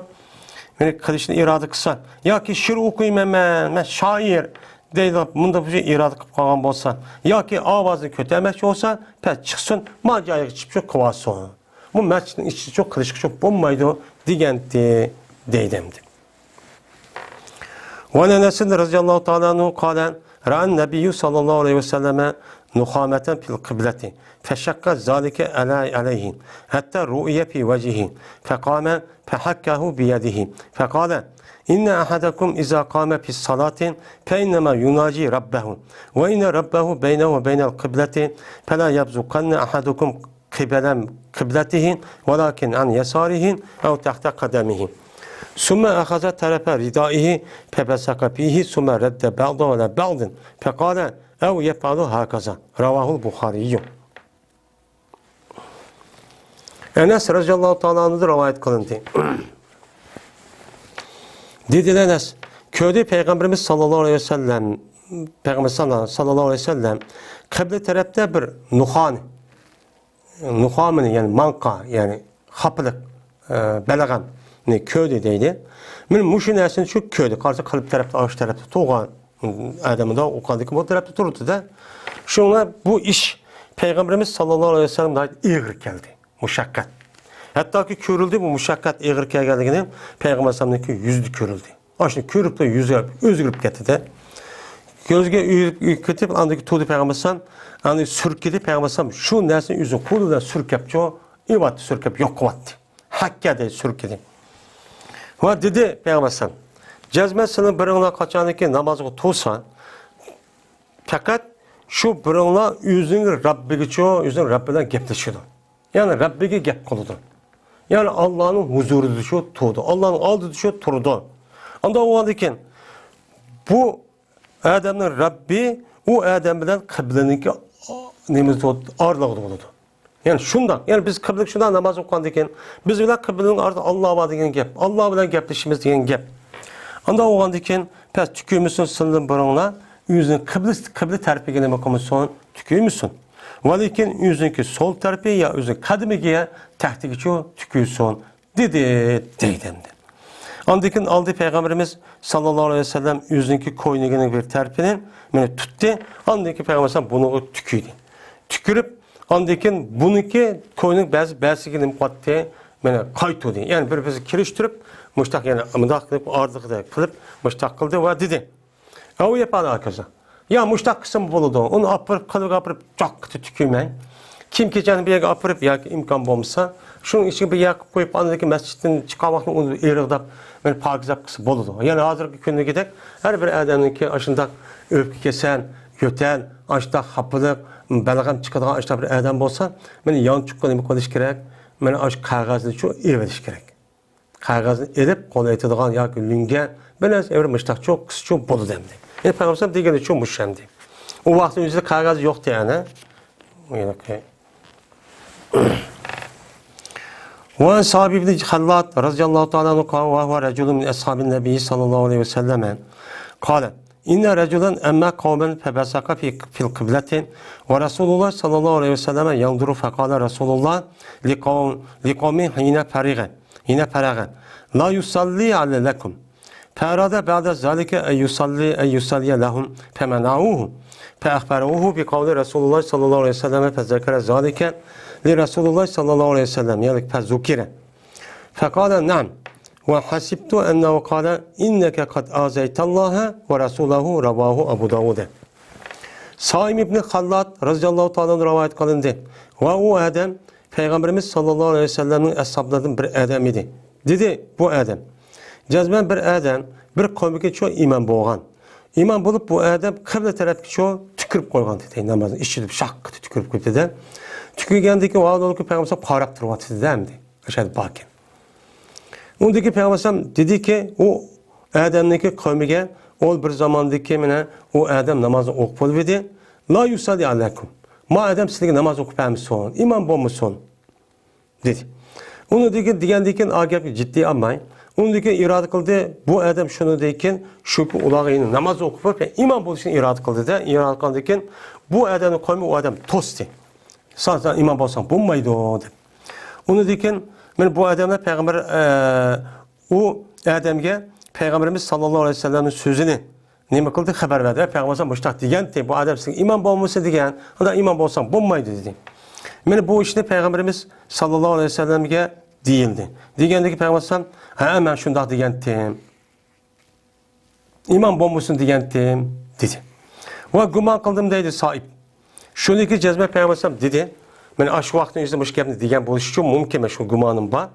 مېنى قىلىشنى ئىرادە قىلسا، ياكى شېئىر ئوقۇيمەن مەن، مەن شائىر دەيدۇ، مۇنداق بىر ئىرادە قىلىپ قالغان بولسا، ياكى ئاۋازىنى كۆتەرمەكچى بولسا، پەس چىقسۇن، ما جايىغا چىقىپ شۇ قىلىۋالسۇن. بۇ مەسچىتنىڭ ئىچىدىچۇ قىلىشقىچۇ بولمايدۇ دېگەنتى دەيدۇ ئەمدى. وعن أنس رضي الله تعالى عنه قال رأى النبي صلى الله عليه وسلم نخامة في القبلة فشق ذلك عليه حتى رؤي في وجهه فقام فحكه بيده فقال إن أحدكم إذا قام في الصلاة فإنما يناجي ربه وإن ربه بينه وبين القبلة فلا يبزقن أحدكم قبل قبلته ولكن عن يساره أو تحت قدمه. ثم أخذ طرف ردائه فبصق فيه ثم رد بعضه على بعض فقال أو يفعل هكذا. رواه البخاري. ئەنەس رەزىياللاھۇ تائالا ئەنھۇدىن رىۋايەت قىلىندى. دېدى ئەنەس، كۆردى پەيغەمبىرىمىز ساللاللاھۇ ئەلەيھى ۋەسەللەم، پەيغەمبەر ساللاللاھۇ ئەلەيھى ۋەسەللەم قىبلە تەرەپتە بىر نۇخانى، نۇخامىنى، يەنى ماڭقا، يەنى خاپىلىق، ئە، بەلغەمنى كۆردى دەيدۇ. مانا مۇشۇ نەرسىنى شۇ كۆردى. قارىسا، قىبلە تەرەپتە، ئاشۇ تەرەپتە تۇرغان ئادەم ئۇ قالدىكى بۇ تەرەپتە تۇرىدۇ-دە. شۇڭا بۇ ئىش پەيغەمبىرىمىز ساللاللاھۇ ئەلەيھى ۋەسەللەم ناھايىتى ئېغىر كەلدى. مۇشەققەت. ھەتتاكى كۆرۈلدى، بۇ مۇشەققەت ئېغىر كەلگەنلىكىنى پەيغەمبەر ئەلەيھىسسالامنىڭكى يۈزىدە كۆرۈلدى. ئاشۇنى كۆرۈپلا يۈزى ئۆزگىرىپ كەتتى-دە. كۆزگە ئۆزگىرىپ كېتىپ، ئاندىن كېيىن تۇردى پەيغەمبەر ئەلەيھىسسالام، ئاندىن سۈركىدى پەيغەمبەر ئەلەيھىسسالام، شۇ نەرسىنى ئۆزىنىڭ قولى بىلەن سۈركەپچۇ، ئېۋەتتى، سۈركەپ يوق قىلىۋەتتى. ھەككە دەيدۇ، سۈركىدى. ۋە دېدى پەيغەمبەر ئەلەيھىسسالام، جەزمەن سىلەر بىرىڭلار قاچانكى نامازغا تۇرسا، پەقەت شۇ بىرىڭلار ئۆزىنىڭ رەببىگىچۇ، ئۆزىنىڭ رەببى بىلەن گەپلىشىدۇ. يەنى رەببىگە گەپ قىلىدۇ. يەنى ئاللانىڭ ھۇزۇرىدا شۇ تۇرىدۇ. ئاللانىڭ ئالدىدا شۇ تۇرىدۇ. ئاندىن بولغاندىن كېيىن بۇ ئادەمنىڭ رەببى ئۇ ئادەم بىلەن قىبلىنىڭكى نېمىسى ئارىلىقىدا بولىدۇ. يەنى شۇنداق، يەنى بىز قىبلىگە شۇنداق ناماز ئوقۇغاندىن كېيىن، بىز بىلەن قىبلىنىڭ ئارىسىدا ئاللا بار دېگەن گەپ، ئاللا بىلەن گەپلىشىمىز دېگەن گەپ. ئاندىن بولغاندىن كېيىن، پەس تۈكۈرمىسۇن، سىلىدىن بۇرۇڭلار ئۆزىنىڭ قىبلە، قىبلە تەرىپىگە نېمە قىلمىسۇن، تۈكۈرمىسۇن. ۋەلىكىن ئۆزىنىڭكى سول تەرىپى يا ئۆزىنىڭ قەدىمىگە، تەختىگىچۇ تۈكۈرسۇن، دېدى، دەيدۇ ئەمدى. ئاندىن كېيىن ئالدى پەيغەمبىرىمىز ساللاللاھۇ ئەلەيھى ۋەسەللەم ئۆزىنىڭكى كوينىكىنىڭ بىر تەرىپىنى مانا تۇتتى. ئاندىن كېيىن پەيغەمبەر ئەلەيھىسسالام بۇنىڭغا تۈكۈردى. تۈكۈرۈپ، ئاندىن كېيىن بۇنىڭكى كوينىڭ بەزى، بەزىسىگە نېمە قىلىۋەتتى؟ مانا قايتۇردى. يەنى بىر-بىرسىگە كېلىشتۈرۈپ، مۇشتاق يەنە مۇنداق قىلىپ، ئارىلىقىدا قىلىپ، مۇشتاق قىلدى ۋە دېدى، ئەۋ يەپئەلۇ ھاكازا. يا مۇشتاق قىلسىمۇ بولىدۇ. ئۇنى ئاپىرىپ، قىلىغا ئاپىرىپ، جاق قېتىپ تۈكۈرمەي. كىيىم-كېچەكنى بىر يەرگە ئاپىرىپ ياكى ئىمكان بولمىسا، شۇنىڭ ئىچىگە بىر يەر قىلىپ قويۇپ، ئاندىن كېيىن مەسچىتتىن چىققان ۋاقتىدا ئۇنى ئېرىغداپ، مانا پاكىزە قىلسا بولىدۇ. يەنى ھازىرقى كۈندىكىدەك ھەر بىر ئادەمنىڭكى ئاشۇنداق ئۆپكە كېسەل، يۆتەل، ئاشۇنداق خاپىلىق، بەلغەم چىقىدىغان ئاشۇنداق بىر ئادەم بولسا، مانا يانچۇققا نېمە قىلىش كېرەك؟ مانا ئاشۇ قەغەزنى شۇ ئېلىۋېلىش كېرەك. قەغەزنى ئېلىپ، قول ئېيتىدىغان ياكى لۆڭگە بىر نەرسە ئېلىپ مۇشتاق چوققىسى چوق بولىدۇ ئەمدى. يەنى پەيغەمبەر دېگىنى چوق مۇشۇ ئەمدى. ئۇ ۋاقىتنىڭ ئۆزىدە قەغەز يوقتى ئەنە. ۋەن سابىت ئىبنى خەللات رەزىيەللاھۇ تائالا ئەنھۇ قال ۋە ھۇۋە رەجۇلۇن مىن ئەسھابىن نەبىيي سەللەللاھۇ ئەلەيھى ۋەسەللەمە قالە، إن رجلا أما قوما فبصق في، في القبلة ورسول الله صلى الله عليه وسلم ينظر فقال رسول الله لقوم، لقومه حين فرغ، حين فرغ، لا يصلي لكم. فأراد بعد ذلك أن يصلي، أن يصلي لهم فمنعوه. فأخبروه بقول رسول الله صلى الله عليه وسلم فذكر ذلك لرسول الله صلى الله عليه وسلم، يعني فذكر. فقال نعم. وحسبت أنه قال إنك قد آذيت الله ورسوله. رواه أبو داود. سائىم ئىبنى خاللات رەزىيەللاھۇ تائالا ئەنھۇ رىۋايەت قىلىندى. ۋە ئۇ ئادەم پەيغەمبىرىمىز ساللاللاھۇ ئەلەيھى ۋەسەللەمنىڭ ئەسھابلىرىدىن بىر ئادەم ئىدى. دېدى، بۇ ئادەم. جەزمەن بىر ئادەم بىر قومىغا شۇ ئىمام بولغان. ئىمام بولۇپ، بۇ ئادەم قىبلە تەرەپكە شۇ تۈكۈرۈپ قويغان دېدى، نامازنىڭ ئىچىدە شاققىتى تۈكۈرۈپ قويۇپتۇ-دە. تۈكۈرگەندىن كېيىن، ۋاھالەنكى پەيغەمبەر قاراپ تۇرۇۋاتىدۇ-دە ئەمدى. ئاشۇ يەردە باركەن. ئۇندىن كېيىن پەيغەمبەر ئەلەيھىسسالام دېدىكى، ئۇ ئادەمنىڭكى قومىغا، ئۇ بىر زاماندىكى مانا ئۇ ئادەم نامازنى ئوقۇپ بولۇۋىدى. لا يۇسەللى ئەلەيكۇم. ما ئادەم سىلەرگە ناماز ئوقۇپ بەرمىسۇن، ئىمام بولمىسۇن، دېدى. ئۇنى دېگەن، دېگەندىن كېيىن ئا گەپنى جىددىي ئالماي، ئۇندىن كېيىن ئىرادە قىلدى، بۇ ئادەم شۇنىڭدىن كېيىن شۇ كۈن ئۇلارغا يەنە ناماز ئوقۇپ، ئىمام بولۇشنى ئىرادە قىلدى-دە، ئىرادە قىلغاندىن كېيىن بۇ ئادەمنى قويماي، ئۇ ئادەم توستى. سەن، سەن ئىمام بولساڭ بولمايدۇ، دەپ. ئۇنىڭدىن كېيىن مانا بۇ ئادەملەر پەيغەمبەر، ئە، ئۇ ئادەمگە پەيغەمبىرىمىز ساللاللاھۇ ئەلەيھى ۋەسەللەمنىڭ سۆزىنى نېمە قىلدى؟ خەۋەر بەردى. پەيغەمبەر مۇشۇنداق دېگەنتى، بۇ ئادەم سىزگە ئىمام بولمىسا دېگەن، ئۇنداق ئىمام بولساڭ بولمايدۇ، دېدى. مانا بۇ ئىشنى پەيغەمبىرىمىز ساللاللاھۇ ئەلەيھى ۋەسەللەمگە دېيىلدى. دېگەندىكى پەيغەمبەر ئەلەيھىسسالام، ھە، مەن شۇنداق دېگەنتىم. ئىمام بولمىسۇن دېگەنتىم، دېدى. ۋە گۇمان قىلدىم، دەيدۇ سائىب. شۇنىڭكى جەزمەن پەيغەمبەر ئەلەيھىسسالام دېدى، مەن ئاشۇ ۋاقىتنىڭ ئۆزىدە مۇشۇ گەپنى دېگەن بولۇشى مۇمكىن، مەن شۇ گۇمانىم بار.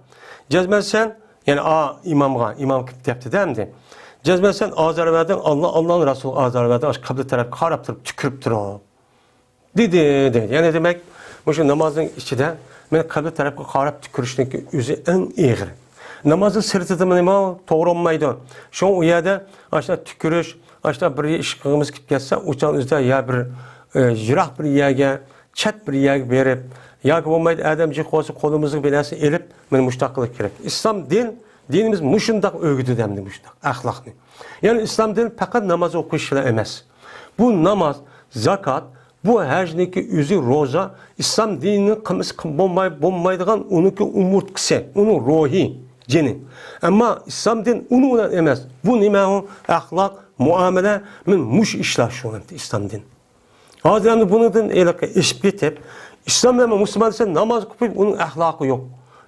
جەزمەن سەن، يەنى ئا ئىمامغا، ئىمام كىم دەپتۇ-دە ئەمدى. جەزمەن سەن ئازار بەردىڭ، ئاللا، ئاللانىڭ رەسۇلىغا ئازار بەردىڭ، ئاشۇ قىبلە تەرەپكە قاراپ تۇرۇپ، تۈكۈرۈپ تۇرۇپ. دېدى، دېدى. يەنى دېمەك، مۇشۇ نامازنىڭ ئىچىدە مەن قىبلە تەرەپكە قاراپ تۈكۈرۈشنىڭكى ئۆزى ئەڭ ئېغىر. نامازنىڭ سىرتىدىمۇ نېمە توغرا بولمايدۇ. شۇڭا ئۇ يەردە ئاشۇنداق تۈكۈرۈش، ئاشۇنداق بىر ئىش قىلغىمىز كېلىپ كەتسە، ئۇ چاغ ئۆزىدە يا بىر، ئە، يىراق بىر يەرگە، چەت بىر يەرگە بېرىپ، ياكى بولمايدۇ ئادەم جىق بولسا قولىمىزغا بىر نەرسە ئېلىپ، مانا مۇشۇنداق قىلىش كېرەك. ئىسلام دىن، دىنىمىز مۇشۇنداق ئۆگىتىدۇ ئەمدى مۇشۇنداق ئەخلاقنى. يەنى ئىسلام دىنى پەقەت ناماز ئوقۇش بىلەن ئەمەس. بۇ ناماز، زاكات، بۇ ھەجنىڭكى ئۆزى، روزا، ئىسلام دىنىنىڭ قىلمىسا بولماي، بولمايدىغان ئۇنىڭكى ئومۇرتقىسى، ئۇنىڭ روھى، جېنى. ئەمما ئىسلام دىن ئۇنىڭ بىلەن ئەمەس. بۇ نېمە ئۇ؟ ئەخلاق، مۇئامىلە، مانا مۇشۇ ئىشلار شۇ ئەمدى ئىسلام دىن. ھازىر ئەمدى بۇنىڭدىن ھېلىقى ئېشىپ كېتىپ، ئىسلام ھەم مۇسۇلمان دېسە ناماز ئوقۇپ، ئۇنىڭ ئەخلاقى يوق.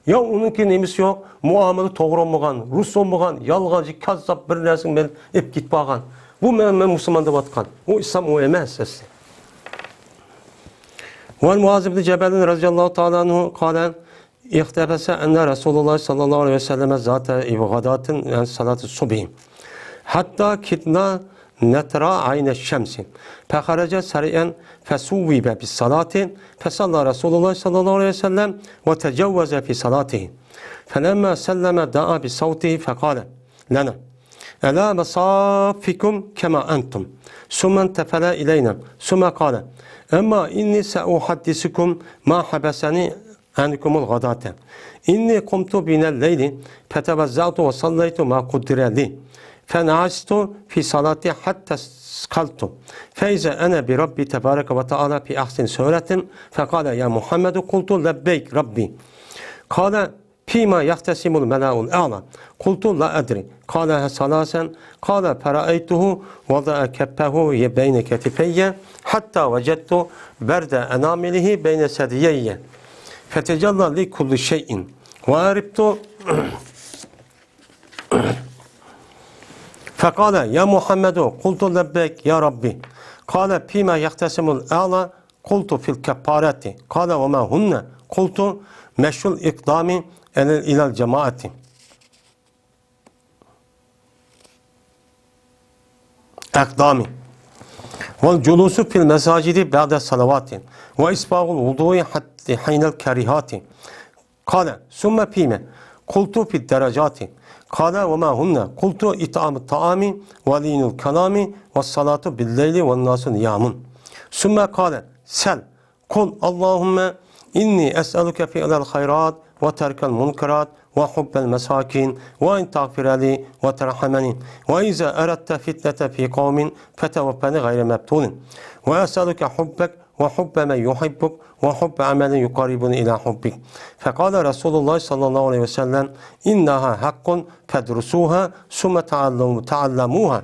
يا ئۇنىڭكى نېمىسى يوق، مۇئامىلە توغرا بولمىغان، رۇس بولمىغان، يالغانچى، كاززاپ بىر نەرسىنى مەن ئېلىپ كېتىپ بارغان. بۇ مەن، مەن مۇسۇلمان دەۋاتقان. ئۇ ئىسلام ئۇ ئەمەس ئەسلى. وعن معاذ بن جبل رضي الله تعالى عنه قال احتبس عنا رسول الله صلى الله عليه وسلم ذات غداة عن صلاة الصبح حتى كدنا نترى عين الشمس فخرج سريعا فثوب بالصلاة فصلى رسول الله صلى الله عليه وسلم وتجوز في صلاته فلما سلم دعا بصوته فقال لنا على مصافكم كما أنتم، ثم انتفل إلينا، ثم قال: أما إني سأحدثكم ما حبسني عنكم الغداة. إني قمت من الليل فتوضأت وصليت ما قدر لي، فنهضت في صلاتي حتى استيقظت، فإذا أنا بربي تبارك وتعالى في أحسن صورة، فقال: يا محمد. قلت: لبيك ربي. قال: فيما يختصم الملأ الأعلى؟ قلت: لا أدري. قالها ثلاثا. قال: فرأيته وضع كفه بين كتفي حتى وجدت برد أنامله بين ثديي، فتجلى لي كل شيء، وعرفت، فقال: يا محمد. قلت: لبيك يا ربي. قال: فيما يختصم الأعلى؟ قلت: في الكفارات. قال: وما هن؟ قلت: مشي الأقدام إلى الجماعة، أقدام، والجلوس في المساجد بعد الصلوات، وإسباغ الوضوء حتى حين الكراهة. قال: ثم فيما؟ قلت: في الدرجات. قال: وما هن؟ قلت: إطعام الطعام ولين الكلام والصلاة بالليل والناس نيام. ثم قال: سل، قل: اللهم إني أسألك فعل الخيرات وترك المنكرات وحب المساكين وأن تغفر لي وترحمني، وإذا أردت فتنة في قوم فتوفني غير مفتون، وأسألك حبك وحب من يحبك وحب عمل يقربني إلى حبك. فقال رسول الله صلى الله عليه وسلم: إنها حق فادرسوها ثم تعلم-، تعلموها.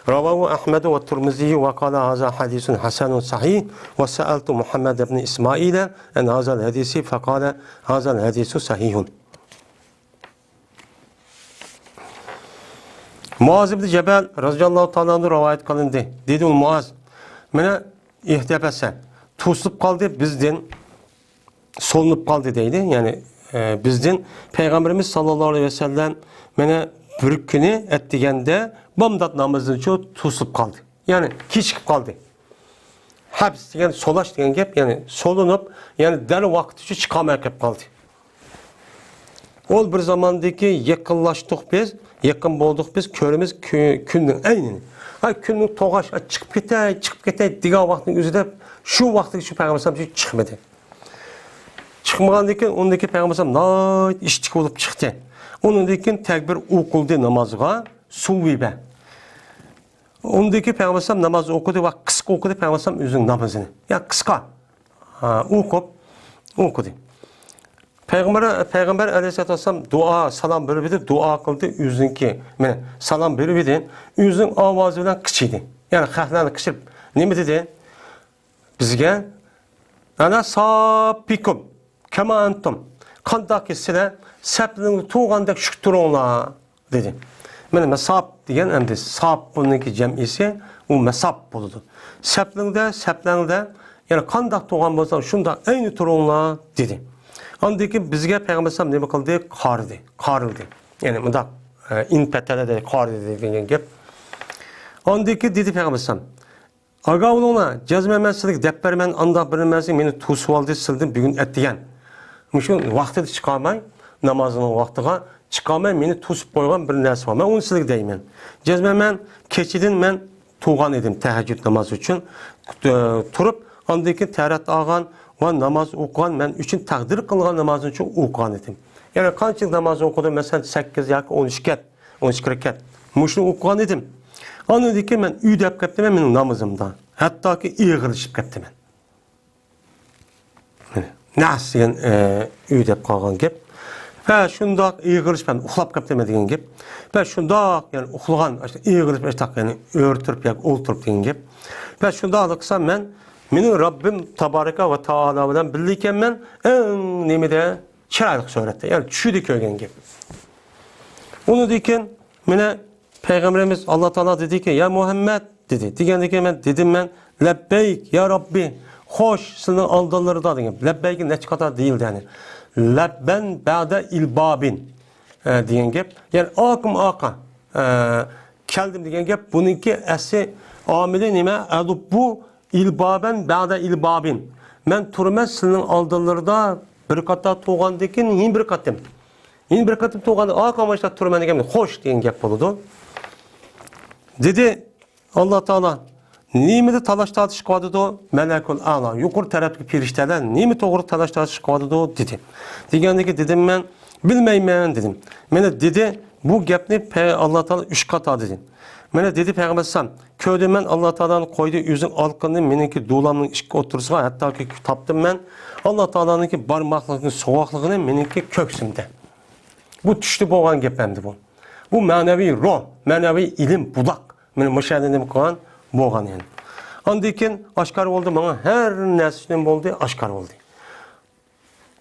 رواه أحمد والترمذي وقال: هذا حديث حسن صحيح، وسألت محمد بن إسماعيل عن هذا الحديث فقال: هذا الحديث صحيح. مۇئاز ئىبنى جەبەل رەزىياللاھۇ تائالا ئەنھۇ رىۋايەت قىلىندى. دېدى ئۇ مۇئاز: مانا ئىھتەبەسە، توسۇلۇپ قالدى بىزدىن، سولىنىپ قالدى دەيدۇ. يەنى، ئە، بىزدىن پەيغەمبىرىمىز ساللاللاھۇ ئەلەيھى ۋەسەللەم مانا بىر كۈنى ئەتىگەندە بامدات نامىزىنچۇ توسۇلۇپ قالدى. يەنى كېچىكىپ قالدى. ھەبس دېگەن سولاش دېگەن گەپ، يەنى سولىنىپ، يەنى دەل ۋاقتىچە چىقالماي قېلىپ قالدى. ئۇ بىر زاماندىكى يېقىنلاشتۇق بىز، يېقىن بولدۇق بىز، كۆرىمىز كۈ-، كۈننىڭ ئەينىنى. ھە، كۈننىڭ توغاش، ھە، چىقىپ كېتەي، چىقىپ كېتەي دېگەن ۋاقىتنىڭ ئۆزىدە شۇ ۋاقىتقىچە پەيغەمبەر ئەلەيھىسسالام چىقمىدى. چىقمىغاندىن كېيىن، ئۇندىن كېيىن پەيغەمبەر ئەلەيھىسسالام ناھايىتى ئىشتىكى بولۇپ چىقتى. ئۇنىڭدىن كېيىن تەكبىر ئوقۇلدى نامازغا، سۇۋۋىبە. ئۇندىن كېيىن پەيغەمبەر ئەلەيھىسسالام ناماز ئوقۇدى ۋە قىسقا ئوقۇدى پەيغەمبەر ئەلەيھىسسالام ئۆزىنىڭ نامىزىنى. يا قىسقا، ھە، ئوقۇپ، ئوقۇدى. پەيغەمبەر، پەيغەمبەر ئەلەيھىسسالاتۇ ۋەسسالام دۇئا، سالام بېرىپ ئىدى، دۇئا قىلدى، ئۆزىنىڭكى، مانا، سالام بېرىپ ئىدى، ئۆزىنىڭ ئاۋازى بىلەن قىچىدى. يەنى خەقلەرنى قىچىرىپ، نېمە دېدى؟ بىزگە، «ئەنە ساپپىكۇم، كەما ئەنتۇم.» قانداقكى سىلەر سەپلىرىڭدە تۇرغاندەك شۇ تۇرۇڭلار، دېدى. مانا مەساپ دېگەن ئەمدى ساپ بۇنىڭكى جەمئىسى، ئۇ مەساپ بولىدۇ. سەپلىڭدە، سەپلەڭدە، يەنى قانداق تۇرغان بولساڭ شۇنداق ئەينى تۇرۇڭلار، دېدى. ئاندىن كېيىن بىزگە پەيغەمبەر ئەلەيھىسسالام نېمە قىلدى؟ قارىدى، قارىلدى. يەنى مۇنداق، ئە، ئىنپەتەلە دەيدۇ، قارىدى دېگەن گەپ. ئاندىن كېيىن دېدى پەيغەمبەر ئەلەيھىسسالام، ئاگاھ بولۇڭلار، جەزمەن مەن سىلەرگە دەپ بېرىمەن، ئانداق بىر نېمە ئەمەس، مېنى توسۇۋالدى سىلىدىن بۈگۈن ئەتىگەن. مۇشۇ ۋاقتىدا چىقالماي، نامازنىڭ ۋاقتىغا چىقالماي مېنى توسۇپ قويغان بىر نەرسە بار. مەن ئۇنى سىلەرگە دەيمەن. جەزمەن مەن كېچىدىن مەن تۇرغان ئىدىم تەھەججۇد نامازى ئۈچۈن، تۇرۇپ، ئاندىن كېيىن تەھارەت ئالغان ۋە ناماز ئوقۇغان، مەن ئۈچۈن تەقدىر قىلغان نامازنى ئوقۇغان ئىدىم. يەنى قانچىلىك ناماز ئوقۇدۇم؟ مەسىلەن، سەككىز ياكى ئون ئىككى رەكەت، ئون ئىككى رەكەت. مۇشۇنى ئوقۇغان ئىدىم. ئاندىن كېيىن مەن ئۆيدە ئەپ كەپتىمەن مېنىڭ نامىزىمدا. ھەتتاكى ئېغىرلىشىپ كەپتىمەن. نەس دېگەن، ئە، ئۆيدە ئەپ قالغان گەپ. ۋە شۇنداق ئېغىرلىشىپ مەن ئۇخلاپ كەپتىمەن دېگەن گەپ. ۋە شۇنداق، يەنى ئۇخلىغان، ئېغىرلىشىپ، ئاشۇنداق، يەنى ئۆرە تۇرۇپ ياكى ئولتۇرۇپ دېگەن گەپ. ۋە شۇنداق قىلسام مەن مېنىڭ رەببىم تابارەكە ۋە تائالا بىلەن بىللە ئىكەنمەن، ئەڭ نېمىدە؟ چىرايلىق سۈرەتتە، يەنى چۈشىدە كۆرگەن گەپ. ئۇنىڭدىن كېيىن مانا پەيغەمبىرىمىز ئاللا تائالا دېدىكى، يا مۇھەممەد، دېدى. دېگەندىن كېيىن مەن دېدىم مەن، لەببەيك يا رەببى، خوش، سېنىڭ ئالدىلىرىدا دېگەن. لەببەيك نەچچە قېتىم دېيىلدى، يەنى لەببەن بەدە ئىلبابىن، ئە، دېگەن گەپ. يەنى ئاقىم ئاقا، ئە، كەلدىم دېگەن گەپ. بۇنىڭكى ئەسلى ئامىلى نېمە؟ ئەلۇببۇ ئىلبابەن بەدە ئىلبابىن. مەن تۇرىمەن سىلىنىڭ ئالدىلىرىدا بىر قاتار تۇرغاندىن كېيىن يەنە بىر قېتىم. يەنە بىر قېتىم تۇرغاندا، ئا، قاماشتا تۇرىمەن دېگەن، خوش دېگەن گەپ بولىدۇ. دېدى، ئاللا تائالا نېمىدە تالاش تارتىش قىلىۋاتىدۇ؟ مەلەكۇل ئەلا، يۇقىرى تەرەپتىكى پېرىشتەلەر نېمە توغرا تالاش تارتىش قىلىۋاتىدۇ؟ دېدى. دېگەندىكى دېدىم مەن، بىلمەيمەن دېدىم. مانا دېدى، بۇ گەپنى پە-، ئاللا تائالا ئۈچ قاتا دېدى. مانا دېدى پەيغەمبەر ئەلەيھىسسالام، كۆردۈم مەن ئاللا تائالانى قويدى ئۆزىنىڭ ئالىقىنى مېنىڭكى دۇلامنىڭ ئىككى ئوتتۇرىسىغا، ھەتتاكى تاپتىم مەن ئاللا تائالانىڭكى بارماقلىقىنى، سوغۇقلۇقىنى مېنىڭكى كۆكسۈمدە. بۇ چۈشتە بولغان گەپ ئەمدى بۇ. بۇ مەنىۋى روھ، مەنىۋى ئىلىم، بۇلاق. مانا مۇشۇ يەردە نېمە قىلغان؟ بولغان يەنى. ئاندىن كېيىن ئاشكارا بولدى، ماڭا ھەر نەرسە نېمە بولدى؟ ئاشكارا بولدى.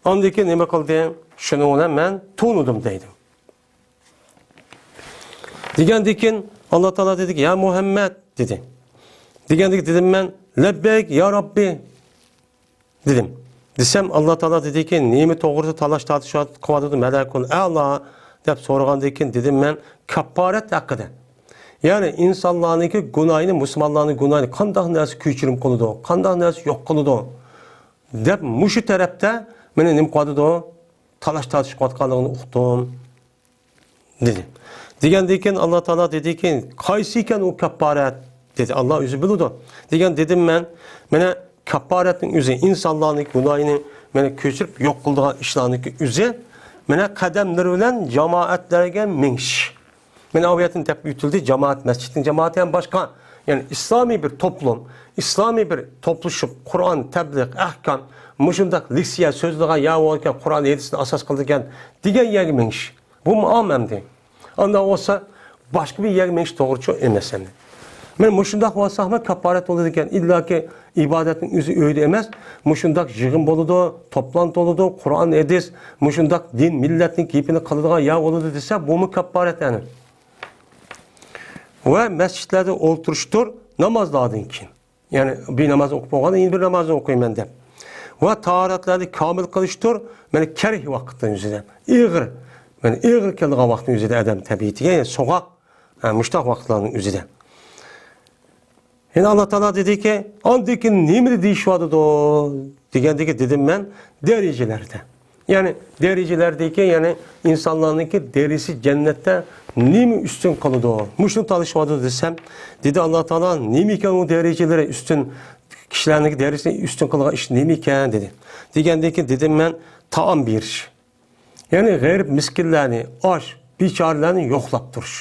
ئاندىن كېيىن نېمە قىلدى؟ شۇنىڭ بىلەن مەن تونۇدۇم دەيدۇ. دېگەندىن كېيىن ئاللا تائالا دېدىكى، يا مۇھەممەد دېدى. دېگەندىكى دېدىم مەن، لەببەيك يا رەببى دېدىم. دېسەم، ئاللا تائالا دېدىكى، نېمە توغرىدا تالاش تارتىش قىلىۋاتىدۇ مەلەكۇل ئەلا دەپ سورىغاندىن كېيىن دېدىم مەن، كاپپارەت ھەققىدە. يەنى ئىنسانلارنىڭكى گۇناھىنى، مۇسۇلمانلارنىڭ گۇناھىنى قانداق نەرسە كۆچۈرۈم قىلىدۇ، قانداق نەرسە يوق قىلىدۇ دەپ مۇشۇ تەرەپتە مېنى نېمە قىلىۋاتىدۇ؟ تالاش تارتىش قىلىۋاتقانلىقىنى ئۇقتۇم. دېدى. دېگەندىن كېيىن ئاللا تائالا دېدىكى، قايسى ئىكەن ئۇ كاپپارەت؟ دېدى. ئاللا ئۆزى بىلىدۇ. دېگەن دېدىم مەن، مانا كاپپارەتنىڭ ئۆزى، ئىنسانلارنىڭ گۇناھىنى مانا كۆچۈرۈپ يوق قىلىدىغان ئىشلارنىڭكى ئۆزى، مانا قەدەملىرى بىلەن جامائەتلەرگە مېڭىش. مانا ئاۋۇ يەردىن دەپ ئۆتۈلدى، جامائەت، مەسچىتنىڭ جامائىتى ھەم باشقا. يەنى ئىسلامىي بىر توپلۇم، ئىسلامىي بىر توپلىشىپ، قۇرئان، تەبلىغ، ئەھكام، مۇشۇنداق لېكسىيە سۆزلىگەن يا بولغان قۇرئان ھەدىسنى ئاساس قىلىدىكەن دېگەن يەرگە مېڭىش. بۇمۇ ئام ئەمدى. ئانداق بولسا، باشقا بىر يەرگە مېڭىش توغرىچۇ ئەمەس ئەمدى. مانا مۇشۇنداق بولساقمۇ كاپپارەت بولىدىكەن. ئىللاكى ئىبادەتنىڭ ئۆزى ئۆيدە ئەمەس، مۇشۇنداق يىغىن بولىدۇ، توپلانتى بولىدۇ، قۇرئان، ھەدىس، مۇشۇنداق دىن، مىللەتنىڭ گېپىنى قىلىدىغان يەر بولىدۇ دېسە، بۇمۇ كاپپارەت ئەنە. ۋە مەسچىتلەردە ئولتۇرۇشتۇر، نامازلاردىن كېيىن. يەنى بىر ناماز ئوقۇپ بولغاندا يەنە بىر نامازنى ئوقۇيمەن دەپ. ۋە تاھارەتلەرنى كامىل قىلىشتۇر، مانا كەرەھ ۋاقىتنىڭ ئۆزىدە. ئېغىر، مانا ئېغىر كېلىدىغان ۋاقىتنىڭ ئۆزىدە ئادەم تەبىئىتىگە، يەنى سوغۇق، ھە، مۇشۇنداق ۋاقىتلارنىڭ ئۆزىدە. يەنە ئاللا تائالا دېدىكى، ئاندىن كېيىن نېمىنى دېيىشىۋاتىدۇ دېگەندىكى دېدىم مەن، دەرىجىلەردە. يەنى دەرىجىلەردىكى، يەنى ئىنسانلارنىڭكى دەرىجىسى جەننەتتە نېمە ئۈستۈن قىلىدۇ؟ مۇشۇنى تالىشىۋاتىدۇ دېسەم، دېدى ئاللا تائالا، نېمە ئىكەن ئۇ دەرىجىلىرى ئۈستۈن، كىشىلەرنىڭكى دەرىجىسى ئۈستۈن قىلغان ئىش نېمە ئىكەن دېدى. دېگەندىن كېيىن دېدىم مەن، تائام بېرىش. يەنى غېرىب مىسكىنلەرنى، ئاچ، بىچارىلەرنى يوقلاپ تۇرۇش.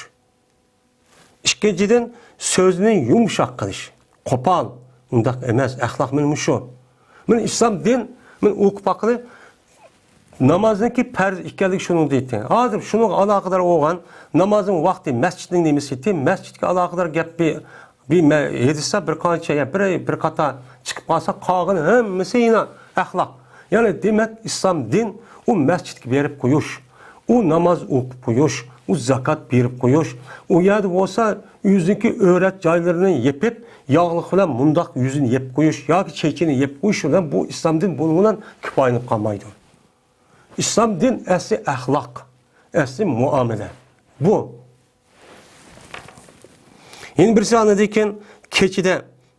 ئىككىنچىدىن، سۆزنى يۇمشاق قىلىش. قوپال، ئۇنداق ئەمەس، ئەخلاق مانا مۇشۇ. مانا ئىسلام دىن، مانا ئوقۇپ باققىلى، نامازنىڭكى پەرز ئىكەنلىكى شۇنىڭدا ئېيتتى. ھازىر شۇنىڭغا ئالاقىدار بولغان نامازنىڭ ۋاقتى، مەسچىتنىڭ نېمىسى ئېيتتى، مەسچىتكە ئالاقىدار گەپ بىر، بىر مە-، ھەدىستە بىر قانچە، يا بىر، بىر قاتار چىقىپ قالسا، قالغىنى ھەممىسى يەنە ئەخلاق. يەنى دېمەك، ئىسلام دىن ئۇ مەسچىتكە بېرىپ قويۇش، ئۇ ناماز ئوقۇپ قويۇش، ئۇ زاكات بېرىپ قويۇش، ئۇ يەردە بولسا ئۆزىنىڭكى ئۆرەت جايلىرىنى يېپىپ، ياغلىق بىلەن مۇنداق يۈزىنى يېپىپ قويۇش ياكى چېچىنى يېپىپ قويۇش بىلەن بۇ ئىسلام دىن بۇنىڭ بىلەن كۇپايىلىنىپ قالمايدۇ. ئىسلام دىن ئەسلى ئەخلاق، ئەسلى مۇئامىلە. بۇ. يەنە بىرسى ئاندىن كېيىن كېچىدە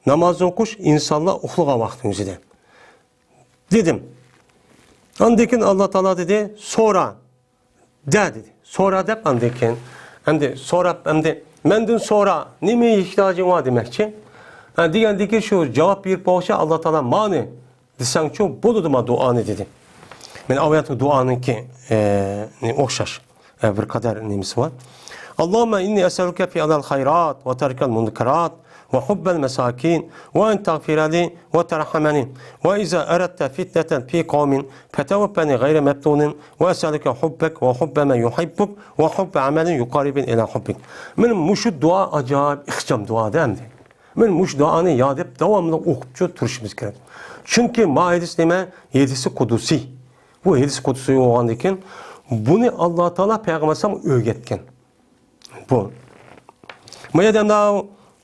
ناماز ئوقۇش، ئىنسانلار ئۇخلىغان ۋاقتىنىڭ ئۆزىدە. دېدىم. ئاندىن كېيىن ئاللا تائالا دېدى، سورا. دە دېدى. سورا دەپ ئاندىن كېيىن. ئەمدى سوراپ، ئەمدى مەندىن سورا، نېمە ئېھتىياجىڭ بار دېمەكچى. ھە، دېگەندىكى شۇ جاۋاب بېرىپ بولغۇچە ئاللا تائالا مانى دېسەڭچۇ، بولىدۇ ما دۇئانى دېدى. مانا ئاۋۇ يەردە دۇئانىڭكى، ئە، نى ئوخشاش، ئە، بىر قەدەر نېمىسى بار. اللهم إني أسألك فعل الخيرات وترك المنكرات وحب المساكين وأن تغفر لي وترحمني وإذا أردت فتنة في قوم فتوفني غير مفتون وأسألك حبك وحب من يحبك وحب عمل يقربني إلى حبك. مانا مۇشۇ دۇئا ئاجايىپ ئىخچام دۇئا ئەمدى. مانا مۇشۇ دۇئانى يا دەپ داۋاملىق ئوقۇپ تۇرۇشىمىز كېرەك. چۈنكى ما ھەدىس نېمە؟ ھەدىسى قۇدسىي. بۇ ھەدىس قۇدسىي بولغاندىن كېيىن بۇنى ئاللا تائالا پەيغەمبەر ئەلەيھىسسالام ئۆگەتكەن. بۇ. ما يەردە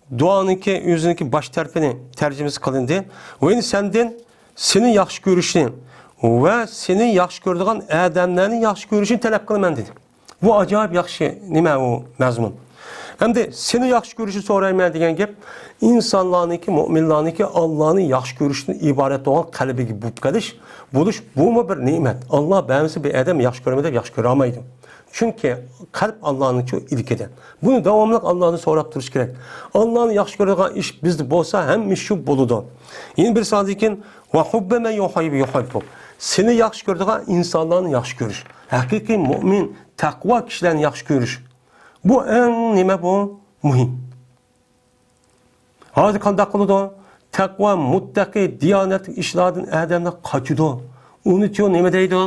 دۇئانىڭكى ئۆزىنىڭكى باش تەرىپىنى تەرجىمىسى قىلىندى. ۋە ئەمدى سەندىن سېنى ياخشى كۆرۈشنى ۋە سېنى ياخشى كۆرىدىغان ئادەملەرنى ياخشى كۆرۈشنى تەلەپ قىلىمەن دېدى. بۇ ئاجايىپ ياخشى نېمە ئۇ مەزمۇن. ئەمدى سېنى ياخشى كۆرۈشنى سورايمەن دېگەن گەپ ئىنسانلارنىڭكى، مۆمىنلارنىڭكى ئاللانى ياخشى كۆرۈشتىن ئىبارەت بولغان قەلبىگە بولۇپ قېلىش، بولۇش، بۇمۇ بىر نېمەت. ئاللا بەرمىسە بىر ئادەم ياخشى كۆرىمەن دەپ ياخشى كۆرەلمەيدۇ. چۈنكى قەلب ئاللانىڭ شۇ ئىلكىدە. بۇنى داۋاملىق ئاللادىن سوراپ تۇرۇش كېرەك. ئاللانى ياخشى كۆرىدىغان ئىش بىزدە بولسا، ھەممە ئىش شۇ بولىدۇ. يەنە بىر ساندىن كېيىن، «ۋە ھۇببە مەن يۇھىببۇ يۇھىببۇك.» سېنى ياخشى كۆرىدىغان ئىنسانلارنى ياخشى كۆرۈش. ھەقىقىي مۆمىن، تەقۋا كىشىلەرنى ياخشى كۆرۈش. بۇ ئەڭ نېمە بۇ؟ مۇھىم. ھازىر قانداق قىلىدۇ؟ تەقۋا، مۇتتەقى، دىيانەتلىك ئىشلاردىن ئادەملەر قاچىدۇ. ئۇنىچۇ نېمە دەيدۇ؟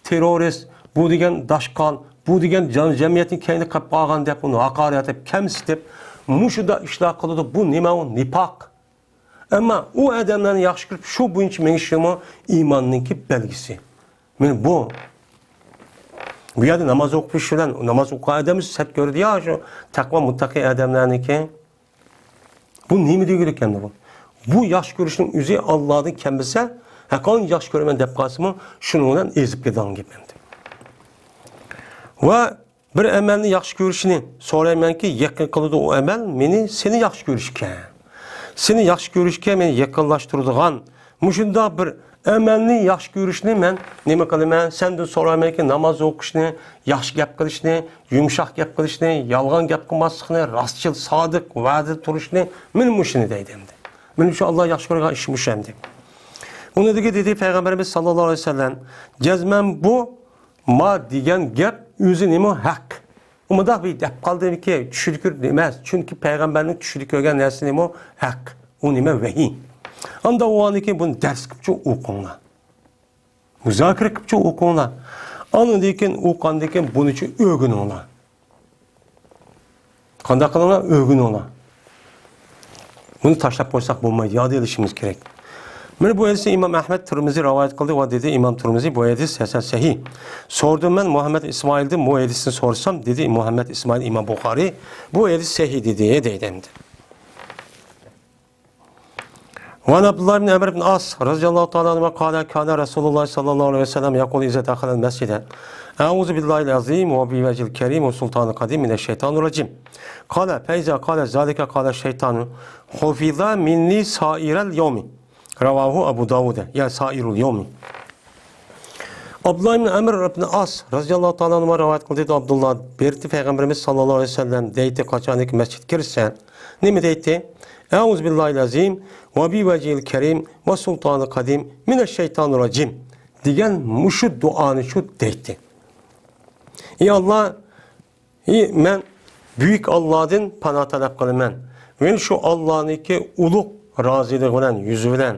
تېررورىست، بۇ دېگەن داشقال، بۇ دېگەن جان-، جەمئىيەتنىڭ كەينىدە قېلىپ قالغان دەپ ئۇنى ھاقارەتلەپ، كەمسىتىپ، مۇشۇنداق ئىشلار قىلىدۇ. بۇ نېمە ئۇ؟ نىپاق. ئەمما ئۇ ئادەملەرنى ياخشى كۆرۈپ، شۇ بويىچە مېڭىشىمۇ ئىماننىڭكى بەلگىسى. مانا بۇ. بۇ يەردە ناماز ئوقۇش بىلەن، ناماز ئوقۇغان ئادەمنى سەت كۆرىدۇ، يا شۇ تەقۋا، مۇتتەقىي ئادەملەرنىڭكى. بۇ نېمە دېگۈلۈك ئەمدى بۇ؟ بۇ ياخشى كۆرۈشنىڭ ئۆزى ئاللادىن كەلمىسە، ھەققانى ياخشى كۆرىمەن دەپ قالسىمۇ، شۇنىڭ بىلەن ئېزىپ كېتىدىغان گەپ ئەمدى. ۋە بىر ئەمەلنى ياخشى كۆرۈشنى سورايمەنكى، يېقىن قىلىدۇ ئۇ ئەمەل مېنى سېنى ياخشى كۆرۈشكە. سېنى ياخشى كۆرۈشكە مېنى يېقىنلاشتۇرىدىغان مۇشۇنداق بىر ئەمەلنى ياخشى كۆرۈشنى مەن نېمە قىلىمەن؟ سەندىن سورايمەنكى، ناماز ئوقۇشنى، ياخشى گەپ قىلىشنى، يۇمشاق گەپ قىلىشنى، يالغان گەپ قىلماسلىقنى، راستچىل، سادىق، ۋەدىدە تۇرۇشنى، مانا مۇشۇنى دەيدۇ ئەمدى. مانا شۇ ئاللا ياخشى كۆرىدىغان ئىش مۇشۇ ئەمدى. ئۇنىڭدىكى دېدى پەيغەمبىرىمىز ساللاللاھۇ ئەلەيھى ۋەسەللەم، جەزمەن بۇ ما دېگەن گەپ ئۆزى نېمە؟ ھەق. ئۇ مۇنداق بىر دەپ قالدىمىكى، چۈشىدە كۆرۈپ ئەمەس. چۈنكى پەيغەمبەرنىڭ چۈشىدە كۆرگەن نەرسە نېمە؟ ھەق. ئۇ نېمە؟ ۋەھىي. ئاندىن ئۇنىڭدىن كېيىن بۇنى دەرس قىلىپچۇ ئوقۇڭلار. مۇزاكىرە قىلىپچۇ ئوقۇڭلار. ئاندىن كېيىن ئوقۇغاندىن كېيىن بۇنىچۇ ئۆگىنىڭلار. قانداق قىلىڭلار؟ ئۆگىنىڭلار. بۇنى تاشلاپ قويساق بولمايدۇ، ياد ئېلىشىمىز كېرەك. مانا بۇ ھەدىسنى ئىمام ئەھمەد تۇرمۇزى رىۋايەت قىلدى ۋە دېدى، ئىمام تۇرمۇزى، بۇ ھەدىس ھەسەن سەھىھ. سورىدىم مەن مۇھەممەد ئىسمائىلدىن، بۇ ھەدىسنى سورىسام، دېدى مۇھەممەد ئىسمائىل، ئىمام بۇخارىي، بۇ ھەدىس سەھىھ دېدى، دەيدۇ ئەمدى. وعن عبد الله بن عمرو بن العاص رضي الله تعالى عنهما قال: كان رسول الله صلى الله عليه وسلم يقول إذا دخل المسجد: أعوذ بالله العظيم وبوجهه الكريم وسلطانه القديم من الشيطان الرجيم. قال: فإذا قال ذلك قال الشيطان: حفظ مني سائر اليوم. رواه أبو داود، يا سائر اليوم. ئابدۇللا ئىبن ئەمر ئىبن ئاس رەزىياللاھۇ تائالا ئانھۇما رىۋايەت قىلدى، دەيدۇ ئابدۇللا. بېرىپتۇ پەيغەمبىرىمىز ساللاللاھۇ ئەلەيھى ۋەسەللەم دەيتتى، قاچانكى مەسچىتكە كىرسە، نېمە دەيتتى؟ «ئەئۇزۇ بىللاھىل ئەزىم ۋە بى ۋەجھىل كەرىم ۋە سۇلتانىل قەدىم مىنەش شەيتانىر راجىم» دېگەن مۇشۇ دۇئانى شۇ دەيتتى. ئى ئاللا، ئى، مەن بۈيۈك ئاللادىن پانا تەلەپ قىلىمەن. مەن شۇ ئاللانىڭكى ئۇلۇغ رازىلىقى بىلەن، يۈزى بىلەن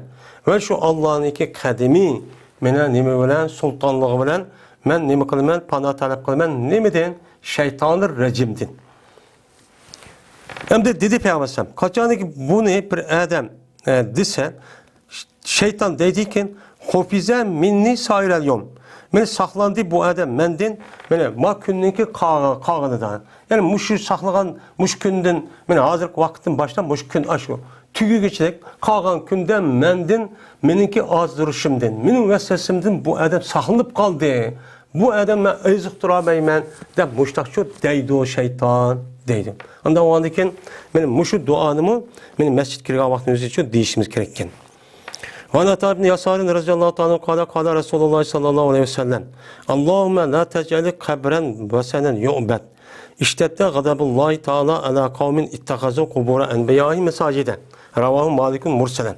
ۋە شۇ ئاللانىڭكى قەدىمى مانا نېمە بىلەن، سۇلتانلىقى بىلەن مەن نېمە قىلىمەن؟ پانا تەلەپ قىلىمەن. نېمىدىن؟ شەيتانىر رەجىمدىن. ئەمدى دېدى پەيغەمبەر ئەلەيھىسسالام، قاچانكى بۇنى بىر ئادەم، ئە، دېسە، شەيتان دەيدىكەن، «خۇفىزە مىننى سائىرەل يوم.» مانا ساقلاندى بۇ ئادەم مەندىن، مانا ما كۈننىڭكى قالغا-، قالغىنىدا. يەنى مۇشۇ ساقلىغان مۇشۇ كۈندىن، مانا ھازىرقى ۋاقىتتىن باشلاپ مۇشۇ كۈن ئاشۇ تۈگىگۈچىلىك قالغان كۈندە مەندىن، مېنىڭكى ئازدۇرۇشۇمدىن، مېنىڭ ۋەسۋەسەمدىن بۇ ئادەم ساقلىنىپ قالدى. بۇ ئادەم مەن ئېزىقتۇرالمايمەن دەپ مۇشتاقچۇ دەيدۇ شەيتان دەيدۇ. ئاندىن ئۇنىڭدىن كېيىن مانا مۇشۇ دۇئانىمۇ مانا مەسچىتكە كىرگەن ۋاقتىمىزچۇ دېيىشىمىز كېرەككەن. وعن عطاء بن يسار رضي الله تعالى عنه قال قال رسول الله صلى الله عليه وسلم اللهم لا تجعل قبرا وثنا يعبد اشتد غضب الله تعالى على قوم اتخذوا قبور أنبيائهم مساجد. رواه مالك مرسلا.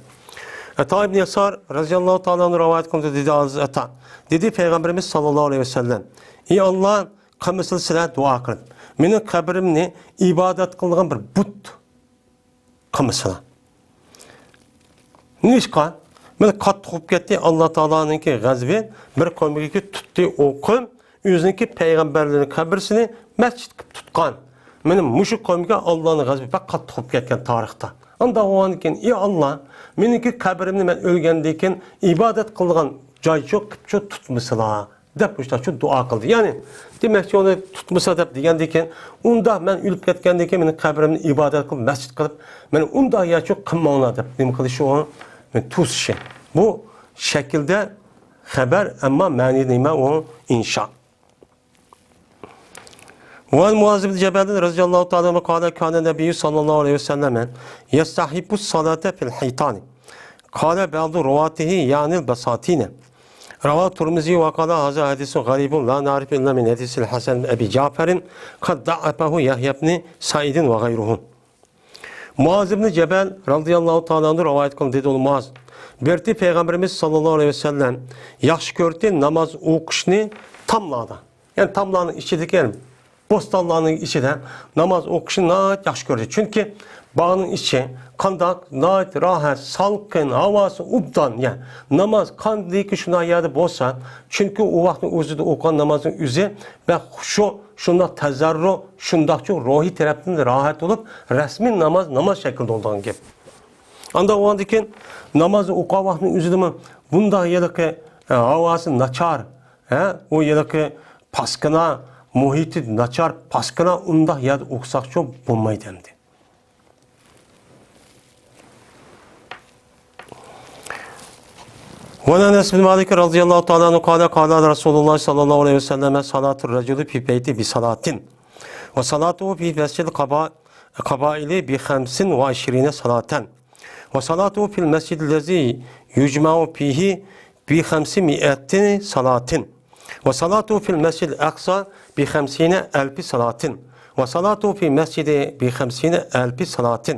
ئەتا ئىبن ياسار رەزىياللاھۇ تائالا ئەنھۇ رىۋايەت قىلدى، دېدى ھازىر ئەتا. دېدى پەيغەمبىرىمىز ساللاللاھۇ ئەلەيھى ۋەسەللەم، ئى ئاللا، قىلمىسىلا سىلەر دۇئا قىلىپ، مېنىڭ قەبرىمنى ئىبادەت قىلىدىغان بىر بۇت قىلمىسىلا. نېمىشقا؟ مانا قاتتىق بولۇپ كەتتى، ئاللا تائالانىڭكى غەزىپى بىر قومغا تۇتتى ئۇ قوم، ئۆزىنىڭكى پەيغەمبەرلىرىنىڭ قەبرىسىنى مەسچىت قىلىپ تۇتقان. مانا مۇشۇ قومغا ئاللانىڭ غەزىپى بەك قاتتىق بولۇپ كەتكەن تارىختا. ئانداق بولغاندىن كېيىن، ئى ئاللا، مېنىڭكى قەبرىمنى مەن ئۆلگەندىن كېيىن ئىبادەت قىلىدىغان جايچۇ قىپچۇ تۇتمىسىلا. دەپ مۇشۇنداقچۇ دۇئا قىلدى. يەنى دېمەكچى، ئۇنى تۇتمىسا دەپ دېگەندىن كېيىن، ئۇنداق مەن ئۆلۈپ كەتكەندىن كېيىن مېنىڭ قەبرىمنى ئىبادەت قىلىپ، مەسچىت قىلىپ، مېنى ئۇنداق يەرچۇ قىلماڭلار دەپ نېمە قىلىشى ئۇ، مېنى توسۇشى. بۇ شەكىلدە خەبەر، ئەمما مەنىدە نېمە ئۇ؟ ئىنشا. وعن معاذ بن جبل رضي الله تعالى عنه قال: كان النبي صلى الله عليه وسلم يستحب الصلاة في الحيطان. قال بعض رواته: يعني البساتين. رواه الترمذي وقال: هذا حديث غريب لا نعرف إلا من حديث الحسن بن أبي جعفر قد ضعفه يحيى بن سعيد وغيره. مۇئاز ئىبنى جەبەل رەزىياللاھۇ تائالا ئەنھۇ رىۋايەت قىلدى، دېدى ئۇ مۇئاز. بىر تېپەيغەمبىرىمىز ساللاللاھۇ ئەلەيھى ۋەسەللەم ياخشى كۆردى ناماز ئوقۇشنى تاملاردا. يەنى تاملارنىڭ ئىچىدىكى، يەنى بوستانلارنىڭ ئىچىدە ناماز ئوقۇشنى ناھايىتى ياخشى كۆردى. چۈنكى باغنىڭ ئىچى قانداق، ناھايىتى راھەت، سالقىن، ھاۋاسى ئوبدان. يەنى ناماز قاندىكى شۇنداق يەردە بولسا، چۈنكى ئۇ ۋاقىتنىڭ ئۆزىدە ئوقۇغان نامازنىڭ ئۆزى بەك خۇشۇ، شۇنداق تەزەررۇ، شۇنداقچۇ روھىي تەرەپتىن راھەت بولۇپ، رەسمىي ناماز، ناماز شەكلىدە بولىدىغان گەپ. ئانداق بولغاندىن كېيىن ناماز ئوقۇغان ۋاقتىنىڭ ئۆزىدىمۇ بۇنداق ھېلىقى، ئە، ھاۋاسى ناچار، ھە، ئۇ ھېلىقى پاسكىنا، مۇھىتى ناچار، پاسكىنا ئۇنداق يەردە ئوقۇساقچۇ بولمايدۇ ئەمدى. وعن أنس بن مالك رضي الله تعالى عنه قال: قال رسول الله صلى الله عليه وسلم: صلاة الرجل في بيته بصلاة، وصلاته في مسجد القبا-، القبائل بخمس وعشرين صلاة، وصلاته في المسجد الذي يجمع فيه بخمسمائة صلاة، وصلاته في المسجد الأقصى بخمسين ألف صلاة، وصلاته في المسجد بخمسين ألف صلاة،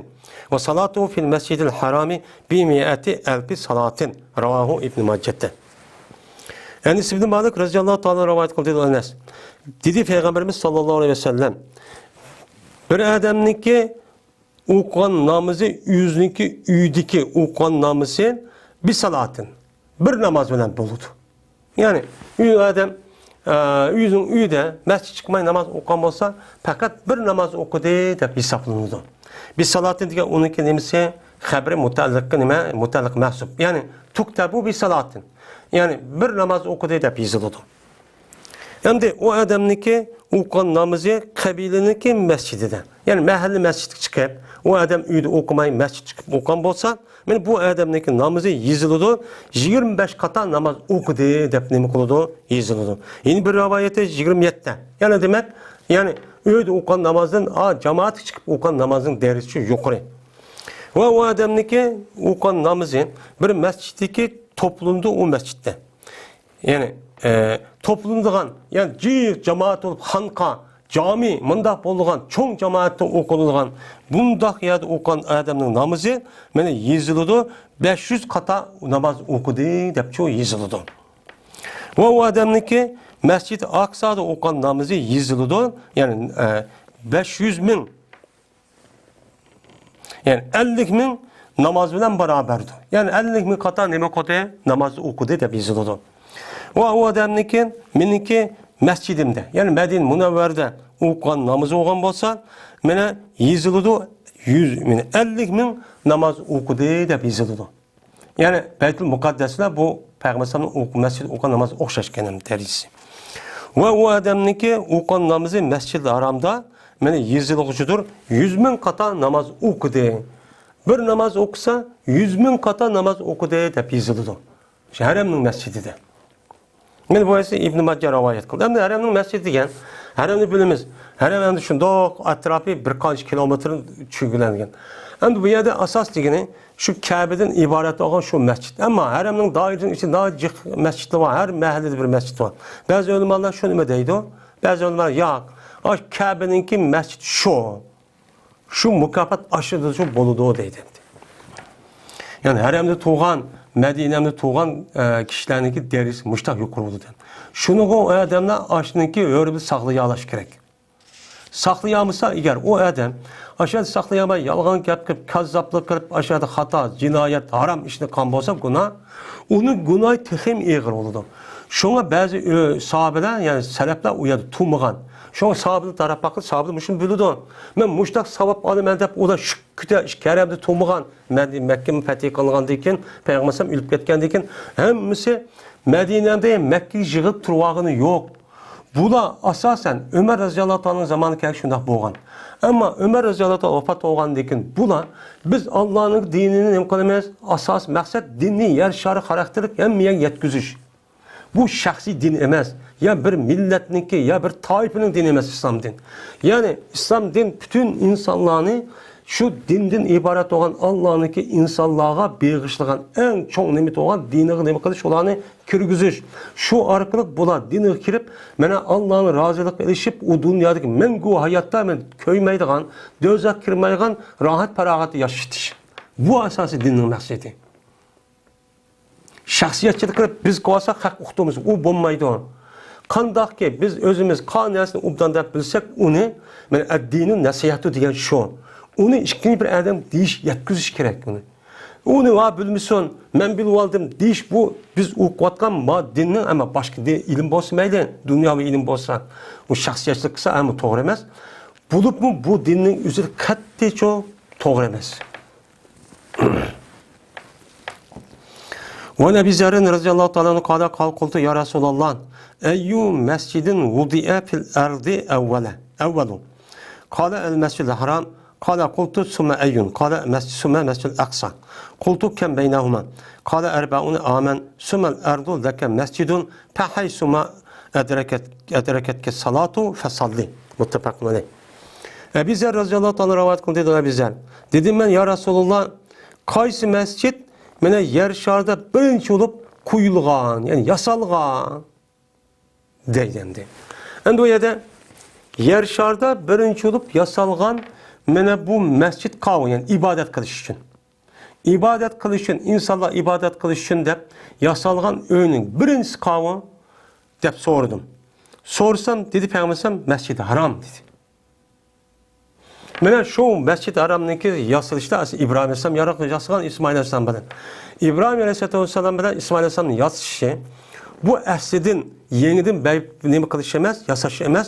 وصلاته في المسجد الحرام بمائة ألف صلاة. رواه ابن ماجة. ئەنەس ئىبنى مالىك رەزىياللاھۇ تائالا رىۋايەت قىلدى، دېدى ئەنەس. دېدى پەيغەمبىرىمىز ساللاللاھۇ ئەلەيھى ۋەسەللەم، بىر ئادەمنىڭكى ئوقۇغان نامىزى ئۆزىنىڭكى ئۆيىدىكى ئوقۇغان نامىزى بىسالاتىن، بىر ناماز بىلەن بولىدۇ. يەنى ئۆي ئادەم، ئە، ئۆزىنىڭ ئۆيىدە مەسچىت چىقماي ناماز ئوقۇغان بولسا، پەقەت بىر ناماز ئوقۇدى دەپ ھېسابلىنىدۇ. بىسالاتىن دېگەن ئۇنىڭكى نېمىسى؟ خەبىرى مۇتەئەللىققا نېمە؟ مۇتەئەللىق مەھسۇب. يەنى تۇكتەبۇ بىسالاتىن. يەنى بىر ناماز ئوقۇدى دەپ يېزىلىدۇ. ئەمدى ئۇ ئادەمنىڭكى ئوقۇغان نامىزى قەبىلىنىڭكى مەسچىتىدە، يەنى مەھەللە مەسچىتىگە چىقىپ، ئۇ ئادەم ئۆيدە ئوقۇماي مەسچىتكە چىقىپ ئوقۇغان بولسا، مانا بۇ ئادەمنىڭكى نامىزى يېزىلىدۇ، يىگىرمە بەش قاتا ناماز ئوقۇدى دەپ نېمە قىلىدۇ؟ يېزىلىدۇ. يەنە بىر رىۋايەتتە يىگىرمە يەتتە. يەنى دېمەك، يەنى ئۆيدە ئوقۇغان نامازدىن، ئا، جامائەتكە چىقىپ ئوقۇغان نامازنىڭ دەرىجىسى يۇقىرى. ۋە ئۇ ئادەمنىڭكى ئوقۇغان نامىزى بىر مەسچىتتىكى توپلىنىدۇ ئۇ مەسچىتتە. يەنى، ئە، توپلىنىدىغان، يەنى جىق جامائەت بولۇپ، خانقا، جامى، مۇنداق بولىدىغان، چوڭ جامائەتتە ئوقۇلىدىغان، بۇنداق يەردە ئوقۇغان ئادەمنىڭ نامىزى، مانا، يېزىلىدۇ، بەش يۈز قاتا ناماز ئوقۇدى، دەپچۇ يېزىلىدۇ. ۋە ئۇ ئادەمنىڭكى مەسچىد ئاقسادا ئوقۇغان نامىزى يېزىلىدۇ، يەنى، ئە، بەش يۈز مىڭ يەنى ئەللىك مىڭ ناماز بىلەن باراۋەردۇر. يەنى ئەللىك مىڭ قاتا نېمە قىلدى؟ ناماز ئوقۇدى دەپ يېزىلىدۇ. ۋە ئۇ ئادەمنىڭكى، مېنىڭكى مەسچىدىمدە، يەنى مەدىنە مۇنەۋۋەردە ئوقۇغان نامىزى بولغان بولسا، مانا يېزىلىدۇ يۈز، مانا ئەللىك مىڭ ناماز ئوقۇدى دەپ يېزىلىدۇ. يەنى بەيتۇل مۇقەددەس بىلەن بۇ پەيغەمبەر ئەلەيھىسسالامنىڭ ئوق-، مەسچىتتە ئوقۇغان ناماز ئوخشاش ئىكەن دەرىجىسى. ۋە ئۇ ئادەمنىڭكى ئوقۇغان نامىزى مەسچىدىل ھارامدا، مانا يېزىلغۇچىدۇر، يۈز مىڭ قاتا ناماز ئوقۇدى. بىر ناماز ئوقۇسا، يۈز مىڭ قاتا ناماز ئوقۇدى دەپ يېزىلىدۇ. شۇ ھەرەمنىڭ مەسچىتىدە. مانا بۇ ھەدىسنى ئىبن ماجە رىۋايەت قىلدى. ئەمدى ھەرەمنىڭ مەسچىتى دېگەن، ھەرەمنى بىلىمىز. ھەرەم ئەمدى شۇنداق ئەتراپى بىر قانچە كىلومېتىر چۆگىلەنگەن. ئەمدى بۇ يەردە ئاساس دېگىنى شۇ كەبىدىن ئىبارەت بولغان شۇ مەسچىت. ئەمما ھەرەمنىڭ دائىرىسىنىڭ ئىچىدە ناھايىتى جىق مەسچىتلەر بار. ھەر مەھەللىدە بىر مەسچىت بار. بەزى ئۆلىمالار شۇ نېمە دەيدۇ، بەزى ئۆلىمالار ياق. ئاشۇ كەبىنىڭكى مەسچىتى شۇ. شۇ مۇكاپات ئاشۇندىچۇ بولىدۇ دەيدۇ. يەنى ھەرەمدە تۇغان، مەدىنەمدە تۇغان، ئە، كىشىلەرنىڭكى دەرىجىسى مۇشتاق يۇقىرى بولىدۇ. شۇنىڭغا ئۇ ئادەملەر ئاشۇنىڭكى ھۆرمىتىنى ساقلىيالاش كېرەك. ساقلىيالمىسا ئەگەر ئۇ ئادەم ئاشۇ يەردە ساقلىيالماي، يالغان گەپ قىلىپ، كاززاپلىق قىلىپ، ئاشۇ يەردە خاتا، جىنايەت، ھارام ئىشنى قىلغان بولسا گۇناھ، ئۇنىڭ گۇناھى تېخىمۇ ئېغىر بولىدۇ. شۇڭا بەزى ئۆ-، ساھابىلەر، يەنى سەلەپلەر ئۇ يەردە تۇرمىغان. شۇڭا ساھابىلەر تەرەپ ھەققىدە ساھابىلەر مۇشۇنى بىلىدۇ. مەن مۇشتاق ساۋاب ئالىمەن دەپ ئۇلار شۈككىدە ئىككى ھەرەمدە تۇرمىغان. مەدىنە، مەككە پەتھى قىلىنغاندىن كېيىن، پەيغەمبەر ئەلەيھىسسالام ئۆلۈپ كەتكەندىن كېيىن، ھەممىسى مەدىنەدە مەككىگە يىغىلىپ تۇرۇۋالغىنى يوق. بۇلار ئاساسەن ئۆمەر رەزىياللاھۇ تائالا زامانىغا كەلگەن شۇنداق بولغان. ئەمما ئۆمەر رەزىياللاھۇ تائالا ۋاپات بولغاندىن كېيىن بۇلار، بىز ئاللانىڭ دىنىنى نېمە قىلىمىز؟ ئاساسىي مەقسەت دىننى يەر شارى خاراكتېرلىك ھەممە يەرگە يەتكۈزۈش. بۇ شەخسىي دىن ئەمەس. يا بىر مىللەتنىڭكى، يا بىر تائىپىنىڭ دىنى ئەمەس ئىسلام دىن. يەنى ئىسلام دىن پۈتۈن ئىنسانلارنى شۇ دىندىن ئىبارەت بولغان ئاللانىڭكى ئىنسانلارغا بېغىشلىغان ئەڭ چوڭ نېمىتى بولغان دىنىغا نېمە قىلىش، ئۇلارنى كىرگۈزۈش. شۇ ئارقىلىق بۇلار دىنىغا كىرىپ، مانا ئاللانىڭ رازىلىقىغا ئېرىشىپ، ئۇ دۇنيادىكى مەڭگۈ ھاياتتا مەن كۆيمەيدىغان، دوزاخقا كىرمەيدىغان راھەت پاراغەتتە ياشىتىش. بۇ ئاساسىي دىننىڭ مەقسىتى. شەخسىيەتچىلىك قىلىپ بىز قىلىۋالساق خەق ئۇقتۇرمىسۇن، ئۇ بولمايدۇ. قانداقكى بىز ئۆزىمىز قان نەرسىنى ئوبدان دەپ بىلسەك، ئۇنى، مانا، ئەددىنۇ نەسىھەتۇ دېگەن شۇ. ئۇنى ئىككىنچى بىر ئادەم دېيىش، يەتكۈزۈش كېرەك ئۇنى. ئۇنى ۋا بىلمىسۇن، مەن بىلىۋالدىم دېيىش، بۇ بىز ئوقۇۋاتقان ما دىننىڭ، ئەمما باشقا دىن، ئىلىم بولسا مەيلى، دۇنياۋى ئىلىم بولسا، ئۇ شەخسىيەتچىلىك قىلسا، ئەمما توغرا ئەمەس. بولۇپمۇ بۇ دىننىڭ ئۆزى قەتئىيچۇ توغرا ئەمەس. وعن أبي ذر رضي الله تعالى عنه قال، قال، قلت يا رسول الله، أي مسجد وضع في الأرض أول، أول؟ قال المسجد الحرام. قال، قلت ثم أي؟ قال، مسجد، ثم مسجد الأقصى. قلت كم بينهما؟ قال أربعون عاما، ثم الأرض لك مسجد فحيثما أدركت، أدركتك الصلاة فصل. متفق عليه. ئەبى زەر رەزىياللاھۇ تائالا رىۋايەت قىلدى، دەيدۇ ئەبى زەر. دېدىم مەن، يا رەسۇلۇللا، قايسى مەسچىت مانا يەر شارىدا بىرىنچى بولۇپ قۇيۇلغان، يەنى ياسالغان؟ دەيدۇ ئەمدى. ئەمدى بۇ يەردە يەر شارىدا بىرىنچى بولۇپ ياسالغان مانا بۇ مەسچىت قاۋۇ، يەنى ئىبادەت قىلىش ئۈچۈن. ئىبادەت قىلىش ئۈچۈن، ئىنسانلار ئىبادەت قىلىش ئۈچۈن دەپ ياسالغان ئۆينىڭ بىرىنچىسى قاۋۇ دەپ سورىدىم. سورىسام، دېدى پەيغەمبەر ئەلەيھىسسالام، مەسچىدى ھارام، دېدى. مانا شۇ مەسچىدى ھارامنىڭكى ياسىلىشىدا ئەسلى ئىبراھىم ئەلەيھىسسالام ياسىغان ئىسمائىل ئەلەيھىسسالام بىلەن. ئىبراھىم ئەلەيھىسسالام بىلەن ئىسمائىل ئەلەيھىسسالامنىڭ ياسىشى، بۇ ئەسلىدىن يېڭىدىن بەي-، نېمە قىلىش ئەمەس، ياساش ئەمەس.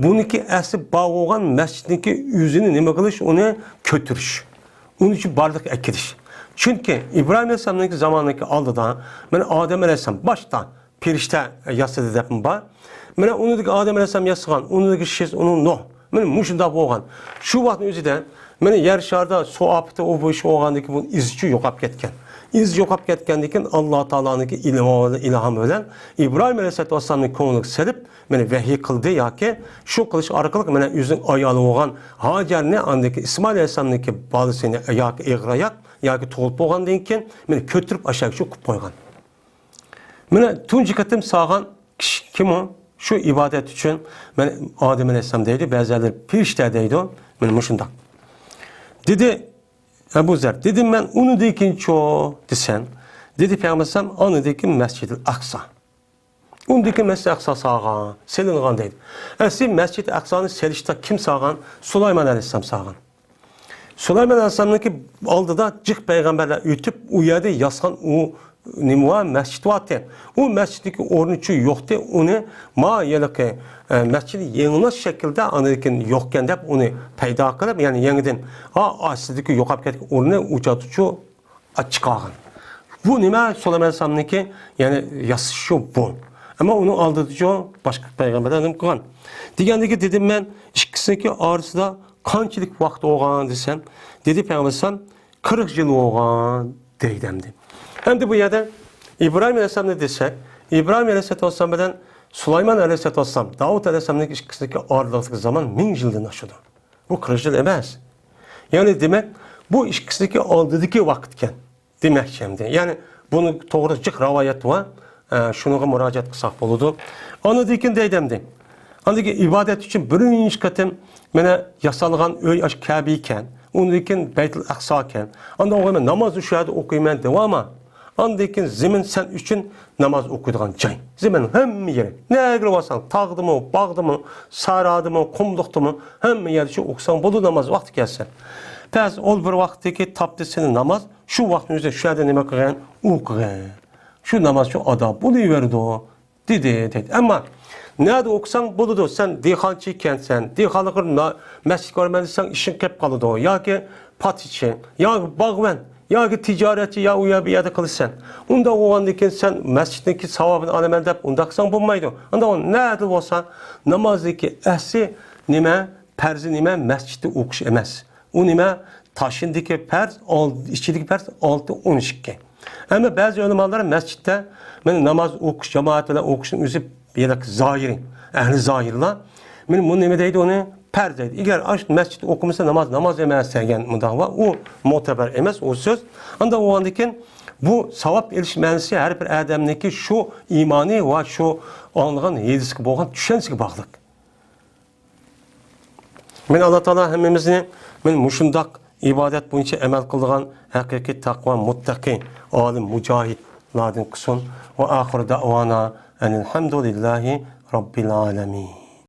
بۇنىڭكى ئەسلى بار بولغان مەسچىتنىڭكى ئۆزىنى نېمە قىلىش، ئۇنى كۆتۈرۈش. ئۇنى شۇ بارلىققا ئەكېلىش. چۈنكى ئىبراھىم ئەلەيھىسسالامنىڭكى زامانىنىڭكى ئالدىدا، مانا ئادەم ئەلەيھىسسالام باشتا پېرىشتە ياسىدى دەپمۇ بار. مانا ئۇنىڭدىكى ئادەم ئەلەيھىسسالام ياسىغان، ئۇنىڭدىكى شىز، ئۇنىڭ نۇھ. مانا مۇشۇنداق بولغان. شۇ ۋاقىتنىڭ ئۆزىدە مانا يەر شارىدا سۇ ئاپىتى، ئۇ بۇ ئىش بولغاندىن كېيىن بۇ ئىزچۇ يوقاپ كەتكەن. ئىز يوقاپ كەتكەندىن كېيىن ئاللا تائالانىڭكى ئىلھامى، ئىلھامى بىلەن ئىبراھىم ئەلەيھىسسالاتۇ ۋەسسالامنىڭ كۆڭلىگە سېلىپ، مانا ۋەھىي قىلدى ياكى شۇ قىلىش ئارقىلىق مانا ئۆزىنىڭ ئايالى بولغان ھاجەرنى، ئاندىن كېيىن ئىسمائىل ئەلەيھىسسالامنىڭكى بالىسىنى ياكى ئېغىر ئاياق ياكى تۇغۇلۇپ بولغاندىن كېيىن مانا كۆتۈرۈپ ئاشۇ يەرگە شۇ قىلىپ قويغان. مانا تۇنجى قېتىم سالغان كىشى كىم ئۇ؟ شۇ ئىبادەت ئۈچۈن مانا ئادەم ئەلەيھىسسالام دەيدۇ، بەزىلەر پېرىشتە دەيدۇ. مانا مۇشۇنداق. دېدى ئەبۇ زەر، دېدىم مەن، ئۇنىڭدىن كېيىنچۇ دېسەم، دېدى پەيغەمبەر ئەلەيھىسسالام، ئاندىن كېيىن مەسجىدىل ئەقسا. ئۇندىكى مەسجىد ئەقسا سالغان، سېلىنغان دەيدۇ. ئەسلى مەسجىد ئەقسانى سېلىشتا كىم سالغان؟ سۇلايمان ئەلەيھىسسالام سالغان. سۇلايمان ئەلەيھىسسالامنىڭكى ئالدىدا جىق پەيغەمبەرلەر ئۆتۈپ، ئۇ يەردە ياسىغان ئۇ نېمە بار؟ مەسچىت بارتى. ئۇ مەسچىتنىڭكى ئورنىچۇ يوقتى. ئۇنى ما ھېلىقى، ئە، مەسچىتنى يېڭىلاش شەكلىدە ئاندىن كېيىن يوقكەن دەپ ئۇنى پەيدا قىلىپ، يەنى يېڭىدىن، ھا، ئاستىدىكى يوقاپ كەتكەن ئورنى ئۇچاتۇچۇ ئاچچىق قالغان. بۇ نېمە؟ سۇلايمان ئەلەيھىسسالامنىڭكى، يەنى ياسىشى بۇ. ئەمما ئۇنىڭ ئالدىدىچۇ باشقا پەيغەمبەرلەر نېمە قىلغان؟ دېگەندىكى دېدىم مەن، ئىككىسىنىڭكى ئارىسىدا قانچىلىك ۋاقىت بولغان دېسەم، دېدى پەيغەمبەر ئەلەيھىسسالام، قىرىق يىل بولغان دەيدۇ ئەمدى. ئەمدى بۇ يەردە ئىبراھىم ئەلەيھىسسالامنى دېسەك، ئىبراھىم ئەلەيھىسسالام بىلەن سۇلايمان ئەلەيھىسسالام، داۋۇت ئەلەيھىسسالامنىڭكى ئىككىسىنىڭكى ئارىلىقىدىكى زامان مىڭ يىلدىن ئاشىدۇ. بۇ قىرىق يىل ئەمەس. يەنى دېمەك، بۇ ئىككىسىنىڭكى ئالدىدىكى ۋاقىتكەن دېمەكچى ئەمدى. يەنى بۇنىڭ توغرىسىدا جىق رىۋايەت بار. ئە، شۇنىڭغا مۇراجىئەت قىلساق بولىدۇ. ئاندىن كېيىن دەيدۇ ئەمدى. ئاندىن كېيىن ئىبادەت ئۈچۈن بىرىنچى قېتىم مانا ياسالغان ئۆي ئاشۇ كەبە ئىكەن. ئۇندىن كېيىن بەيتۇل ئەقسا ئىكەن. ئاندىن ئوقۇيمەن، نامازنى شۇ يەردە ئوقۇيمەن دەۋاما. ئاندىن كېيىن زېمىن سەن ئۈچۈن ناماز ئوقۇيدىغان جاي. زېمىننىڭ ھەممە يېرى. نەگىلا بارساڭ، تاغدىمۇ، باغدىمۇ، سارادىمۇ، قۇملۇقتىمۇ، ھەممە يەردە شۇ ئوقۇساڭ بولىدۇ، ناماز ۋاقتى كەلسە. پەس ئول بىر ۋاقىتتىكى تاپتى سېنى ناماز، شۇ ۋاقىتنىڭ ئۆزىدە شۇ يەردە نېمە قىلغىن؟ ئوقۇغىن. شۇ ناماز شۇ ئادا بولۇۋېرىدۇ، دېدى، دەيدۇ. ئەمما نەدە ئوقۇساڭ بولىدۇ، سەن دېھقانچى ئىكەنسەن، دېھقانلىققا نا-، مەسچىتكە بارىمەن دېسەڭ ئىشىڭ قېلىپ قالىدۇ، ياكى پاتىچى، ياكى باغۋەن، ياكى تىجارەتچى، يا ئۇ يەر بۇ يەردە قىلىسەن. ئۇنداق بولغاندىن كېيىن سەن مەسچىتنىڭكى ساۋابىنى ئالىمەن دەپ ئۇنداق قىلساڭ بولمايدۇ. ئانداق نەدە بولسا نامازدىكى ئەسلى نېمە، پەرزى نېمە، مەسچىتتە ئوقۇش ئەمەس. ئۇ نېمە؟ تاشىندىكى پەرز، ئال-، ئىچىدىكى پەرز ئالتە، ئون ئىككى. ئەمما بەزى ئۆلىمالار مەسچىتتە مانا ناماز ئوقۇش، جامائەت بىلەن ئوقۇشنىڭ ئۆزى بىلەك زاھىرى، ئەھلى زاھىرلار، مانا بۇ نېمە دەيدۇ ئۇنى؟ پەرز دەيدۇ. ئەگەر ئاشۇ مەسچىتتە ئوقۇمىسا ناماز، ناماز ئەمەس دېگەن مۇنداق بار. ئۇ مۆتىبەر ئەمەس، ئۇ سۆز. ئانداق بولغاندىكىن بۇ ساۋاب ئېلىش مەنىسى ھەر بىر ئادەمنىڭكى شۇ ئىمانى ۋە شۇ ئاڭلىغان ھەدىسكە بولغان چۈشەنچىسىگە باغلىق. مانا ئاللا تائالا ھەممىمىزنى مانا مۇشۇنداق ئىبادەت بويىچە ئەمەل قىلىدىغان ھەقىقىي تەقۋا، مۇتتەقى، ئالىم، مۇجاھىدلاردىن قىلسۇن. ۋە ئاخىرۇ دەئۋانا ئەنىلھەمدۇلىللاھى رەببىل ئالەمىن.